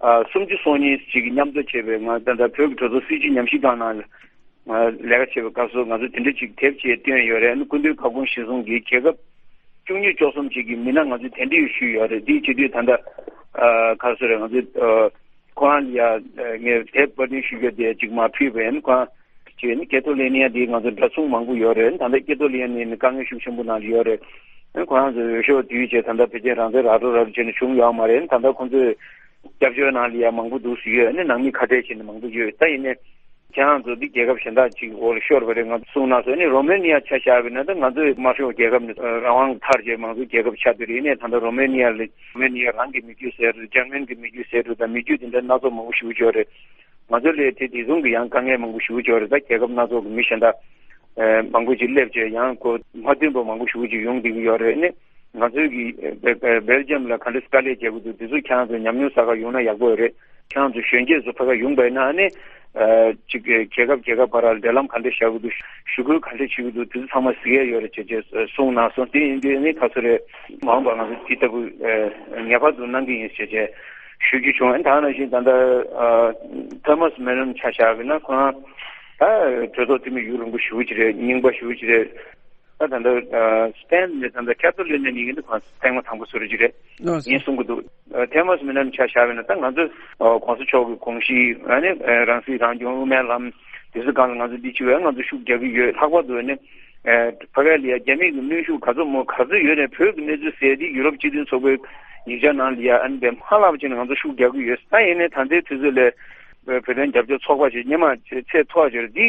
ཨ་སུམ་ཅུ་སོ་གཉིས་ཅིག་གིས་མཉམ་དུ་བྱས་པའི་ང་ད་ལྟ་བོད་ཀྱི་གྲོས་ཚོགས་སྲིད་བྱུས་ཉམས་ཞིབ་ཁང་ནང་ལ་ལས་ཀ་བྱེད་པའི་སྐབས་སུ་ང་ཚོ་དེ་འདྲ་ཅིག་དེབ་ཅིག་བཏོན་ཡོད་རེད། ཨ་ནི་སྐུ་མདུན་བཀའ་དགོངས་གཞིར་བཟུང་གིས་རྒྱལ་ཁབ་བཅུ་གཉིས་བཅུ་གསུམ་ཅིག་གི་མི་སྣ་ང་ཚོས་གདན་འདྲེན་ཞུས་ཡོད་རེད། དེ་བྱེད་དུས་ད་ལྟ་ཨ་ག་རེ་ཟེར་རེད། ང་ཚོས་ཨ་ཁོ་རང་ལ་ཡ་ངས་དེབ་པར་སྐྲུན་ཞུ་རྒྱུ་དེ་ཅིག་མར་ཕུལ་བ་ཡིན། ཁོ་རང་ཅིག་ནི་ཀེ་ཐོ་ལི་ནི་ཡ་འདི་ང་ཚོ་འདྲ་མཚུངས་མང་པོ་ཡོད་རེད། ད་ལྟ་ཀེ་ཐོ་ལི་ཡ་ནི་ནི་དཀའ་ངལ་ཤུགས་ཆེན་པོ་ནང་ལ་ཡོད་རེད། ཁོ་རང་ཚོ་འོས་ཤོག་བསྡུས་བྱས་ད་ལྟ་ཕལ་ཆེར་རང་བཙན་རག་འགྲོ་རག་འགྲོ་བྱས་ནས་བྱུང་ཡོད་མ་རེད། ད་ལྟ་ཁོང་ཚོས་སྐྱབས་བཅོལ་ནང་ལ་ཡ་མང་པོ་འདུག་སེ་ཡོད། ནི་ནང་མི་ཁ་བྲལ་བྱས་ནས་མང་པོ་ཡོད། ད་ཡིན་ནའི་ཁྱེད་རང་ཚོ་འདི་རྒྱལ་ཁབ་གཞན་དག་ཅིག་འོག་ལ་ཤོར་བ་རེད། ང་ཚོ་གསུངས་གནང་སོང་། ནི་རོ་མེ་ནི་ཡ་ཆ་བཞག་པ་ཡིན་ན་ད་ང་ཚོའི་དམར་ཤོག་རྒྱལ་ཁབ་ནི་རང་དབང་ཐར་བྱས་མང་གཙོའི་རྒྱལ་ཁབ་ཆགས་བསྡད་རེད། ཡིན་ནའི་ད་ལྟ་རོ་མེ་ནི་ཡ་ལ་རོ་མེ་ནི་ཡ་རང་གི་མི་རྒྱུད་ཟེར་རུ་འཇར་མན་གྱི་མི་རྒྱུད་ཟེར་རུ་དང་མི་རྒྱུད་དེ་འདྲ་སྣ་ཚོགས་མང་པོ་ཞེ་པོ་ཅིག་ཡོད་རེད། ང་ཚོ་ལ་དེ་དེ་མཚུངས་ཀྱི་ཡང་དཀའ་ངལ་མང་པོ་ཞེ་པོ་ཅིག་ཡོད་རེད། ད་རྒྱལ་ཁབ་སྣ་ཚོགས་ཀྱི་མི་གཞན་དག་ཨ་མང་པོ་ཅིག་སླེབས་བྱས་ཡང་ཁོ་མ་མཐུན་པ་མང་པོ་ཞེ་པོ་ཅིག་ཡོང་བསྡད་ཀྱི་ཡོད་རེད། ནི་ང་ཚོའི་གི་སྦེལ་སྦེལ་ཇམ་ལ་ག་འདྲ་དཀའ་ལས་རྒྱག་གི་འདུག། དེ་ཚོ་ཁྱེད་རང་ཚོ་ཉམས་མྱོང་བསགས་ག་ཡོང་ན་ཡག་པོ་ཡོད་རེད། ཁྱེད་རང་ཚོ་གཞོན་སྐྱེས་ཚོ་ཕ་ག་ཡོང་པ་ཡིན་ན་ནི་ཨ་ཅིག་རྒྱལ་ཁབ་རྒྱལ་ཁབ་བར་ལ་འབྲེལ་ལམ་ག་འདྲ་བཞག་གི་འདུག། ཞུ་སྐུལ་ག་འདྲ་བྱེད་ཀྱི་འདུག། དེ་ཚོ་ཚང་མ་གཟིགས་ཡ་ཡོད་རེད་ཅེས་ཅེས་གསུངས་གནང་སོང་། དེ་ཡིན་དུས་ནི་ག་ཚོད་རེད། མ་འོངས་པར་ང་ཚོ་དེ་ལྟ་བུ་ཨ་ངེས་པར་དུ་གནང་གི་ཡིན་ཅེས་ཅེས་ཞུ་རྒྱུ་བྱུང་། ཨ་ནི་ད་ག་ནང་བཞིན་ད་ལྟ་ཨ་ཐོ་མཱས་མེ་ནོན་ཆ་བཞག་པ་ཡིན་ན་ཁོ་རང་ད་གྲོས་ཚོགས་འཐུས་མི་ཡུན་རིང་པོ་ཞེ་པོ་ཅིག་རེད། རྙིང་པ་ཞེ་པོ་ཅིག་རེད། ད་ད་ལྟ་ཨ་སི་པེན་ནས་ད་ལྟ་ཁེ་ཐོ་ལི་ནས་ཡིན་གྱི་འདུག། ཁོང་ཐེངས་མ་དང་པོ་བཟོ་རྒྱུ་རེད། ཨོ་ཡིན་གསུང་གི་འདུག། ཨ་ཐོ་མཱས་མེ་ནོན་ཆ་བཞག་པ་ཡིན་ན་ད་ང་ཚོ་ཨ་གོང་ས་མཆོག་གི་དགོངས་གཞི་ཨ་ནི་ཨ་རང་སྲིད་རང་སྐྱོང་དབུ་མའི་ལམ་དེ་ཚོ་སྒང་ལ་ང་ཚོ་འདི་བྱེད་པ་ཡིན་ན་ང་ཚོ་ཤུགས་རྒྱག་གི་ཡོད། ལྷག་པར་དུ་ཨ་ནི་ཨ་ཕ་གི་ལ་ཡ་རྒྱ་མི་གི་གནོན་ཤུགས་ག་ཚོད་མང་ག་ཚོད་ཡོད་ནའི་བོད་ཀྱི་གནས་ཚུལ་ཟེར་དེ་ཡུ་རོབ་སྤྱི་མཐུན་ཚོགས་པའི་ཡིག་ཆ་ནང་ལ་ཡ་ཨ་ནི་དཔེ་མ་ལྷག་པ་བྱས་ནས་ང་ཚོ་ཤུགས་རྒྱག་གི་ཡོད། ད་ཡིན་ནའི་ད་ལྟའི་དུས་ཚོད་ལ་བོད་དོན་རྒྱབ་སྐྱོར་ཚོགས་པ་ཞིག་སྔོན་མ་ཚད་མཐོ་ཤོས་རེད། འདི་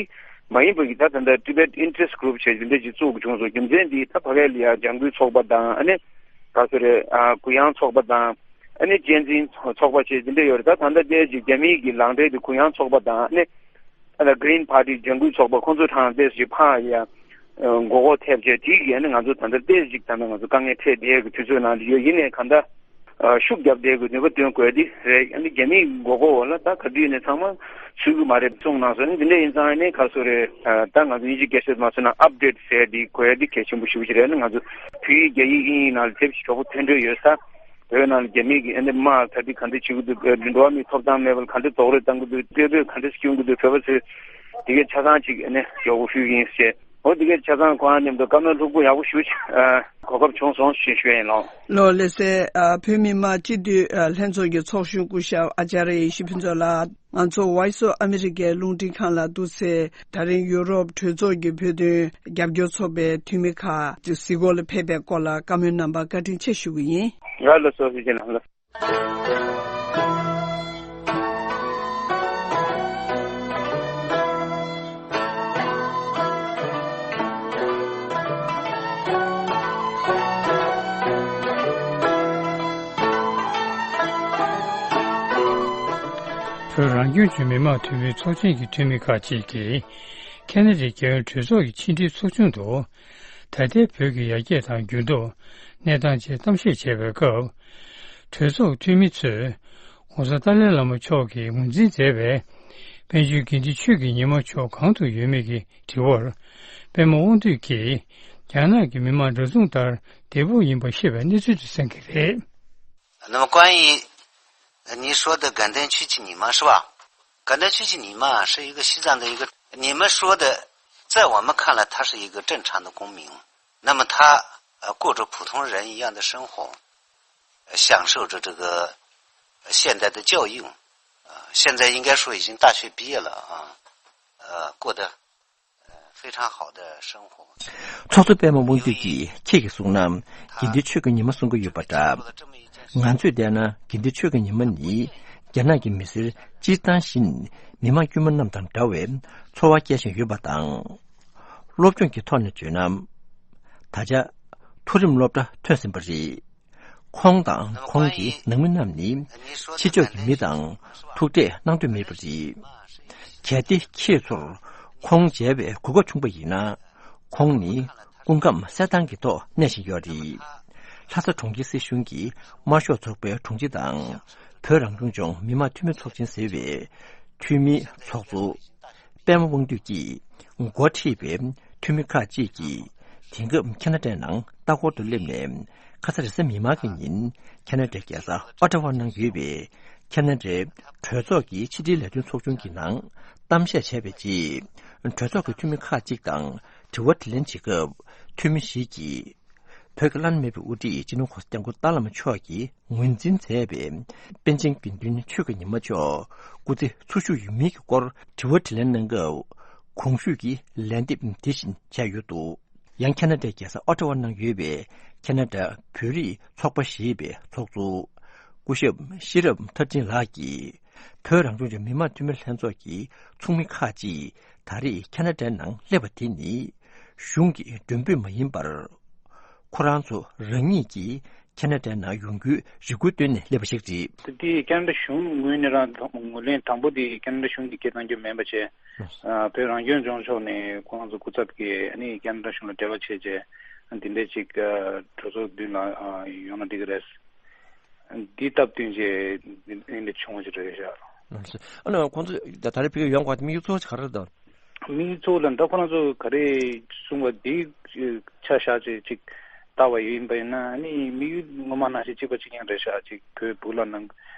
མ་ཡིན་པ་གི་ད་ད་ལྟ་Tibet Interest Group་བྱས་འདི་འདྲ་ཞིག་བཙུགས་བྱུང་སོང་། རྒྱུ་མཚན་འདི་ད་ཕ་གི་ལ་ཡ་ལྗང་གུའི་ཚོགས་པ་དང་ཨ་ནི་ག་ཚོད་རེད་ཨ་གུ་ཡངས་ཚོགས་པ་དང་ཨ་ནི་གཅན་གཟན་ཚོགས་པ་བྱས་འདི་འདྲ་ཡོད་རེད། ད་ད་ལྟ་ཏོག་ཙམ་རྒྱ་མིའི་གི་ལག་འབྲེལ་དེ་གུ་ཡངས་ཚོགས་པ་དང་ཨ་ནི་ཨ་ད་Green Party་ལྗང་གུའི་ཚོགས་པ་ཁོང་ཚོ་གྲས་ཏོག་ཙམ་ཕར་ཡ་མགོ་སྐོར་ཐེབས་བྱས་དེ་གི་ཨ་ནི་ང་ཚོ་ད་ལྟ་ཏོག་ཙམ་ད་ལྟ་ང་ཚོ་དཀའ་ངལ་འཕྲད་བསྡད་ཀྱི་དུས་ཚོད་ནང་ལ་ཡོད། ཡིན་ནའི་གང་ལྟར། ཤུགས་རྒྱབ་བསྡད་དགོས། ནུས་པ་འདོན་དགོས་དེ་རེད། ཨ་ནི་རྒྱ་མིའི་མགོ་སྐོར་འོག་ལ་ད་ག་དུས་ནས་ཚང་མ་ཚུད་ཀྱི་མ་རེད་གསུངས་གནང་སོང་། ཨ་ནི་འདི་འདྲ་ཡིན་ཙང་ཨ་ནི་ག་སོ་རེད། ད་ང་ཚོ་དབྱིན་ཇི་སྐད་ཆ་མ་སོང་ན་ཨབ་ཌེཊ་ཟེར་དེ་དགོས་ཡ་དེ་གལ་ཆེན་པོ་ཞེ་པོ་ཅིག་རེད། ཨ་ནི་ང་ཚོ་བོད་ཡིག་རྒྱ་ཡིག་དབྱིན་ཡིག་ནང་ལ་དེབ་ཞིག་གྲོགས་པོ་ཐོན་འདོད་ཡོད་ས། བོད་ནང་ལ་རྒྱ་མི་གིས་ཨ་ནི་དམག་ག་དུས་ག་འདྲ་བྱེད་ཀྱི་འདུག་འགྲོ་བ་མིའི་ཐོབ་ཐང་མེད་པར་ག་འདྲ་རྡོག་རོལ་བཏང་གི་འདུག་དཔེ་དེབ་ག་འདྲ་སྐྱོན་གྱི་འདུག་བོད་པ་ཚོས་དེ་གའི་ཆ་ཚང་ཅིག་ཨ་ནི་མགྱོགས་པོ་ཞུས་ཀྱི་ཡིན་ཞེས། འོ་དེ་གའི་ཆ་ཚང་ཁོང་མཉམ་དུ་བཀའ་མོལ་ལྷུག་པོ་ཡག་པོ་ཞུ་ཆེད་གོ་སྐབས་བྱུང་སོང་ཞེས་ཞུ་ཡ་ཡིན་ལགས། ལགས་ལགས་སེ། ཨ་བོད་མི་མང་སྤྱི་འཐུས་ཨ་ལྷན་ཚོགས་ཀྱི་ཚོགས་གཞོན་སྐུ་ཞབས་ཨ་ཅཱརྱ་ཡེ་ཤེས་ཕུན་ཚོགས་ལགས། ང་ཚོ་Voice of America རླུང་འཕྲིན་ཁང་ལ་འདུག་སེ་ད་རིང་ཡུ་རོབ་གྲོས་ཚོགས་ཀྱི་བོད་དོན་རྒྱབ་སྐྱོར་ཚོགས་པའི་འཐུས་མི་ཁག་གཟིགས་སྐོར་ལ་ཕེབས་པའི་སྐོར་ལ་བཀའ་མོལ་གནང་བར་བཀའ་དྲིན་ཆེ་ཞུ་གི་ཡིན། ང་ལ་སོགས་ཞུ་རྒྱུ་ལགས། བོད་རང་སྐྱོང་ལྗོངས་མི་དམངས་འཐུས་མིའི་ཚོགས་ཆེན་གྱི་འཐུས་མི་ཁག་ཅིག་གིས་ཁེ་ན་ཌའི་རྒྱལ་ཡོངས་གྲོས་ཚོགས་ཀྱི་ཕྱི་འབྲེལ་ཚོགས་ཆུང་དུ། ད་ལྟའི་བོད་ཀྱི་ཡར་རྒྱས་དང་འགྱུར་ལྡོག་གནས་སྟངས་བཅས་གཏམ་བཤད་བྱས་པའི་སྐབས། གྲོས་ཚོགས་འཐུས་མི་ཚོས་༸གོང་ས་ཏཱ་ལའི་བླ་མ་མཆོག་གིས་ངོས་འཛིན་མཛད་པའི་དཔལ་འབྱོར་དགེ་འདུན་ཆོས་ཀྱི་ཉི་མ་མཆོག་གང་དུ་ཡོད་མེད་ཀྱི་དྲི་བར། པད་མ་དབང་འདུས་ཀྱིས་རྒྱ་ནག་གི་མི་དམངས་འདྲ་མཚུངས་ལྟར་བདེ་པོ་ཡིན་པ་ཤེས་པའི་གནས་ཚུལ་དེ་གསན་གྱི་རེད། 那么关于呃，你说的感登区域尼玛是吧？感登区域尼玛是一个西藏的一个，你们说的，在我们看来，它是一个正常的公民。那么他呃过着普通人一样的生活，呃享受着这个呃现代的教育，呃，现在应该说已经大学毕业了啊，呃，过得 非常好的生活。 ཚོགས་གཙོ་པད་མ་དབང་འདུས་ཀྱིས་ཁྱེད་ཀྱིས་གསུངས་ན་དགེ་འདུན་ཆོས་ཀྱི་ཉི་མ་གསུང་གི་ཡོད་པ་འདྲ། ང་ཚོས་བལྟས་ན་དགེ་འདུན་ཆོས་ཀྱི་ཉི་མ་ནི་རྒྱ་ནག་གི་མི་སེར་སྤྱིར་བཏང་བཞིན་མི་མང་དཀྱུས་མ་རྣམས་དང་འདྲ་བའི་འཚོ་བ་སྐྱེལ་བཞིན་ཡོད་པ་དང་། སློབ་སྦྱོང་གི་ཐོག་ནས་བརྗོད་ན། ད་ཆ་མཐོ་རིམ་སློབ་གྲྭ་ཐོན་ཟིན་པ་རེད། ཁོང་དང་ཁོང་གི་ནང་མི་རྣམས་ནི་ཕྱི་ཕྱོགས་ཀྱི་མི་དང་ཐུག་འཕྲད་གནང་འདོད་མེད་པ་རེད། གལ་ཏེ་ཁྱེད་ཚོར་ཁོང་མཇལ་བའི་གོ་སྐབས་བྱུང་པ་ཡིན་ན། ཁོང་ནི་སྐུ་ཁམས་གསལ་ཐང་གི་ཐོག་གནས་བཞིན་ཡོད་རེད། ལྷ་ས་གྲོང་ཁྱེར་སྲིད་གཞུང་གི་དམར་ཤོག་ཚོགས་པའི་དྲུང་ཆེ་དང་། བོད་རང་སྐྱོང་ལྗོངས་མི་དམངས་འཐུས་མི་ཚོགས་ཆེན་ཟེར་བའི་འཐུས་མིའི་ཚོགས་གཙོ། པད་མ་དབང་འདུས་ཀྱིས་འགོ་ཁྲིད་པའི་འཐུས་མི་ཁག་ཅིག་གིས་དེང་སྐབས་ཁེ་ན་ཌའི་ནང་ལྟ་སྐོར་དུ་སླེབས་ནས། ཁ་ས་རེས་གཟའ་མིག་དམར་གྱི་ཉིན་ཁེ་ན་ཌའི་རྒྱལ་ས་ཨོ་ཊ་ཝ་ནང་ཡོད་པའི་ཁེ་ན་ཌའི་གྲོས་ཚོགས་ཀྱི་ཕྱི་དྲིལ་ལས་དོན་ཚོགས་ཆུང་གི་ནང་གཏམ་བཤད་བྱས་པའི་རྗེས། གྲོས་ཚོགས་ཀྱི་འཐུས་མི་ཁག་ཅིག་དང་དྲི་བ་དྲིས་ལན་བྱེད་སྐབས། འཐུས་མི་ཞིག་གིས། བོད་ཀྱི་བླ་ན་མེད་པའི་དབུ་ཁྲིད་སྤྱི་ནོར་༸གོང་ས་༸སྐྱབས་མགོན་ཏཱ་བླ་མ་མཆོག་གིས་ངོས་འཛིན་མཛད་པའི་པཎ་ཆེན་དགེ་འདུན་ཆོས་ཀྱི་ཉི་མ་མཆོག་སྐུ་ཚེ་འཚོ་བཞུགས་ཡོད་མིན་གྱི་སྐོར་དྲི་བ་དྲིས་ལན་གནང་སྐབས། གོང་ཞུས་ཀྱི་ལན་འདེབས་འདི་བཞིན་བྱས་ཡོད་འདུག་ཡང་ཁེ་ན་ཌའི་རྒྱལ་ས་ཨོ་ཊ་ཝ་ནང་ཡོད་པའི་ཁེ་ན་ཌ་བོད་རིགས་ཚོགས་པ་ཞེས་པའི་ཚོགས་གཙོ་སྐུ་ཞབས་ཤེས་རབ་མཐར་ཕྱིན་ལགས་ཀྱིས། བོད་རང་སྐྱོང་ལྗོངས་མི་དམངས་འཐུས་མི་ལྷན་ཚོགས་ཀྱི་ཚོགས་མི་ཁག་ཅིག་ད་རེས་ཁེ་ན་ཌའི་ནང་སླེབས་པ་དེ་ནི་གཞུང་གི་མགྲོན་འབོད་མ་ཡིན་པར། ཁོ་རང་ཚོ་རང་ཉིད་ཀྱིས་ཁེ་ན་ཌའི་ནང་ཡོང་རྒྱུའི་རེ་སྐུལ་བཏོན་ནས་སླེབས་པ་ཞིག་རེད། དེ་ཁེ་ན་ཌ་གཞུང་ངོས་ནས་རང་ངོས་ལེན་དང་པོ་དེ་ཁེ་ན་ཌ་གཞུང་གིས་སྐད་བཏང་རྒྱུ་མིན་པ་བྱས། ཨ་བོད་རང་སྐྱོང་ལྗོངས་ཕྱོགས་ནས་ཁོ་རང་ཚོ་སྐུ་ཚབ་ཀྱིས་ཨ་ནི་ཁེ་ན་ཌ་གཞུང་ལ་འབྲེལ་བ་བྱས་རྗེས་འདི་འདྲའི་ཅིག་གྲོས་ཚོགས་མདུན་ལ་ཡོང་ན་འགྲིག་གི་རེད། འདི་སྟབས་བསྟུན་བྱས་འདི་འདྲ་བྱུང་བ་ཞིག་རེད་ཤག་ཨ་ནི་ཁོང་ཚོ་ད་ད་རེས་ཕ་གིར་ཡོང་དགོས་དམིགས་ཡུལ་གཙོ་བོ་ཆེ་ག་རེ་རེད་དམ། དམིགས་ཡུལ་གཙོ་བོ་ལ་ད་ཁོ་རང་ཚོ་ག་རེ་གསུངས་པ་འདི་ཆ་བཞག་བྱས་ཅིག་ལྟ་བ་ཡིན་པ་ཡིན་ན་ཨ་ནི་དམིགས་ཡུལ་ངོ་མ་ནང་བཞིན་གཅིག་པ་གཅིག་རྐྱང་རེད་ཤག་ཅིག་བོད་བུ་ལ་ནང་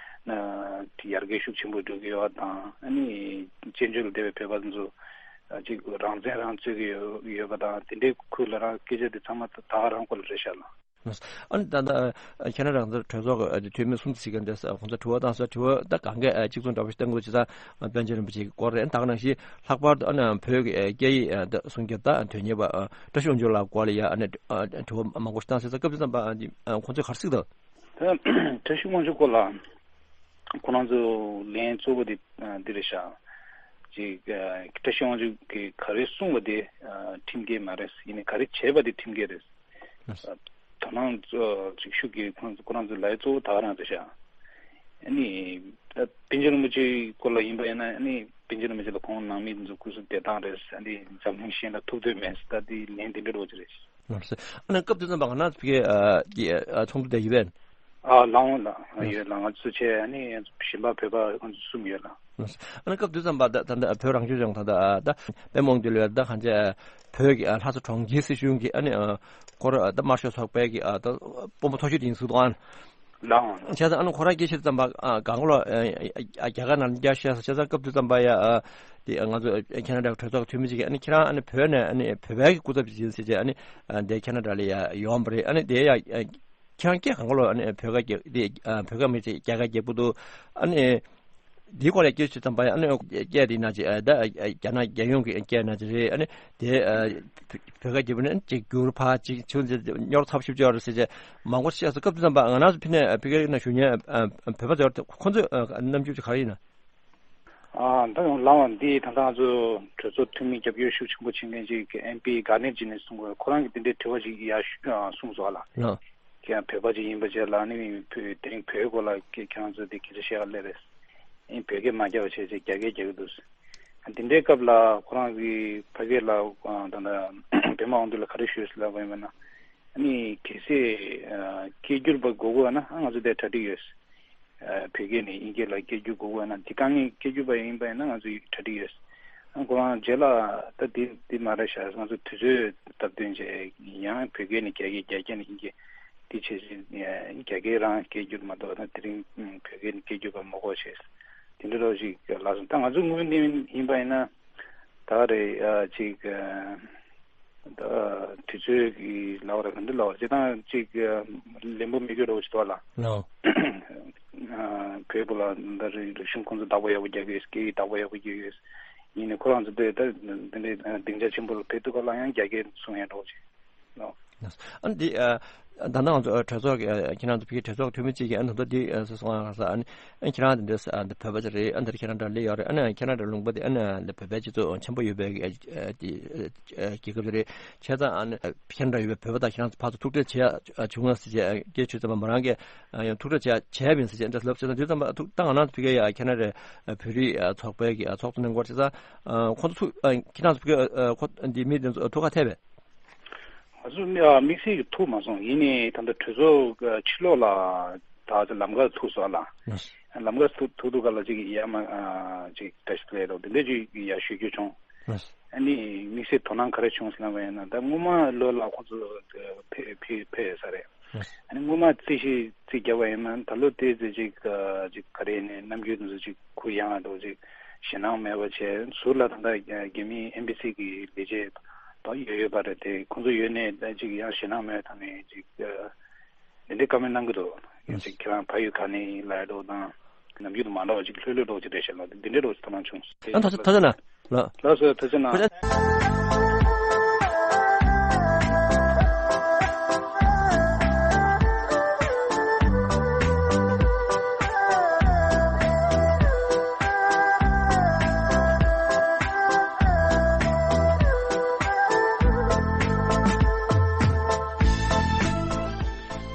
ཡར་རྒྱས་ཤུགས་ཆེན་པོ་འགྲོ་གི་ཡོད་པ་དང་ཨ་ནི་བཙན་བྱོལ་ལ་བསྡད་པའི་བོད་པ་ཚོ་ཅིག་རང་བཙན་རང་རྩོད་ཀྱི་ཡོད་ཡོད་པ་དང་དེ་འདྲའི་ཁུལ་ལ་རང་སྐད་ཆ་དེ་ཚང་མ་ད་ག་རང་སྐོར་ལ་རེད་ཤག་ལ། ཨ་ནི་ད་ལྟ་ཁེ་ན་ཌ་གྲོས་ཚོགས་ཀྱི་འཐུས་མི་གསུམ་དེ་ཞིག་གིས་འདི་ཁོང་ཚོ་དྲི་བ་བཏང་སོང་། དྲི་བ་ད་གང་ག་གཅིག་མཚུངས་འདྲ་པོ་ཞིག་བཏང་གི་འདུག་བྱས་ཙང་པཎ་ཆེན་རིན་པོ་ཆེའི་སྐོར་རེད། ད་ག་ནང་བཞིན་ལྷག་པར་དུ་ཨ་ནི་བོད་ཀྱི་སྐད་ཡིག་སྲུང་སྐྱོབ་དང་དོན་གཉེར་བ་བཀྲ་ཤིས་དབང་ཕྱུག་ལགས་སྐོར་ལ་ཡ་ཨ་ནི་དྲི་བ་མང་པོ་ཞིག་བཏང་སོང་། སྐབས་དེ་ཙམ་པ་ཁོང་ཚོས་ག་རེ་གསུངས་འདུག་བཀྲ་ཤིས་དབང་ཕྱུག་སྐོར་ལ་ཁོ་རང་ཚོ་ལན་གཙོ་བོ་དེ་འདི་རེད་ཤག་ཅིག་བཀྲ་ཤིས་དབང་ཕྱུག་གིས་ག་རེ་གསུངས་པ་དེ་ཁྲིམས་འགལ་མ་རེད། ཡིན་ནའི་ག་རེ་བྱས་པ་དེ་ཁྲིམས་འགལ་རེད། དོ་སྣང་ཅིག་ཤུགས་ཀྱིས་ཁོང་ཁོ་རང་ཚོའི་ལས་གཙོ་བོ་ད་ག་རང་རེད་ཤག་ཨ་ནི་པཎ་ཆེན་རིན་པོ་ཆེའི་སྐོར་ལ་ཡིན་པ་ཡིན་ན་ཨ་ནི་པཎ་ཆེན་རིན་པོ་ཆེ་ལ་ཁོང་ནང་མི་ཚོ་སྐུ་གཟུགས་བདེ་ཐང་རེད། ཨ་ནི་འཛམ་གླིང་གཞན་ལ་ཐུག་འདོད་མེད་ཟེར་ད་དེ་ལན་དེ་འདྲ་འགྲོ་གི་རེད། ལགས་སོ། ཨ་ནི་སྐབས་དེ་ཙམ་པ་ང་རང་ཚོ་ཕ་གིའི་ཨ་ཀྱི་ཨ་ཚོགས་འདུ་དེ་ཡིན་པས། ཨ་ལའང་ལ་ཡོད་ལ། ང་ཚོ་བྱས་ཨ་ནི་གཞན་པ་བོད་པ་ཁོང་ཚོ་གསུམ་ཡོད་ལ། ཨ་ནི་སྐབས་དུས་ཙམ་པ་ད་ད་ད་བོད་རང་སྐྱོང་ལྗོངས་ད་ད་ད་པད་མ་དབང་འདུས་ལ་ད་གང་ཅི་བོད་ཀྱི་ལྷ་ས་གྲོང་ཁྱེར་སྲིད་གཞུང་གི་ཨ་ནི་སྐོར་ད་དམར་ཤོག་ཚོགས་པའི་གི་ད་དཔོན་པོ་མཐོ་ཤོས་དེ་ཡིན་ཟེར་འདུག་ཨ། ལའང་། བྱས་ཙང་ཨ་ནི་ཁོ་རང་སྐད་ཆ་ཙམ་པ་གང་ག་ལོ་རྒྱ་གར་ནང་བསྐྱར་བཤད་ས་བྱས་ཙང་སྐབས་དུས་ཙམ་པ་ཡ་དེ་ང་ཚོ་ཁེ་ན་ཌ་གྲོས་ཚོགས་འཐུས་མི་ཅིག་གིས་ཨ་ནི་ཁྱེད་རང་ཨ་ནི་བོད་ནས་ཨ་ནི་བོད་པའི་གི་སྐུ་ཚབ་ཅིག་ཡིན་ཟེར་བྱས་ཨ་ནི་དེ་ཁེ་ན་ཌ་ལ་ཡ་ཡོང་བ་རེད། ཨ་ནི་དེ་ཡ་ཁྱེད་རང་སྐད་གང་ག་ལོ་ཨ་ནི་བོད་ཀ་རྒྱབ་དེ་བོད་ཀ་མི་ཅིག་རྒྱ་གར་རྒྱབ་པོ་འདུག་ཨ་ནི། འདིའི་སྐོར་ལ་སྐད་ཆ་དང་པ་ཡང་ཨ་ནི་སྐད་འདི་ན་ཅིག་ད་རྒྱ་ནག་རྒྱལ་ཡོངས་ཀྱི་སྐད་ན་ཅིག་རེད། ཨ་ནི་དེ་བོད་སྐད་རྒྱབ་ནས་ཅིག་བསྒྱུར་ཕར་ཅིག་ཆུ་ཅིག་རྙོག་ཚབས་ཆེ་ཅིག་ཡོད་རེད་ཟེར་བྱས་མང་པོ་བཤད་སོང་། སྐབས་དེ་ཙམ་པ་ང་རང་ཚོ་ཕི་ནས་ཕ་གིར་ན་བཞུགས་མཁན་བོད་པ་ཚོར་ཁོང་ཚོས་རྣམ་འགྱུར་ཅིག་ག་རེ་ཡིན་ན། ཨ་ད་ཡང་ལའང་འདི་ད་ལྟ་ང་ཚོ་གྲོས་ཚོགས་འཐུས་མི་རྒྱབ་སྐྱོར་ཤུགས་ཆེན་པོ་བྱེད་མཁན་ཅིག་གི་ཨེམ་པི་གྷར་ནེཊ་ཇི་ནས་གསུངས་པ། ཁོ་རང་གིས་དེ་འདྲའི་དྲི་བ་ཅིག་ཡར་གསུངས་སོང་ཨ་ལ། ཁྱེད་རང་བོད་པ་ཅིག་ཡིན་པ་བྱས་ལ་ནི་བོད་དེ་རིང་བོད་སྐོར་ལ་ཁྱེད་རང་ཚོ་དེ་སྐད་ཆ་བཤད་ག་སླེབས་རེད། ཨིན་བོད་སྐད་མ་རྒྱག་པ་བྱས་བྱས་རྒྱ་སྐད་རྒྱག་གི་འདུག་འདི་འདྲའི་སྐབས་ལ་ཁོ་རང་གིས་ཕ་གི་ལ་ད་ལྟ་པད་མ་དབང་འདུས་ལ་ག་རེ་ཞུས་ཟེར་ལབ་པ་ཡིན་པ་ན། ཨ་ནི་གལ་སྲིད་སྐད་སྒྱུར་པ་དགོས་དགོས་ན་ང་ཚོ་དེ་གྲ་སྒྲིག་ཡོད། བོད་སྐད་ནས་དབྱིན་སྐད་ལ་སྐད་སྒྱུར་དགོས་དགོས་ན་དེ་དཀའ་ངལ་སྐད་སྒྱུར་པ་ཡིན་པ་ཡིན་ན་ང་ཚོ་གྲ་སྒྲིག་ཡོད། ཁོ་རང་རྗེས་ལ་ད་འདི་འདི་མ་རེད་ཤག་ང་ཚོ་དུས་ཚོད་སྟབས་བསྟུན་བྱས་ཡང་བོད་སྐད་ནས་རྒྱ་སྐད་རྒྱ་སྐད་ནས་དབྱིན་སྐད་འདི་བྱས་བྱས་རྒྱ་སྐད་རང་སྐད་སྒྱུར་མ་གཏོགས་ད་དེ་རིང་བོད་སྐད་ནས་སྐད་སྒྱུར་པ་མ་དགོས་བྱས་དེ་འདྲ་རོགས་ཞིག་ལགས་སོང་། ད་ང་ཚོ་དངོས་གནས་ཡིན་པ་ཡིན་ན་ད་རེད་ཅིག་ད་དུས་ཚོད་ཀྱི་ལའོ་ར་ག་འདྲ་ལའོ་ར་ཅེ་དང་ཅིག་ལེན་པོ་མི་དགོས་རོགས་ཞིག་འདུག་ལ། ལའོ། བོད་པོ་ལ་འདི་རིག་གཞུང་ཁོང་ཚོ་བདག་པོ་ཡག་པོ་རྒྱག་གི་ཡོད། སྐད་ཡིག་བདག་པོ་ཡག་པོ་རྒྱག་གི་ཡོད། ཡིན་ནའི་ཁོ་རང་ཚོ་དེ་ད་འདི་འདྲའི་སྡིངས་ཆ་ཆེན་པོ་ལ་ཕེབས་དུས་སྐབས་ལ་ཡང་རྒྱ་སྐད་གསུང་ཡ་འགྲོ་ཅིག་ལའོ། ཨ་འདི་ད་ནང་ང་ཚོ་གྲོས་ཚོགས་ཀྱི་ཁྱེད་རང་ཚོ་ཕ་གི་གྲོས་ཚོགས་འཐུས་མི་གཅིག་གིས་ཨ་ནི་ད་འདི་སོང་ང་ས་ཨ་ནི། ཨ་ཁྱེད་རང་དེ་འདྲ་ས་འདི་བོད་པ་ཅིག་རེད། ཨ་འདིར་ཁྱེད་རང་འདྲ་སླེབས་ཡོད་རེད། ཨ་ནི་ཁྱེད་རང་འདྲ་ལུང་པ་དེ་ཨ་ནི་འདི་བོད་པའི་སྤྱི་ཚོགས་ཆེན་པོ་ཡོད་པའི་རྒྱལ་ཁབ་ཅིག་རེད། བྱས་ཙང་ཨ་ནི་ཁྱེད་རང་འདྲ་ཡོད་པའི་བོད་པ་དང་ཁྱེད་རང་ཚོ་ཕར་ཚུར་ཐུག་འཕྲད་བྱེད་ཡ་བྱུང་ང་ཟེར་བྱས་སྐད་ཆ་ཙམ་པ་མོ་རང་གིས་ཡང་ཐུག་འཕྲད་བྱེད་ཡ་བྱས་པ་ཡིན་ཟེར་བྱས་འདྲ་ལབ་ཟེར་ན། དུས་ཙམ་པ་ཐུག་ད་ང་རང་ཚོ་ཕ་གི་ཡ་ཁྱེད་རང་རེད། བོད་རིགས་ཚོགས་པའི་གི་ཚོགས་གཙོ་གནང་སྐོར་བྱས་ཙང་ཁོང་ཚོ་ཐུག་ཁྱེད་རང་ཚོ་ཕ་གི་ཁོ་འདི་མི་དེ་ཚོ་ཐུག་ག་ཐད་པས། ང་ཚོ་དམིགས་བསལ་གྱི་ཐུག་མ་སོང་། ཡིན་ནའི་ད་ལྟ་གྲོས་ཚོགས་ཕྱི་ལོགས་ལ་ད་ལམ་ཁར་ཐུག་སོང་ལ། ལམ་ཁར་ཐུག་ཐུག་དུས་སྐབས་ལ་ཅིག་ཡ་མ་ཅིག་བཀྲ་ཤིས་བདེ་ལེགས་དང་དེ་འདྲ་ཅིག་ཡ་ཞུ་རྒྱུ་བྱུང་། ཨ་ནི་དམིགས་བསལ་དོ་སྣང་ག་རེ་བྱུང་ཟེར་ལབ་པ་ཡིན་ན་ད་སྔོན་མ་ལོ་ལ་ཁོང་ཚོ་ཕེ་ཕེ་ཕེབས་ཡོད་ས་རེད། ཨ་ནི་སྔོན་མ་རྩིས་ཞིབ་རྩིས་རྒྱབ་པ་ཡིན་ན་ད་ལོ་དེ་ཚོ་ཅིག་ཅིག་ག་རེ་ནས་ནམ་རྒྱུན་དུ་ཅིག་གུ་ཡངས་འགྲོ་ཅིག་ཞེད་སྣང་མེད་པ་བྱས། ཟུར་ལ་ད་ལྟ་རྒྱ་མིའི་ཨེམ་བྷ་སི་གི་ལས་བྱེད་དག་ཡོད་ཡོད་པ་རེད་དེ། ཁོང་ཚོ་ཡོད་ནས་ད་ཅིག་ཡང་ཞེད་སྣང་མེད་ཐོག་ནས་ཅིག་འདི་འདྲའི་བཀའ་མོལ་གནང་གི་འདུག་ཡང་ཅིག་ཁྱེད་རང་ཕ་ཡུལ་ག་ནས་ཡིན་ལབ་ཡ་འགྲོ་དང་ནམ་རྒྱུན་དུ་མ་འདྲ་བ་ཅིག་ལྷོད་ལྷོད་འགྲོ་ཅིག་རེད་ཤག་ལ་འདི་འདྲའི་འགྲོ་ཅིག་དོ་སྣང་བྱུང་། ཨ་ཐ་ཐ་ཐ་ན། ལགས། ལགས་སོ་ཐུགས་རྗེ་གནང་།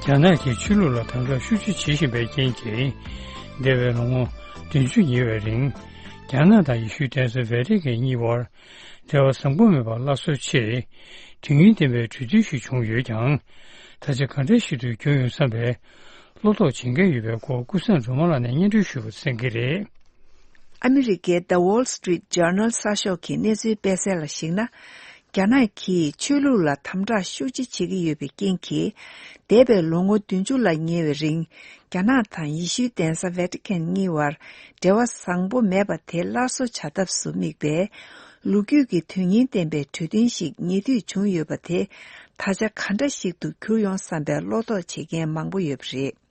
རྒྱ་ནག་གིས་ཆོས་ལུགས་ལ་དམ་དྲག་ཤུགས་ཆེ་བྱེད་བཞིན་པའི་རྐྱེན་གྱིས། འདས་པའི་ལོ་ངོ་བདུན་ཅུ་ཉེ་བའི་རིང་། རྒྱ་ནག་དང་ཡེ་ཤུའི་གདན་ས་ཝེ་ཏི་ཀན་གཉིས་དབར། འབྲེལ་བ་བཟང་པོ་མེད་པར་སླར་གསོའི་ཆེད། དྲན་སྐུལ་ལྡན་པའི་གྲོས་མཐུན་ཞིག་བྱུང་ཡོད་ཀྱང་། ད་ཆ་ག་འདྲ་ཞིག་ཏུ་གྱུར་ཡོང་བསམ་པའི་བློ་དོགས་བྱེད་མཁན་ཡོད་པའི་སྐོར་ཀུན་བཟང་སྒྲོལ་མ་ལགས་ནས་སྙན་སྒྲོན་ཞུ་བར་གསན་གྱི་རེད། ཨ་མི་རི་ཀའི་The Wall Street Journal གསར་ཤོག་གི་གནས་ཚུལ་སྤེལ་གསལ་ལ་གཞིགས་ན། རྒྱ་ནག་གིས་ཆོས་ལུགས་ལ་དམ་དྲག་ཤུགས་ཆེ་བྱེད་ཀྱི་ཡོད་པའི་རྐྱེན་གྱིས། འདས་པའི་ལོ་ངོ་བདུན་ཅུ་ལ་ཉེ་བའི་རིང་། རྒྱ་ནག་དང་ཡེ་ཤུའི་གདན་ས་ཝེ་ཏི་ཀན་གཉིས་དབར་འབྲེལ་བ་བཟང་པོ་མེད་པ་དེ་སླར་གསོ་བྱ་ཐབས་སུ་དམིགས་པའི་ལོ་རྒྱུས་ཀྱི་དོན་སྙིང་ལྡན་པའི་གྲོས་མཐུན་ཞིག་ཉེ་དུས་བྱུང་ཡོད་པ་དེ་ད་ཆ་ག་འདྲ་ཞིག་ཏུ་གྱུར་ཡོང་བསམ་པའི་བློ་དོགས་བྱེད་མཁན་མང་པོ་ཡོད་པ་རེད།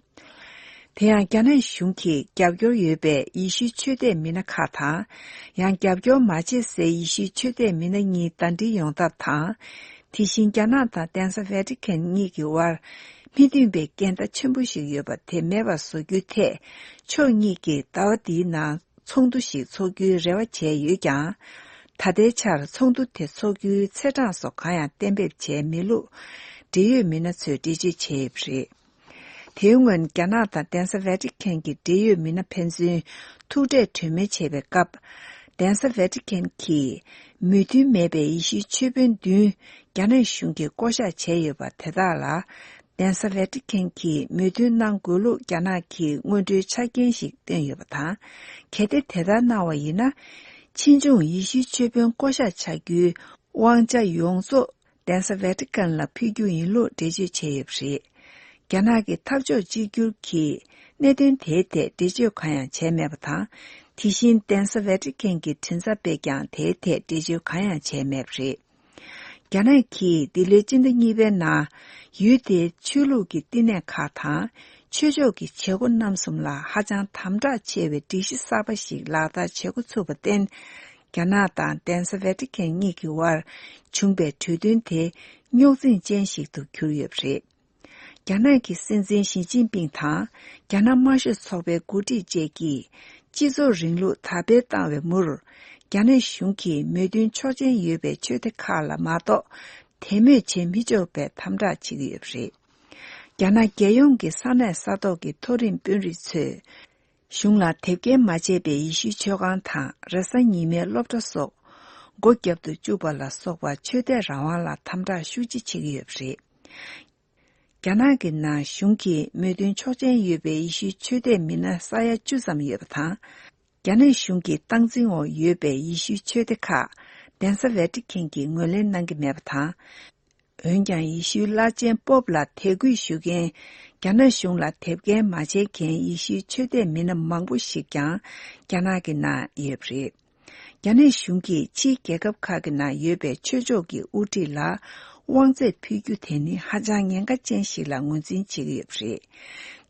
དེ་ཡང་རྒྱ་ནག་གཞུང་གིས་རྒྱབ་སྐྱོར་ཡོད་པའི་ཡེ་ཤུའི་ཆོས་དད་མི་སྣ་ཁག་དང་། ཡང་རྒྱབ་སྐྱོར་མ་བྱེད་སའི་ཡེ་ཤུའི་ཆོས་དད་མི་སྣ་གཉིས་ཟླ་སྒྲིལ་ཡོང་ཐབས་དང་། དེ་བཞིན་རྒྱ་ནག་དང་གདན་ས་ཝེ་ཏི་ཀན་གཉིས་ཀྱི་དབར་མི་མཐུན་པའི་འགལ་ཟླ་ཆེན་པོ་ཞིག་ཡོད་པ་དེ་མེད་པར་བཟོ་རྒྱུའི་ཐད། ཕྱོགས་གཉིས་ཀྱིས་ཟླ་བ་འདིའི་ནང་ཚོགས་འདུ་ཞིག་འཚོགས་རྒྱུའི་རེ་བ་བྱས་ཡོད་ཀྱང་། ད་ལྟའི་ཆར་ཚོགས་འདུ་དེ་འཚོགས་རྒྱུའི་ཚེས་གྲངས་སོགས་གང་ཡང་གཏན་འབེབས་བྱས་མེད་ལུགས་འབྲེལ་ཡོད་མི་སྣ་ཚོས་འགྲེལ་བརྗོད་བྱས་ཡོད་པ་རེད། དེའི་སྔོན་རྒྱ་ནག་དང་གདན་ས་ཝེ་ཏི་ཀན་གྱི་འབྲེལ་ཡོད་མི་སྣ་ཕན་ཚུན་ཐུག་འཕྲད་གྲོས་མོལ་བྱས་པའི་སྐབས། གདན་ས་ཝེ་ཏི་ཀན་གྱིས་མོས་མཐུན་མེད་པའི་ཡེ་ཤུའི་ཆོས་དཔོན་བདུན་རྒྱ་ནག་གཞུང་གིས་བསྐོ་གཞག་བྱས་ཡོད་པ་དེ་དག་ལ། གདན་ས་ཝེ་ཏི་ཁན་གྱིས་མོས་མཐུན་གནང་དགོས་ལུགས་རྒྱ་ནག་གིས་སྔོན་འགྲོའི་ཆ་རྐྱེན་ཞིག་བཏོན་ཡོད་པ་དང་། གལ་ཏེ་དེ་ལྟར་གནང་བ་ཡིན་ན། ཕྱིས་འབྱུང་ཡེ་ཤུའི་ཆོས་དཔོན་བསྐོ་གཞག་བྱ་རྒྱུའི་དབང་ཆ་ཡོངས་རྫོགས་གདན་ས་ཝེ་ཏི་ཁན་ལ་ཕུལ་རྒྱུ་ཡིན་ལུགས་འགྲེལ་བརྗོད་བྱས་ཡོད་པ་རེད། རྒྱ་ནག་གི་འཐབ་ཕྱོགས་གཅིག་གྱུར་གྱིས་གནད་དོན་དེའི་ཐད་འགྲེལ་བརྗོད་གང་ཡང་བྱས་མེད་པ་དང་། དེ་བཞིན་གདན་ས་ཝེ་ཏི་ཁན་གྱི་མགྲིན་ཚབ་པས་ཀྱང་དེའི་ཐད་འགྲེལ་བརྗོད་གང་ཡང་བྱས་མེད་པ་རེད། རྒྱ་ནག་གིས་འདི་ལོའི་སྤྱི་ཟླ་གཉིས་པའི་ནང་ཡུལ་དེའི་ཆོས་ལུགས་ཀྱི་བསྟི་གནས་ཁག་དང་ཆོས་ཕྱོགས་ཀྱི་བྱེད་སྒོ་རྣམ་གསུམ་ལ་ཧ་ཅང་དམ་དྲག་ཆེ་བའི་སྒྲིག་གཞི་གསར་པ་ཞིག་ལག་བསྟར་བྱེད་འགོ་ཚུགས་པར་བརྟེན། རྒྱ་ནག་དང་གདན་ས་ཝེ་ཏི་ཁན་གཉིས་ཀྱི་དབར་བྱུང་པའི་གྲོས་མཐུན་དེ་རྙོག་འཛིང་ཅན་ཞིག་ཏུ་གྱུར་ཡོད་པ་རེད། རྒྱ་ནག་གི་སྲིད་འཛིན་ཞི་ཅིན་ཕིང་དང་རྒྱ་ནག་དམར་ཤོག་ཚོགས་པའི་འགོ་ཁྲིད་བཅས་ཀྱིས་སྤྱི་ཚོགས་རིང་ལུགས་དར་སྤེལ་བཏང་བའི་མུར། རྒྱ་ནག་གཞུང་གིས་མོས་མཐུན་ཆོག་མཆན་ཡོད་པའི་ཆོས་སྡེ་ཁག་ལ་མ་གཏོགས་དད་མོས་བྱེད་མི་ཆོག་པའི་དམ་དྲག་བྱེད་ཀྱི་ཡོད་པ་རེད། རྒྱ་ནག་རྒྱལ་ཡོངས་ཀྱི་ས་གནས་ས་ཐོག་གི་མཐོ་རིམ་དཔོན་རིགས་ཚོས་གཞུང་ལ་དེབ་སྐྱེལ་མ་བྱས་པའི་ཡེ་ཤུའི་ཆོས་ཁང་དང་རེས་གཟའ་ཉི་མའི་སློབ་གྲྭ་སོགས་སྒོ་བརྒྱབ་ཏུ་བཅུག་པ་ལ་སོགས་པ་ཆོས་དད་རང་དབང་ལ་དམ་དྲག་ཤུགས་ཆེ་བྱེད་ཀྱི་ཡོད་པ་རེད། རྒྱ་ནག་གི་ནང་གཞུང་གིས་མོས་མཐུན་ཆོག་མཆན་ཡོད་པའི་ཡེ་ཤུའི་ཆོས་དད་མི་སྣ་ས་ཡ་བཅུ་ཙམ་ཡོད་པ་དང་། རྒྱ་ནག་གཞུང་གི་སྟངས་འཛིན་འོག་ཡོད་པའི་ཡེ་ཤུའི་ཆོས་སྡེ་ཁག་གདན་ས་ཝེ་ཏི་ཁན་གྱིས་ངོས་ལེན་གནང་གི་མེད་པ་དང་། འོན་ཀྱང་ཡེ་ཤུའི་བླ་ཆེན་པོབ་ལ་དད་གུས་ཞུ་མཁན། རྒྱ་ནག་གཞུང་ལ་དེབ་སྐྱེལ་མ་བྱེད་མཁན་ཡེ་ཤུའི་ཆོས་དད་མི་སྣ་མང་པོ་ཞིག་ཀྱང་རྒྱ་ནག་གི་ནང་ཡོད་པ་རེད། རྒྱ་ནག་གཞུང་གིས་ཕྱིའི་རྒྱལ་ཁབ་ཁག་གི་ནང་ཡོད་པའི་ཆོས་ཕྱོགས་ཀྱི་དབུ་ཁྲིད་ལ་དབང་ཚད་ཕུལ་རྒྱུ་དེ་ནི་ཧ་ཅང་ཉེན་ཁ་ཅན་ཞིག་ལ་ངོས་འཛིན་བྱེད་ཀྱི་ཡོད་པ་རེད།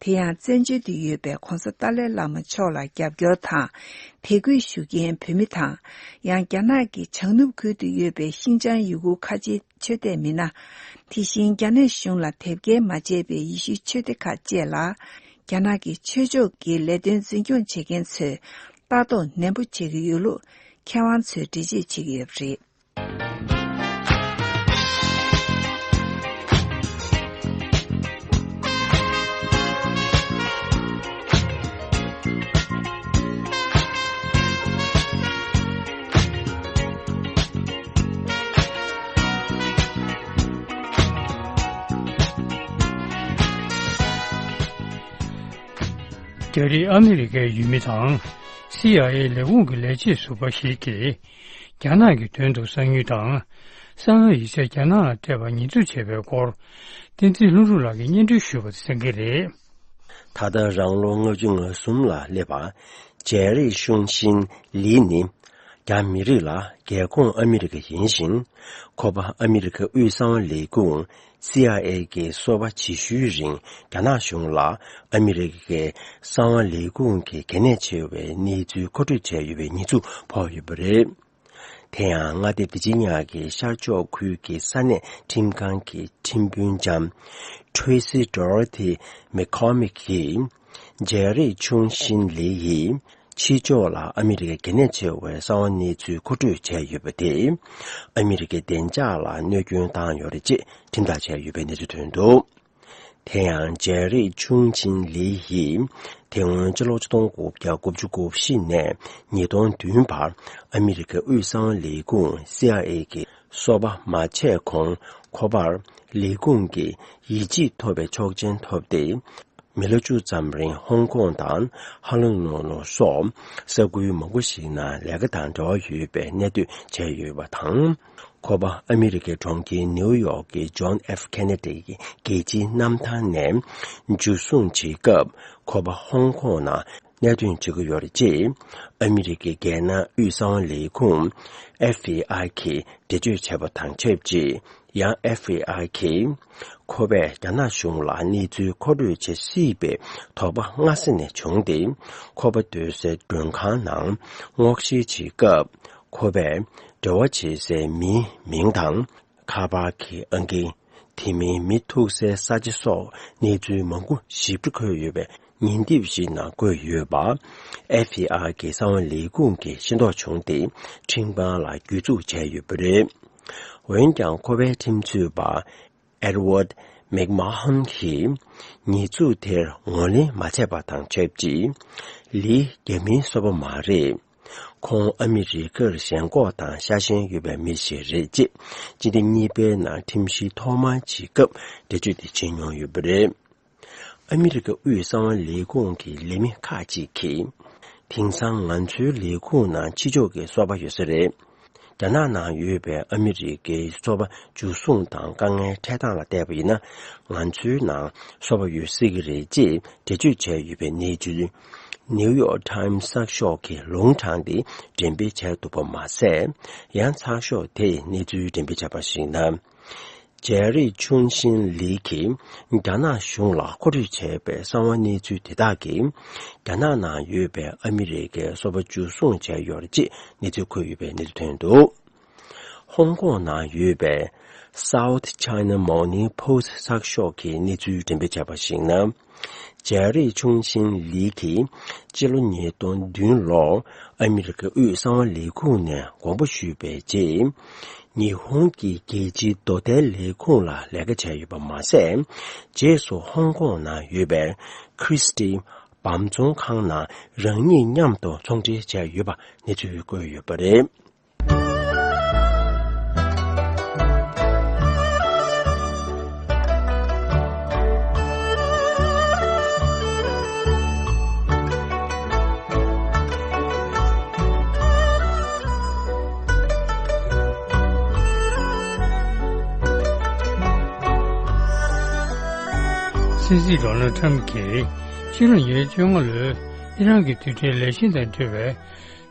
དེ་ཡང་བཙན་བྱོལ་དུ་ཡོད་པའི་༧གོང་ས་ཏཱ་ལའི་བླ་མ་མཆོག་ལ་རྒྱབ་སྐྱོར་དང་དད་གུས་ཞུ་མཁན་བོད་མི་དང་། ཡང་རྒྱ་ནག་གི་བྱང་ནུབ་ཁུལ་དུ་ཡོད་པའི་ཤིན་ཅང་ཡུ་གུར་ཁ་ཆེའི་ཆོས་དད་མི་སྣ། དེ་བཞིན་རྒྱ་ནག་གཞུང་ལ་དེབ་སྐྱེལ་མ་བྱས་པའི་ཡེ་ཤུའི་ཆོས་སྡེ་ཁག་བཅས་ལ། རྒྱ་ནག་གི་ཆོས་ཕྱོགས་ཀྱི་ལས་དོན་འཛིན་སྐྱོང་བྱེད་མཁན་ཚོས་ལྟ་རྟོག་ནན་པོ་བྱེད་ཀྱི་ཡོད་ལུགས་མཁས་དབང་ཚོས་འགྲེལ་བརྗོད་བྱེད་ཀྱི་ཡོད་པ་རེད། རྒྱ་རིགས་ཨ་མི་རི་ཀའི་ཡུལ་མི་དང་། སི་ཨའི་ཨེ་ལས་ཁུངས་ཀྱི་ལས་བྱེད་ཟུར་པ་ཞིག་གིས། རྒྱ་ནག་གི་དོན་དུ་གསང་ཉུལ་དང་། གསང་བའི་ཡིག་ཆ་རྒྱ་ནག་ལ་སྤྲད་པར་ཉེས་འཛུགས་བྱས་པའི་སྐོར། བསྟན་འཛིན་ལྷུན་གྲུབ་ལགས་ཀྱིས་སྙན་སྒྲོན་ཞུས་པ་དེ་གསན་གྱི་རེད། ད་ལྟ་རང་ལོ་ལྔ་བཅུ་ང་གསུམ་ལ་སླེབས་པ། ཇེ་རི་ཤུང་ཤིན་ལི་ནི། རྒྱ་མི་རིགས་ལ་རྒྱལ་ཁོངས་ཨ་མི་རི་ཀ་ཡིན་ཞིང་། ཁོ་པ་ཨ་མི་རི་ཀ་དབུས་གསང་བ་ལས་ཁུངས། སི་ཨའི་ཨེ་གི་སོ་པ་བྱེད་ཤུལ་རིང་རྒྱ་ནག་གཞུང་ལ་ཨ་མི་རི་ཀའི་གསང་བ་ལས་ཁུངས་ཀྱི་གལ་གནད་ཆེ་བའི་གནས་ཚུལ་མཁོ་སྤྲོད་བྱས་ཡོད་པའི་ཉེས་འཛུགས་ཕོག་ཡོད་པ་རེད། དེ་ཡང་མངའ་སྡེ་ཝི་ཇི་ནི་ཡ་གི་ཤར་ཕྱོགས་ཁུལ་གྱི་ས་གནས་ཁྲིམས་ཁང་གི་ཁྲིམས་དཔོན་ལྕམ་Tracy Dorothy McCormick གིས་ཇེ་རི་ཆུང་ཤིན་ལི་ཡིས་ཕྱི་ཕྱོགས་ལ་ཨ་མི་རི་ཀའི་གལ་གནད་ཆེ་བའི་གསང་བ་གནས་ཚུལ་མཁོ་སྤྲོད་བྱས་ཡོད་པ་དེ་ཨ་མི་རི་ཀའི་བདེ་འཇགས་ལ་གནོད་སྐྱོན་བཏང་ཡོད་རེད་ཅེས་ཁྲིམས་ཐག་བཅད་ཡོད་པའི་གནས་ཚུལ་ཐོན་འདུག་དེ་ཡང་ཇེ་རི་ཆུང་ཆིན་ལི་ཡིས་དེ་སྔོན་ཕྱི་ལོ་ཆིག་སྟོང་དགུ་བརྒྱ་དགུ་བཅུ་གོ་བཞི་ནས་ཉིས་སྟོང་བདུན་བར་ཨ་མི་རི་ཀའི་དབུས་གསང་བ་ལས་ཁུངས་སི་ཨའི་ཨེ་གི་སོ་པ་མ་བྱས་གོང་ཁོ་པར་ལས་ཁུངས་ཀྱི་ཡིད་ཆེས་ཐོབ་པའི་ཆོག་མཆན་ཐོབ་སྟེ། མི་ལོ་བཅུ་ཙམ་རིང་ཧོང་ཀོང་དང་ཧ་ལོ་ནོ་ལོ་སོགས་ས་ཁུལ་མང་པོ་ཞིག་ནང་ལས་ཀ་དང་འབྲེལ་བ་ཡོད་པའི་གནས་སྡོད་བྱས་ཡོད་པ་དང་། ཁོ་པ་ཨ་མི་རི་ཀའི་གྲོང་ཁྱེར་ནིའུ་ཡོག་གི་ཇོན་ཨེཕ་ཁེ་ནེ་ཌི་ཡི་རྒྱལ་སྤྱིའི་གནམ་ཐང་ནས་འཇུ་བཟུང་བྱེད་སྐབས་ཁོ་པ་ཧོང་ཀོང་ནང་གནད་དོན་བྱེད་ཀྱི་ཡོད་རེད་ཅེས་ཨ་མི་རི་ཀའི་རྒྱལ་ནང་དབུས་གསང་བ་ལས་ཁུངས་ཨེཕ་བྷི་ཨའི་གིས་འགྲེལ་བརྗོད་བྱས་པ་དང་ཆབས་ཅིག་ཡང་ཨེཕ་བྷི་ཨའི་གིས་ཁོ་པས་རྒྱ་ནག་གཞུང་ལ་གནས་ཚུལ་མཁོ་སྤྲོད་བྱེད་སྲིད་པའི་དོགས་པ་སྔ་ས་ནས་བྱུང་སྟེ། ཁོ་པ་སྡོད་སའི་མགྲོན་ཁང་ནང་སྔོག་བཤེར་བྱེད་སྐབས། ཁོ་པས་འབྲེལ་བ་བྱེད་སའི་མིའི་མིང་དང་། ཁ་པར་གྱི་ཨང་ཀི། དེ་མིན་མི་ཐུག་སའི་ས་ཆ་སོགས་གནས་ཚུལ་མང་པོ་ཞིབ་ཕྲ་འཁོད་ཡོད་པའི་ཉིན་དེབ་ཞིག་ནང་བཀོད་ཡོད་པ། ཨེཕ་བྷི་ཨའི་གི་གསང་བ་ལས་ཁུངས་ཀྱིས་ཤེས་རྟོགས་བྱུང་སྟེ། ཁྲིམས་ཁང་ལ་གྱོད་འཛུགས་བྱས་ཡོད་པ་རེད། འོན་ཀྱང་ཁོ་པའི་ཁྲིམས་རྩོད་པ་Edward McMahon གྱིས་ཉེས་འཛུགས་དེར་ངོས་ལེན་མ་བྱས་པ་དང་ཆབས་ཅིག་ལི་རྒྱ་མིའི་སོ་པ་མ་རེད། ཁོང་ཨ་མི་རི་ཀར་ཞེན་ཁོག་དང་ཤ་ཞེན་ཡོད་པའི་མི་ཞིག་རེད་ཅེས་སྤྱི་ཟླ་གཉིས་པའི་ནང་ཁྲིམས་ཞིབ་ཐོག་མར་བྱེད་སྐབས་འགྲེལ་བརྗོད་དེ་བྱེད་མྱོང་ཡོད་པ་རེད། ཨ་མི་རི་ཀ་དབུས་གསང་བ་ལས་ཁུངས་ཀྱི་ལས་མི་ཁག་ཅིག་གིས། དེང་སང་ང་ཚོའི་ལས་ཁུངས་ནང་ཕྱི་ཕྱོགས་ཀྱི་སོ་པ་ཡོད་ས་རེད། རྒྱ་ནག་ནང་ཡོད་པའི་ཨ་མི་རི་ཀའི་སོ་པ་འཇུ་བཟུང་དང་དཀའ་ངལ་འཕྲད་སྟངས་ལ་བལྟས་པ་ཡིན་ན། ང་ཚོའི་ནང་སོ་པ་ཡོད་སྲིད་ཀྱི་རེད་ཅེས་འགྲེལ་བརྗོད་བྱས་ཡོད་པའི་གནས་ཚུལ། ནིའུ་ཡོག་ཊའིམ་གསར་ཤོག་གིས་ལུང་དྲངས་ཏེ་འགྲེམས་སྤེལ་བྱས་འདུག་པ་མ་ཟད། ཡང་ཚགས་ཤོག་དེས་གནས་ཚུལ་འགྲེམས་སྤེལ་བྱས་པར་གཞིགས་ན། ཇེ་རི་ཆུན་ཤིན་ལི་གིས་རྒྱ་ནག་གཞུང་ལ་མཁོ་སྤྲོད་བྱས་པའི་གསང་བ་གནས་ཚུལ་དེ་དག་གིས། རྒྱ་ནག་ནང་ཡོད་པའི་ཨ་མི་རི་ཀའི་སོ་པ་འཇུ་བཟུང་བྱས་ཡོད་རེད་ཅེས་གནས་ཚུལ་འཁོད་ཡོད་པའི་གནས་ཚུལ་ཐོན་འདུག་ཧོང་ཀོང་ནང་ཡོད་པའི་South China Morning Post གསར་ཤོག་གིས་གནས་ཚུལ་འགྲེམས་སྤེལ་བྱས་པར་གཞིགས་ན། ཇེ་རི་ཆུང་ཤིན་ལི་གིས་སྤྱི་ལོ་ཉིས་སྟོང་བདུན་ལོར་ཨ་མི་རི་ཀའི་དབུས་གསང་བ་ལས་ཁུངས་ནས་དགོངས་པ་ཞུས་པའི་རྗེས། ཉི་ཧོང་གི་རྒྱལ་སྤྱིའི་རྡོ་ཐལ་ལས་ཁུངས་ལ་ལས་ཀ་བྱས་ཡོད་པ་མ་ཟད། རྗེས་སུ་ཧོང་ཀོང་ནང་ཡོད་པའི་Christie བམ་ཚོང་ཁང་ནང་རང་ཉིད་མཉམ་དུ་ཚོང་འབྲེལ་བྱས་ཡོད་པ་གནས་ཚུལ་བཀོད་ཡོད་པ་རེད། སྲིད་འཛིན་ཌོ་ནལ་ཁྲམ་གྱིས་ཕྱི་ལོ་ཉིས་སྟོང་བཅོ་ལྔ་ལོའི་ཨི་རན་གྱི་རྡུལ་ཕྲན་ལས་གཞི་དང་འབྲེལ་བའི་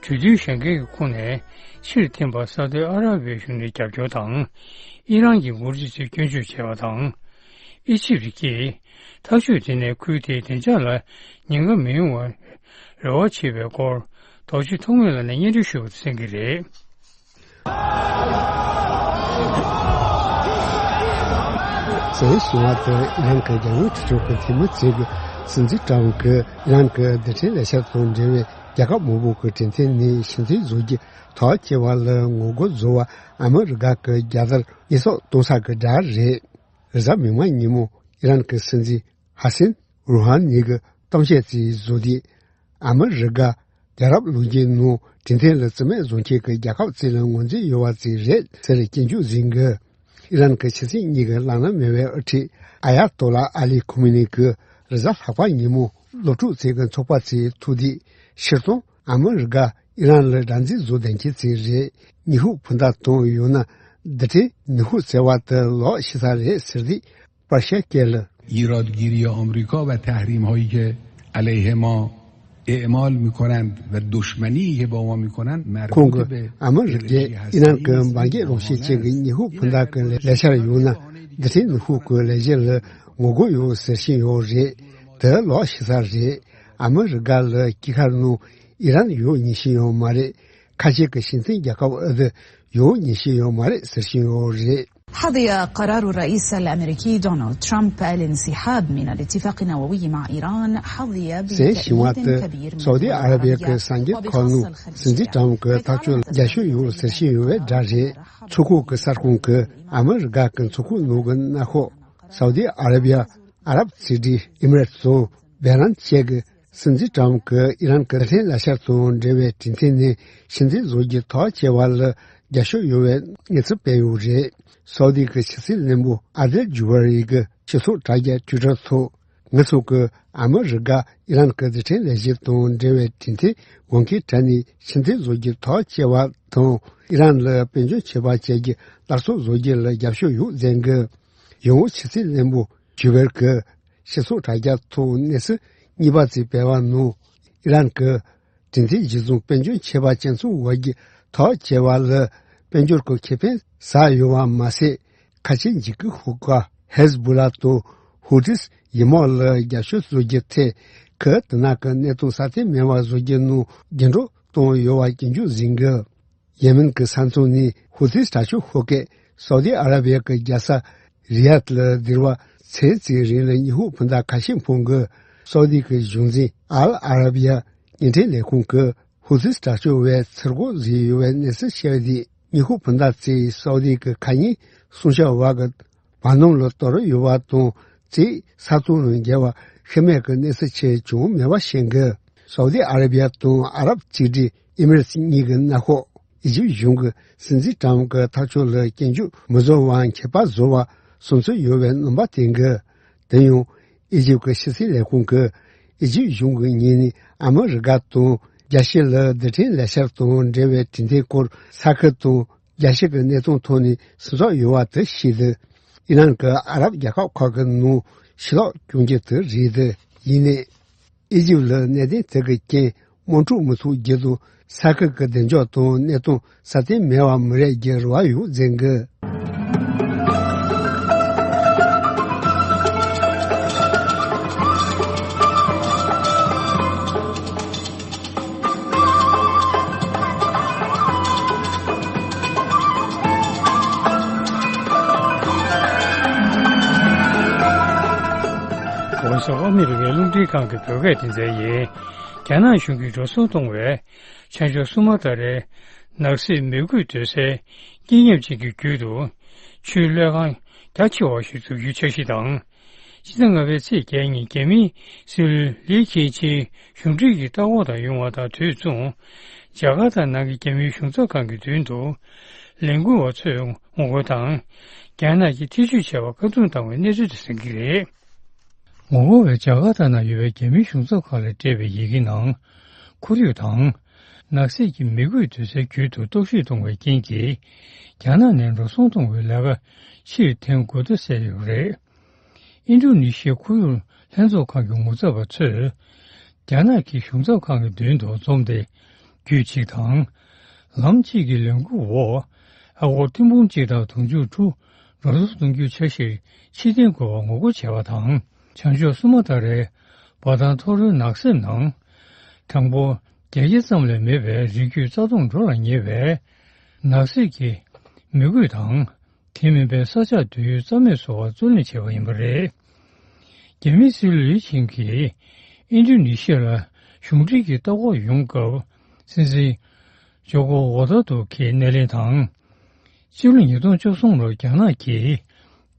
གྲོས་མཐུན་བཞག་མཁན་གྱི་ཁོངས་ནས་ཕྱིར་འཐེན་པར་ས་ཨུ་ཏི་ཨ་ར་བི་གཞུང་ནས་རྒྱབ་སྐྱོར་དང་། ཨི་རན་གྱི་འགོ་ཁྲིད་ཚོས་སྐྱོན་བརྗོད་བྱས་པ་དང་། ཨི་ཇིབ་ཀྱིས་ཐག་གཅོད་དེ་ནས་ཁུལ་དེའི་བདེ་འཇགས་ལ་ཉེན་ཁ་མི་ཡོང་བར་རེ་བ་བྱེད་པའི་སྐོར་རྡོ་རྗེ་ཐོགས་མེད་ལགས་ནས་སྙན་སྒྲོན་ཞུ་བར་གསན་གྱི་རེད། གསན་བཞིན་པ་དེར་ཨི་རན་གྱི་རྒྱལ་ཡོངས་སྤྱི་ཚོགས་ཀྱི་འཐུས་མི་ཚོས་ཀྱིས་སྲིད་འཛིན་ཀྲམ་གྱིས་ཨི་རན་གྱི་རྡུལ་ཕྲན་ལས་འཆར་དང་འབྲེལ་བའི་རྒྱལ་ཁབ་མང་པོ་གི་གྲོས་མཐུན་ནས་ཕྱིར་འཐེན་བཟོ་རྒྱུ་ཐག་བཅད་པ་ལ་ངོ་རྒོལ་བཟོ་བར་ཨ་མི་རི་ཀ་གི་རྒྱལ་དར་གཡས་ཕྱོགས་གཏོང་ས་གི་སྒྲ་རེད། གཟའ་མིག་དམར་ཉིན་མོ་ཨི་རན་གྱི་སྲིད་འཛིན་ཧ་སན་རུ་ཧ་ནི་གི་གཏམ་བཤད་དེ་བཟོ་དུས། ཨ་མི་རི་ཀ་རྒྱལ་རབས་ལོ་རྒྱུས་ནང་གྲོས་མཐུན་ལ་རྩིས་མེད་བཟོ་མཁན་གྱི་རྒྱལ་ཁབ་ཅིག་ལ་ངོས་འཛིན་ཡོད་པ་ཅིག་རེད་ཟེར་སྐྱོན་བརྗོད་བྱེད་ཀྱི། ཨི་རན་གྱི་ཕྱི་སྲིད་གཉིས་ཀྱི་བླ་ན་མེད་པའི་དབུ་ཁྲིད་ཨ་ཡ་ཏོ་ལ་ཨ་ལི་ཁོ་མེ་ནི་གིས་རེས་གཟའ་ལྷག་པ་ཉིན་མོ་སློབ་ཕྲུག་ཅིག་གི་ཚོགས་པ་ཅིག་ཐུག་དུས། སྤྱིར་བཏང་ཨ་མི་རི་ཀ་ཨི་རན་ལ་དགྲ་འཛིན་བཟོ་བསྡད་མཁན་ཅིག་རེད། ཉི་ཧོང་འཕུར་མདའ་གཏོང་ཡོང་ན་རྡུལ་ཕྲན་ནུས་ཤུགས་ཟེར་བ་དེ་ལོག་ཤེས་ས་རེད་ཟེར་དུས། པར་ཤ་སྐྱེལ། ایرادگیری آمریکا و تحریم‌هایی که علیه ما اعمال می‌کنند و دشمنی که با ما می‌کنند مربوط ཁོང་གིས་ཨ་མི་རི་ཀས་ཨི་རན་གྱི་འབར་མདེལ་རང་བཞིན་ཅན་གྱི་ཉི་ཧོང་འཕུར་མདའ་གི་ལས་འཆར་ཡོང་ན་རྡུལ་ཕྲན་ནུས་ཤུགས་ཀྱི་ལས་གཞི་ལ་ངོ་རྒོལ་ཡོད་ཟེར་བཞིན་ཡོད་རེད། དེ་ལོག་ཤེས་ས་རེད། ཨ་མི་རི་ཀ་ལ་དཀྱིལ་ཁར་ནང་ཨི་རན་ཡོད་ཉན་གྱི་ཡོད་མ་རེད། ཁ་ཤས་ཀྱིས་སྤྱི་མཐུན་རྒྱལ་ཁབ་ཨ་རི་ཡོད་ཉན་གྱི་ཡོད་མ་རེད་ཟེར་བཞིན་ཡོད་རེད། حظي قرار الرئيس الأمريكي دونالد ترامب الانسحاب من الاتفاق النووي مع إيران حظي གསན་བཞིན་པ་དེ་སའུ་དི་ཨ་ར་བི་ཡ་གི་གསར་འགོད་ཁང་ནང་སྲིད་འཛིན་ཀྲམ་གྱི་ཐག་གཅོད་ལ་རྒྱབ་སྐྱོར་ཡོད་ཟེར་བཞིན་ཡོད་པའི་སྒྲ་རེད། མཚོ་ཁུག་གི་གསར་ཁང་གིས་ཨ་མི་རི་ཀ་གི་མཚོ་ཁུག་ནང་གི་མནའ་ཤོག་སའུ་དི་ཨ་ར་བི་ཡ། ཨ་རབ་རྩིས་སྤྲོད་ཨི་མི་རེ་ཊི་དང་བྷེ་རན་བཅས་ཀྱིས་སྲིད་འཛིན་ཀྲམ་གྱིས་ཨི་རན་གྱི་རྡུལ་ཕྲན་ལག་ཆ་དང་འབྲེལ་བའི་གྲོས་མཐུན་ནས་ཕྱིར་འཐེན་བཟོ་རྒྱུ་ཐག་བཅད་པ་ལ་རྒྱབ་སྐྱོར་ཡོད་པའི་གནས་ཚུལ་སྤེལ་ཡོད་རེད། སའུ་དི་གི་ཕྱི་སྲིད་བློན་པོ་ཨ་དེལ་ཇུ་བ་རི་གིས་སྤྱི་ཚོགས་དྲ་རྒྱ་ཊུའི་ཊར་ཐོག་ང་ཚོ་གིས་ཨ་མི་རི་ཀ་ཨི་རན་གྱི་རྡུལ་ཕྲན་ལས་གཞི་དང་འབྲེལ་བའི་གྲོས་མཐུན་དགོངས་འགལ་དྲགས་ནས་ཕྱིར་འཐེན་བཟོ་རྒྱུ་ཐག་བཅད་པ་དང་ཨི་རན་ལ་དཔལ་འབྱོར་ཆད་པ་བཅད་རྒྱུ་སླར་གསོ་བཟོ་རྒྱུ་ལ་རྒྱབ་སྐྱོར་ཡོད་ཟེར་གི། ཡང་ཕྱི་སྲིད་བློན་པོ་ཇུ་བེར་གྱིས་སྤྱི་ཚོགས་དྲ་རྒྱ་ཐོག་གནས་ཚུལ་གཉིས་པ་ཅིག་སྤེལ་བ་ནང་། ཨི་རན་གྱིས་གྲོས་མཐུན་གཞིར་བཟུང་དཔལ་འབྱོར་ཆད་པ་གཅིག་མཚུངས་དབང་གིས་ཐག་བཅད་པ་ལ་དཔལ་འབྱོར་གྱི་ཁེ་ཕན་ཟ་ཡོད་པ་མ་ཟད། ཁ་ཆེ་འཇིགས་སྐུལ་ཤོག་ཁག་ཧེ་ཟི་བུ་ལ་དང་ཧུ་ཐིས་ཡི་མོག་ལ་རྒྱབ་སྐྱོར་བཟོ་རྒྱུ་ཐད་ཁོས་དེ་ནང་གི་གནད་དོན་སྲ་བརྟན་མེད་པ་བཟོ་རྒྱུ་ནང་རྒྱུན་སྒྲོག་བཏང་ཡོད་པ་སྐྱོན་བརྗོད་བྱེད་གི། ཡེ་མེན་གྱི་ས་མཚམས་ནས་ཧུ་ཐིས་དྲག་སྤྱོད་ཤོག་ཁག་སའུ་དི་ཨ་ར་བི་ཡ་གི་རྒྱལ་ས་རི་ཡཱད་ལ་ཟླ་བ་ཚན་གཅིག་རིང་ལ་ཉི་ཧོང་འཕུར་མདའ་ཁ་ཤས་འཕངས་གི། སའུ་དི་གི་གཞུང་འཛིན་ཨལ་ཨ་ར་བི་ཡ་བརྙན་འཕྲིན་ལས་ཁུངས་ཀྱིས་ཧུ་ཐིས་དྲག་སྤྱོད་པས་ཚུར་རྒོལ་བཟོས་ཡོད་པའི་གནས་ཚུལ་བཤད་པ་དེས་ཉི་ཧོང་འཕུར་མདའ་བཙལ་སའུ་དི་གི་ཁ་ཉིན་སུང་ཤ་བ་གི་བར་སྣང་ལ་གཏོར་ཡོད་པ་དང་བཙན་ས་ཐོག་ནས་འགྱེལ་བ་ཤི་རྨས་ཀྱི་གནས་ཚུལ་ཆེ་བྱུང་མེད་པ་ཤེས་གི། སའུ་ཏི་ཨ་ར་བི་ཡ་དང་ཨ་རབ་གཅིག་སྒྲིལ་ཨི་མི་རེ་ཊི་གཉིས་ཀྱི་མནའ་ཤོག་ཨི་ཇིབ་གཞུང་གིས་སྲིད་འཛིན་ཀྲམ་གྱི་ཐག་གཅོད་ལ་སྐྱོན་བརྗོད་མི་བཟོ་བར་ཁྱད་པར་བཟོ་བར་བསམ་ཚུལ་ཡོད་པའི་རྣམ་པ་བསྟན་གྱི། དེ་ཡང་ཨི་ཇིབ་ཀྱི་ཕྱི་སྲིད་ལས་ཁུངས་ཀྱིས་ཨི་ཇིབ་གཞུང་གི་ངོས་ནས་ཨ་མི་རི་ཀ་དང་རྒྱལ་སྤྱི་ལ་རྡུལ་ཕྲན་ལས་འཆར་དང་འབྲེལ་བའི་གྲོས་མཐུན་སྐོར་ས་ཁུལ་དང་རྒྱལ་སྤྱི་གི་གནས་སྟངས་ཐོག་ནས་སེམས་འཚབ་ཡོད་པ་དེ་ཤེས་ཏེ། ཨི་རན་གྱིས་ཨ་རབ་རྒྱལ་ཁབ་ཁག་གི་ནང་ཕྱིར་ལོག་བསྐྱོན་རྒྱུ་དེ་རེད། ཡིན་ནའི། ཨི་ཇིབ་ལ་གནད་དོན་དེ་གའི་རྐྱེན་དམག་འཁྲུག་མི་ཐུག་རྒྱུ་དང་ས་ཁུལ་གྱི་བདེ་འཇགས་དང་གནས་སྟངས་སྲ་བརྟན་མེད་པ་མི་རེག་རྒྱུའི་རེ་བ་ཡོད་ཟེར་གི། གོང་ས་ཨ་མི་རི་ཀའི་རླུང་འཕྲིན་ཁང་གི་བོད་སྐད་སྡེ་ཚན་ཡིན། རྒྱ་ནག་གཞུང་གིས་འགྲོ་སོང་གཏོང་བའི་བྱང་ཕྱོགས་སུ་མ་ཏ་རའི་ནགས་གསེབ་མི་དགོས་སྡོད་སའི་སྐྱིད་ཉམས་ཅན་གྱི་རྒྱུད་དུ་ཆུའི་གློད་ཁང་རྒྱ་ཆེ་བ་ཞིག་འཛུགས་རྒྱུའི་འཆར་གཞི་དང་། ཕྱི་ཟླ་ལྔ་པའི་ཚེས་བརྒྱད་ཉིན་རྒྱ་མིའི་སྲིད་བློན་ལི་ཁེ་ཆིང་གཞུང་འབྲེལ་གྱི་ལྟ་སྐོར་དུ་ཡོང་བ་དང་དུས་མཚུངས། ཇ་ཀར་ཏ་ནང་གི་རྒྱ་མིའི་གཞུང་ཚབ་ཁང་གི་མདུན་དུ་ལས་འགུལ་བ་ཚོས་ངོ་རྒོལ་དང་། རྒྱ་ནག་གིས་ཐེ་བྱུས་བྱས་པར་བཀག་སྡོམ་བཏང་བའི་གནས་ཚུལ་དེ་གསན་གྱི་རེད། ངོ་རྒོལ་བས་ཇ་ཀར་ཏ་ན་ཡོད་པའི་རྒྱ་མིའི་གཞུང་ཚབ་ཁང་ལ་སྤྲད་པའི་ཡི་གེ་ནང་། ཁོར་ཡུག་དང་། ནགས་གསེབ་ཀྱི་མི་དགོས་སྡོད་སའི་རྒྱུད་དུ་གཏོར་བཤིག་གཏོང་བའི་རྐྱེན་གྱིས། རྒྱ་ནག་ནས་འགྲོ་སོང་གཏོང་བའི་ལས་ཀ་ཕྱིར་འཐེན་དགོས་འདུག་གསལ་ཡོད་པ་རེད། ཨིན་ཌོ་ནེ་ཤི་ཡའི་ཁོར་ཡུག་ལྷན་ཚོགས་ཁང་གི་ངོ་ཚབ་པ་ཚོས། རྒྱ་ནག་གི་གཞུང་ཚབ་ཁང་གི་མདུན་དུ་འཛོམས་ཏེ། རྒྱུད་གཅིག་དང་། ལམ་གཅིག་གི་ལས་འགུལ་འོག་ཨ་སྒོར་ཐེར་འབུམ་གཅིག་དང་དུང་ཕྱུར་དྲུག་འགྲོ་སོང་གཏོང་རྒྱུའི་འཆར་གཞིར་ཕྱིར་འཐེན་དགོས་པར་ངོ་རྒོལ་བྱས་པ་དང་། བྱང་ཕྱོགས་སུ་མ་ཏ་རའི་བ་ཐང་ཐོ་རོའི་ནགས་གསེབ་ནང་། གྲངས་འབོར་བརྒྱད་བརྒྱ་ཙམ་ལས་མེད་པའི་རི་རྒྱུད་རྩ་སྟོང་འགྲོ་ལ་ཉེ་བའི་ནགས་གསེབ་ཀྱི་མི་དགོས་དང་། དེ་མིན་པའི་ས་ཆ་སྡོད་ཡུལ་རྩ་མེད་བཟོ་བར་བརྩོན་ལེན་བྱས་པ་ཡིན་པ་རེད། རྒྱ་མིའི་སྲིད་བློན་ལི་ཆིང་གིས་ཨིན་ཌོ་ནེ་ཤི་ཡ་ལ་གཞུང་འབྲེལ་གྱི་ལྟ་སྐོར་ཡོང་སྐབས། སྲིད་འཛིན་ཇོ་ཀོ་ཝི་ཌོ་ཌོ་གིས་སྣེ་ལེན་དང་། སྤྱི་ལོ་ཉིས་སྟོང་བཅུ་གསུམ་ལོར་རྒྱ་ནག་གིས་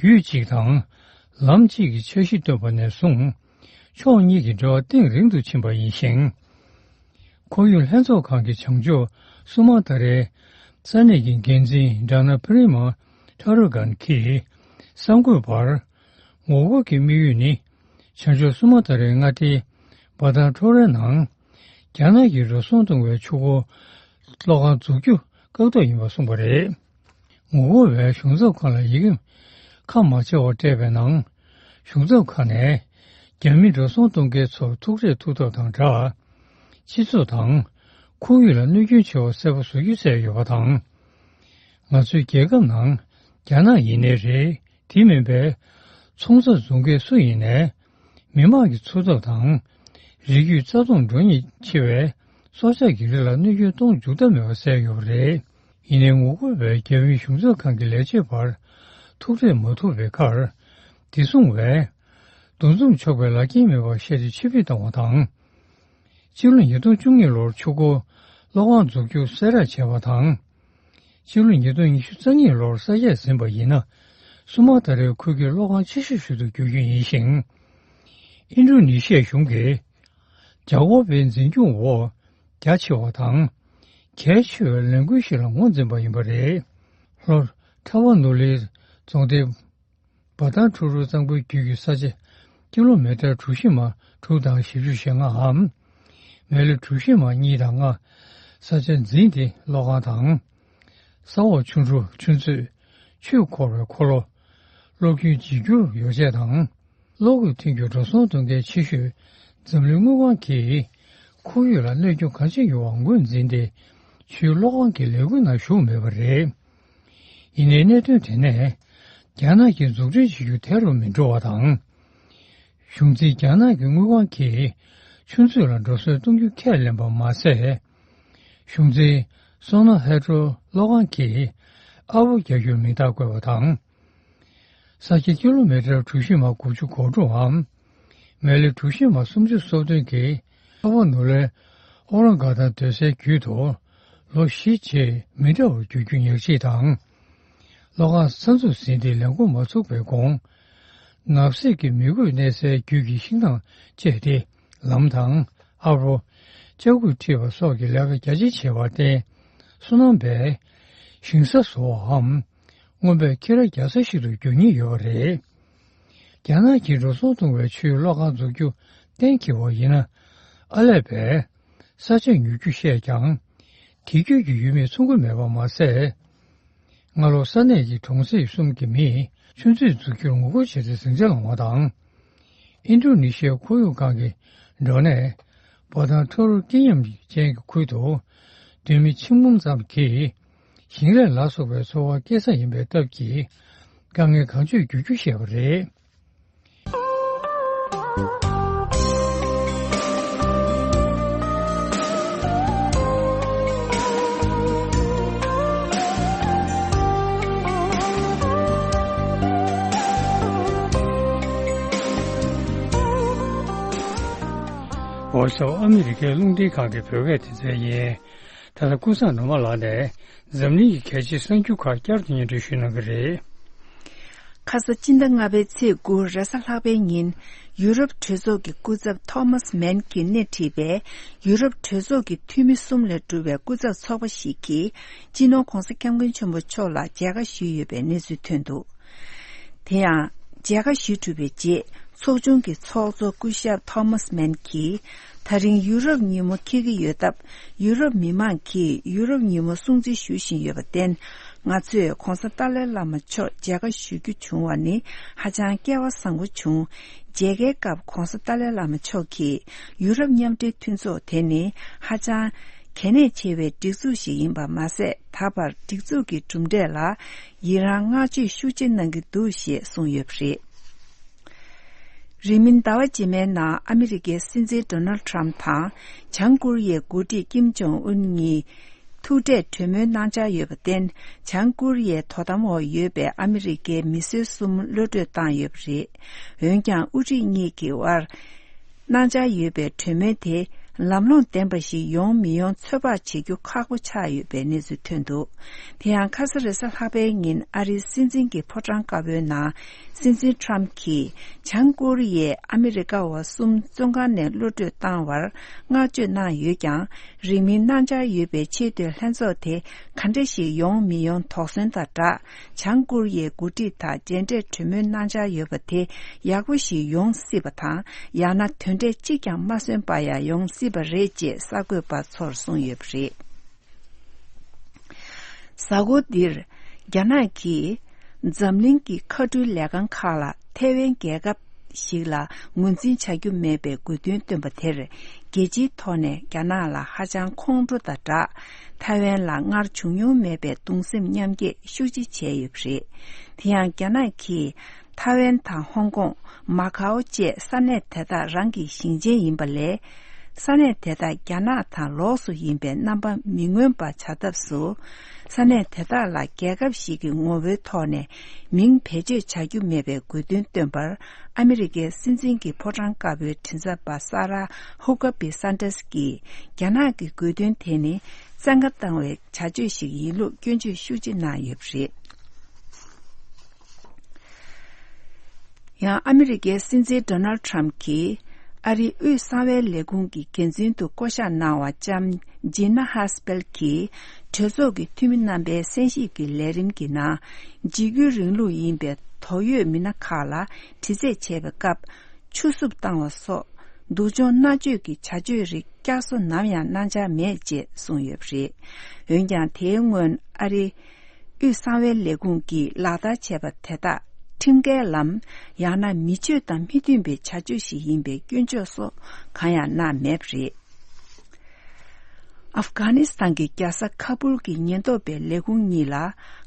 རྒྱུད་གཅིག་དང་ལམ་གཅིག་གི་འཆར་གཞི་བཏོན་པ་ནས་བཟུང་། ཕྱོགས་གཉིས་ཀྱི་འབྲེལ་བ་གཏིང་རིང་དུ་ཕྱིན་པ་ཡིན་ཞིང་། ཁོར་ཡུག་ལྷན་ཚོགས་ཁང་གི་བྱང་ཕྱོགས་སུ་མ་ཏ་རའི་ས་གནས་ཀྱི་འགན་འཛིན་ཌ་ན་པི་རི་མ་ཐ་རུ་གྷན་གྱིས་གསར་འགོད་པར། ངོ་རྒོལ་གྱི་དམིགས་ཡུལ་ནི། བྱང་ཕྱོགས་སུ་མ་ཏ་རའི་མངའ་སྡེའི་བ་ཐང་ཁྲོ་རའི་ནང་། རྒྱ་ནག་གིས་འགྲོ་སོང་གཏོང་བའི་ཆུ་འཁོར་གློག་ཁང་འཛུགས་རྒྱུ་བཀག་འགོག་ཡིན་པ་གསུངས་པ་རེད། ངོ་རྒོལ་བས་གཞུང་ཚབ་ཁང་ལ་ཡི་གེ་ཁ་མ་ཕྱེ་བར་སྤྲད་པའི་ནང་། གཞུང་ཚབ་ཁང་ནས་རྒྱ་མི་འགྲོ་སོང་གཏོང་མཁན་ཚོར་ཐུག་འཕྲད་ཐུག་ཐབས་དང་སྦྲགས། སྤྱི་ཚོགས་དང་ཁོར་ཡུག་ལ་གནོད་སྐྱོན་ཆེ་བ་གསལ་པོ་བཟོ་རྒྱུ་གསལ་ཡོད་པ་དང་། ང་ཚོའི་རྒྱལ་ཁབ་ནང་རྒྱ་ནག་ཡིན་ནའི་རེད། དེ་མིན་པའི་ཚོང་རྩ་འཛུགས་མཁན་སུ་ཡིན་ནའི། མི་དམངས་ཀྱི་འཚོ་ཐབས་དང་། རིགས་རྒྱུད་རྩ་སྟོངས་འགྲོ་ཉེན་ཆེ་བའི་སྲོག་ཆགས་ཀྱི་རིགས་ལ་གནོད་སྐྱོན་གཏོང་འཇུག་ཐབས་མེད་པ་གསལ་ཡོད་པ་རེད། ཡིན་ནའི་ངོ་རྒོལ་བས་རྒྱ་མིའི་གཞུང་ཚབ་ཁང་གི་ལས་བྱེད་པར་ཐུག་འཕྲད་མ་ཐུབ་པའི་ཁར། དེ་སོང་བས། འདུ་འཛོམས་ཆོག་པའི་ལག་འཁྱེར་མེད་པར་བཤད་དེ་ཕྱིར་འབུད་བཏང་བ་དང་། ཕྱི་ལོ་ཉིས་སྟོང་བཅུ་གཉིས་ལོར་ཆུ་འཁོར་གློག་ཁང་འཛུགས་རྒྱུ་གསལ་བསྒྲགས་བྱས་པ་དང་། ཕྱི་ལོ་ཉིས་སྟོང་ཉི་ཤུ་རྩ་གཉིས་ལོར་གསར་བཞེངས་ཟིན་པ་ཡིན་ན། སུ་མ་ཏ་རའི་ཁུལ་གྱི་གློག་ཁང་ཆེ་ཤོས་ཤིག་ཏུ་འགྱུར་རྒྱུ་ཡིན་ཞིང་། ཨིན་ཌོ་ནེ་ཤི་ཡའི་གཞུང་གིས་ཇ་ཀོ་པའི་འཛིན་སྐྱོང་འོག་རྒྱ་ཆེ་བ་དང་། གལ་ཆེ་བའི་ལས་འགུལ་ཞིག་ལ་ངོས་འཛིན་པ་ཡིན་པ་རེད། ལྷོ་ཁྲ་བ་ནུ་ལི་རྫོང་སྡེ། བ་ཐང་ཁྲོ་རུ་གཙང་པོའི་རྒྱུད་ཀྱི་ས་ཆ་ཀི་ལོ་མི་ཊར་གྲུ་བཞི་མ་དྲུག་དང་བཞི་བཅུ་ཞེ་ལྔའམ། མལ་ལེ་གྲུ་བཞི་མ་གཉིས་དང་ལྔ། ས་ཆ་འཛིན་ཏེ་གློག་ཁང་དང་། ས་འོག་ཆུ་འཁྲུ་ཆུ་མཛོད། ཆུས་འཁོར་བའི་འཁོར་ལོ། གློག་རྒྱུན་བརྗེ་སྒྱུར་ཡོ་བྱད་དང་། གློག་འོད་ཐོན་རྒྱུ་འགྲོ་སོང་གཏོང་མཁན་ཆེ་ཤོས་འཛམ་གླིང་དངུལ་ཁང་གིས་ཁོར་ཡུག་ལ་གནོད་སྐྱོན་གང་ཆེ་ཡོང་བར་ངོས་འཛིན་ཏེ། ཆུའི་གློག་ཁང་གི་ལས་འགུལ་ནང་ཞུགས་མེད་པ་རེད། ཡིན་ནའི་གནད་དོན་དེ་ནས་རྒྱ་ནག་གིས་མཛུབ་སྟོན་བྱེད་རྒྱུ་དེ་རུ་མི་འགྲོ་བ་དང་། གཞུང་འཛིན་རྒྱ་ནག་གི་དངུལ་ཁང་གིས་ཆུ་མཛོད་ལ་འགྲོ་སོང་གཏོང་རྒྱུ་ཁས་ལེན་པ་མ་ཟད། གཞུང་འཛིན་སོ་ན་ཧའེ་ཌྲོ་གློག་ཁང་གིས་ཨར་པོ་བརྒྱབ་རྒྱུར་མིང་རྟགས་བཀོད་པ་དང་། ས་ཁྱད་ཀི་ལོ་མི་ཊར་གྲུ་བཞི་མ་དགུ་བཅུ་གོ་དྲུག་འམ། མལ་ལེ་གྲུ་བཞི་མ་སུམ་ཅུ་སོ་བདུན་གྱིས་ཨ་བ་ནུ་ལའི་ཨོ་རང་ག་ཐང་སྡོད་སའི་རྒྱུད་དུ་ལོ་བཞི་རྗེས་མི་འདྲ་བར་འགྱུར་རྒྱུ་ཉག་གཅིག་དང་། གློག་ཁང་ས་འཛུགས་ཟིན་ཏེ་ལས་འགོ་མ་ཚུགས་པའི་གོང་། ནགས་གསེབ་ཀྱི་མི་དགོས་གནས་སའི་རྒྱུད་ཀྱི་ཤིང་ནགས་བཅད་དེ་ལམ་དང་ཨ་བོ། ལྕགས་སྐུད་འཁྲིད་པ་སོགས་ཀྱི་ལས་ཀ་རྒྱ་ཆེ་བྱས་པར་བརྟེན། སོ་ནམ་པས་ཞིང་ས་བཟོ་བའམ་རྔོན་པས་ཁྱི་ར་རྒྱག་ས་ཞིག་ཏུ་འགྱུར་ཉེན་ཡོད་པ་རེད། རྒྱ་ནག་གིས་འགྲོ་སོང་ཐོན་པའི་ཆུའི་གློག་ཁང་འཛུགས་རྒྱུ་གཏན་འཁེལ་བ་ཡིན་ན། ཨ་ལས་པས་ས་ཆ་ཉོ་རྒྱུ་བཤད་ཀྱང་། དེ་རྒྱུད་ཀྱི་ཡུལ་མིས་ཚོང་གི་མེད་པ་མ་ཟད། སྔ་ལོ་ས་གནས་ཀྱི་གྲོང་གསེབ་གསུམ་གྱི་མིས་ཆུ་མཛོད་འཛུགས་རྒྱུར་ངོ་རྒོལ་བྱས་ཏེ་ཟིང་ཆ་སློང་བ་དང་། ཨིན་ཌོ་ནེ་ཤི་ཡའི་ཁོར་ཡུག་ཁང་གི་འབྲོག་གནས་བ་ཐང་ཐོ་རུ་སྐྱེ་ཉམས་ཅན་གྱི་ཁུལ་དུ། སྡོད་མི་ཆིག་འབུམ་ཙམ་གྱིས་ཞིང་ལས་ལ་སོགས་པའི་འཚོ་བ་སྐྱེལ་ས་ཡིན་པའི་སྟབས་ཀྱིས། དཀའ་ངལ་གང་བྱུང་འགྱུར་རྒྱུ་བཤད་པ་རེད། འོ་སོ། ཨ་མི་རི་ཀའི་རླུང་འཕྲིན་ཁང་གི་བོད་སྐད་སྡེ་ཚན་ཡིན། ད་ལྟ་ཀུན་བཟང་ནོར་མ་ལགས་ནས་འཛམ་གླིང་གི་གལ་ཆེའི་གསར་འགྱུར་ཁག་བསྐྱར་དུ་སྙན་སྒྲོན་ཞུ་གནང་གི་རེད། ཁ་ས་སྤྱི་ཟླ་ལྔ་པའི་ཚེས་དགུ་རེས་གཟའ་ལྷག་པའི་ཉིན། ཡུ་རོབ་གྲོས་ཚོགས་ཀྱི་སྐུ་ཚབ་ཐོ་མཱས་མན་གྱིས་སྣེ་ཁྲིད་པའི་ཡུ་རོབ་གྲོས་ཚོགས་ཀྱི་འཐུས་མི་གསུམ་ལས་གྲུབ་པའི་སྐུ་ཚབ་ཚོགས་པ་ཞིག་གིས། སྤྱི་ནོར་༧གོང་ས་༧སྐྱབས་མགོན་ཆེན་པོ་མཆོག་ལ་མཇལ་ཁ་ཞུས་ཡོད་པའི་གནས་ཚུལ་ཐོན་འདུག་དེ་ཡང་། མཇལ་ཁ་ཞུས་གྲུབ་པའི་རྗེས། ཚོགས་ཆུང་གི་ཚོགས་གཙོ་སྐུ་ཞབས་ཐོ་མཱས་མན་གྱིས། ད་རིང་ཡུ་རོབ་ཉིན་མོ་འཁེལ་གྱི་ཡོད་སྟབས། ཡུ་རོབ་མི་མང་གིས་ཡུ་རོབ་ཉིན་མོ་སྲུང་བརྩི་ཞུ་བཞིན་ཡོད་པར་བརྟེན། ང་ཚོས་༧གོང་ས་ཏཱ་ལའི་བླ་མ་མཆོག་མཇལ་ཁ་ཞུ་རྒྱུ་བྱུང་བ་ནི་ཧ་ཅང་སྐལ་བ་བཟང་པོ་བྱུང་། མཇལ་ཁའི་སྐབས་༧གོང་ས་ཏཱ་ལའི་བླ་མ་མཆོག་གིས། ཡུ་རོབ་མཉམ་འབྲེལ་མཐུན་ཚོགས་དེ་ནི་ཧ་ཅང་གལ་གནད་ཆེ་བའི་སྒྲིག་འཛུགས་ཤིག་ཡིན་པ་མ་ཟད། ད་བར་སྒྲིག་འཛུགས་ཀྱི་གྲུབ་འབྲས་ལ་ཡི་རངས་བསྔགས་བརྗོད་ཤུགས་ཆེ་གནང་གི་འདུག་ཞེས་གསུངས་ཡོད་པ་རེད། རིང་མིན་ཟླ་བ་རྗེས་མའི་ནང་ཨ་མི་རི་ཀའི་སྲིད་འཛིན་ཌོ་ནལ་ཁྲམ་དང་། བྱང་ཀོ་རི་ཡའི་འགོ་ཁྲིད་ཀིམ་ཇོང་ཨུན་གཉིས། ཐུག་འཕྲད་གྲོས་མོལ་གནང་འཆར་ཡོད་པར་བརྟེན། བྱང་ཀོ་རི་ཡའི་དོ་དམ་འོག་ཡོད་པའི་ཨ་མི་རི་ཀའི་མི་སེར་གསུམ་གློད་བཀྲོལ་བཏང་ཡོད་པ་རེད། འོན་ཀྱང་། དབུ་ཁྲིད་གཉིས་ཀྱི་དབར་གནང་འཆར་ཡོད་པའི་གྲོས་མོལ་དེ་ལམ་ལྷོང་ལྡན་པ་ཞིག་ཡོང་མི་ཡོང་ཚོད་དཔག་བྱེད་རྒྱུ་ཁག་པོ་ཆགས་ཡོད་པའི་གནས་ཚུལ་ཐོན་འདུག་དེ་ཡང་། ཁ་ས་རེས་གཟའ་ལྷག་པའི་ཉིན་ཨ་རིའི་སྲིད་འཛིན་གྱི་ཕོ་བྲང་དཀར་པོའི་ནང་། སྲིད་འཛིན་ཁྲམ་གྱིས་བྱང་ཀོ་རི་ཡས་ཨ་མི་རི་ཀ་བ་གསུམ་བཙོན་ཁང་ནས་གློད་བཀྲོལ་བཏང་བར་བསྔགས་བརྗོད་གནང་ཡོད་ཀྱང་། རིང་མིན་གནང་འཆར་ཡོད་པའི་ཆེས་མཐོའི་ལྷན་ཚོགས་དེ་ག་འདྲ་ཞིག་ཡོང་མི་ཡོང་དོགས་ཟོན་དང་སྦྲགས། བྱང་ཀོ་རི་ཡའི་འགོ་ཁྲིད་དང་མཇལ་འཕྲད་གྲོས་མོལ་གནང་འཆར་ཡོད་པ་དེ་ཡག་པོ་ཞིག་ཡོང་སྲིད་པ་དང་། ཡང་ན་དོན་འབྲས་གཅིག་ཀྱང་མ་སོན་པ་ཡང་ཡོང་སྲིད་པ་རེད་ཅེས་གསར་འགོད་པ་ཚོར་གསུངས་ཡོད་པ་རེད། གཟའ་འཁོར་འདིར། རྒྱ་ནག་གིས་འཛམ་གླིང་གི་མཁའ་འགྲུལ་ལས་ཁང་ཁག་ལ་ཐའེ་ཝན་རྒྱལ་ཁབ་ཞིག་ལ་ངོས་འཛིན་བྱ་རྒྱུ་མེད་པའི་དགོས་འདུན་བཏོན་པ་དེར། རྒྱལ་སྤྱིའི་ཐོག་ནས་རྒྱ་ནག་ལ་ཧ་ཅང་ཁོང་ཁྲོ་དང་སྦྲགས། ཐའེ་ཝན་ལ་སྔར་བྱུང་མྱོང་མེད་པའི་གདུང་སེམས་མཉམ་སྐྱེད་ཤུགས་ཆེ་བྱས་ཡོད་པ་རེད། དེ་ཡང་། རྒྱ་ནག་གིས་ཐའེ་ཝན་དང་ཧོང་ཀོང་། མ་ཁའོ་བཅས་ས་གནས་དེ་དག་རང་གི་ཞིང་ཆེན་ཡིན་པ་ལས། ས་གནས་དེ་དག་རྒྱ་ནག་དང་ལོགས་སུ་ཡིན་པའི་རྣམ་པ་མི་མངོན་པ་བྱ་ཐབས་སུ། ས་གནས་དེ་དག་ལ་རྒྱལ་ཁབ་ཞིག་གི་ངོ་བོའི་ཐོག་ནས་མིང་བེད་སྤྱོད་བྱ་རྒྱུ་མེད་པའི་དགོས་འདུན་བཏོན་པར། ཨ་མི་རི་ཀའི་སྲིད་འཛིན་གྱི་ཕོ་བྲང་དཀར་པོའི་མགྲིན་ཚབ་པ་ས་ར་ཧུ་ཀ་པི་སན་ཏྲེས་ཀྱིས། རྒྱ་ནག་གི་དགོས་འདུན་དེ་ནི་བཙན་བཀའ་བཏང་བའི་བྱ་སྤྱོད་ཞིག་ཡིན་ལུགས་སྐྱོན་བརྗོད་ཤུགས་ཆེ་གནང་ཡོད་པ་རེད། ཡང་། ཨ་མི་རི་ཀའི་སྲིད་འཛིན་ཌོ་ནལ་ཁྲམ་གྱིས་ཨ་རིའི་དབུས་གསང་བའི་ལས་ཁུངས་ཀྱི་འགན་འཛིན་དུ་བསྐོ་གཞག་གནང་བ་ལྕམ་ཇི་ན་ཧ་སི་པེལ་གྱིས། གྲོས་ཚོགས་ཀྱི་འཐུས་མི་རྣམ་པའི་གསན་ཞིབ་ཀྱི་ལས་རིམ་གྱི་ནང་། འཇིགས་སྐུལ་རིང་ལུགས་ཡིན་པའི་དོགས་ཡོད་མི་སྣ་ཁག་ལ་དྲི་རྩད་བྱས་པའི་སྐབས། ཆུ་སྲུབ་བཏང་བ་སོགས་སྡུག་སྦྱོང་མནར་གཅོད་ཀྱི་བྱ་སྤྱོད་རིགས་བསྐྱར་གསོ་ནམ་ཡང་གནང་འཆར་མེད་ཅེས་གསུངས་ཡོད་པ་རེད། འོན་ཀྱང་། དེའི་སྔོན་ཨ་རིའི་དབུས་གསང་བའི་ལས་ཁུངས་ཀྱིས་ལག་བསྟར་བྱས་པ་དེ་དག་ཁྲིམས་འགལ་ལམ། ཡང་ན་མི་ཆོས་དང་མི་མཐུན་པའི་བྱ་སྤྱོད་ཞིག་ཡིན་པའི་སྐྱོན་བརྗོད་སོགས་གང་ཡང་གནང་མེད་པ་རེད། ཨབ་གྷ་ནི་སི་ཐན་གྱི་རྒྱལ་ས་ཁ་པུལ་གྱི་ཉེན་རྟོག་པའི་ལས་ཁུངས་གཉིས་ལ།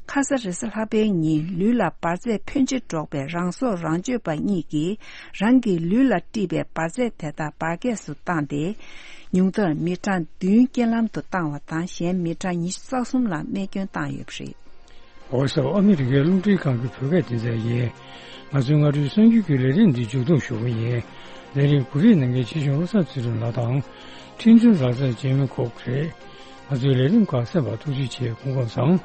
ཁ་ས་རེས་གཟའ་ལྷག་པའི་ཉིན་ལུས་ལ་འབར་རྫས་ཕོན་ཆེ་སྒྲོག་པའི་རང་སྲོག་རང་གཅོད་པ་གཉིས་ཀྱིས། རང་གི་ལུས་ལ་དཀྲིས་པའི་འབར་རྫས་དེ་དག་འབར་གས་སུ་བཏང་སྟེ། ཉུང་མཐར་མི་གྲངས་བདུན་རྐྱེན་ལམ་དུ་བཏང་བ་དང་། གཞན་མི་གྲངས་ཉི་ཤུ་རྩ་གསུམ་ལ་རྨས་སྐྱོན་བཏང་ཡོད་པ་རེད། འོ་སོ། ཨ་མི་རི་ཀའི་རླུང་འཕྲིན་ཁང་གི་བོད་སྐད་སྡེ་ཚན་ཡིན། ང་ཚོའི་སྔ་དྲོའི་གསར་འགྱུར་གྱི་ལས་རིམ་འདི་མཇུག་བསྡོམས་ཞུ་གི་ཡིན། ལས་རིམ་གོ་སྒྲིག་གནང་མཁན་ཆེ་ཆུང་བློ་བཟང་ཚེ་རིང་ལགས་དང་། ཁྲིན་ཏུན་ལགས་རྩལ་འཇིགས་མེད་ཁོག་རེད། ང་ཚོའི་ལས་རིམ་ཁག་གསན་པར་ཐུགས་རྗེ་ཆེ། སྐུ་ཁམས་བཟང་།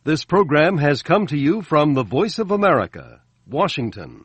This program has come to you from the Voice of America, Washington.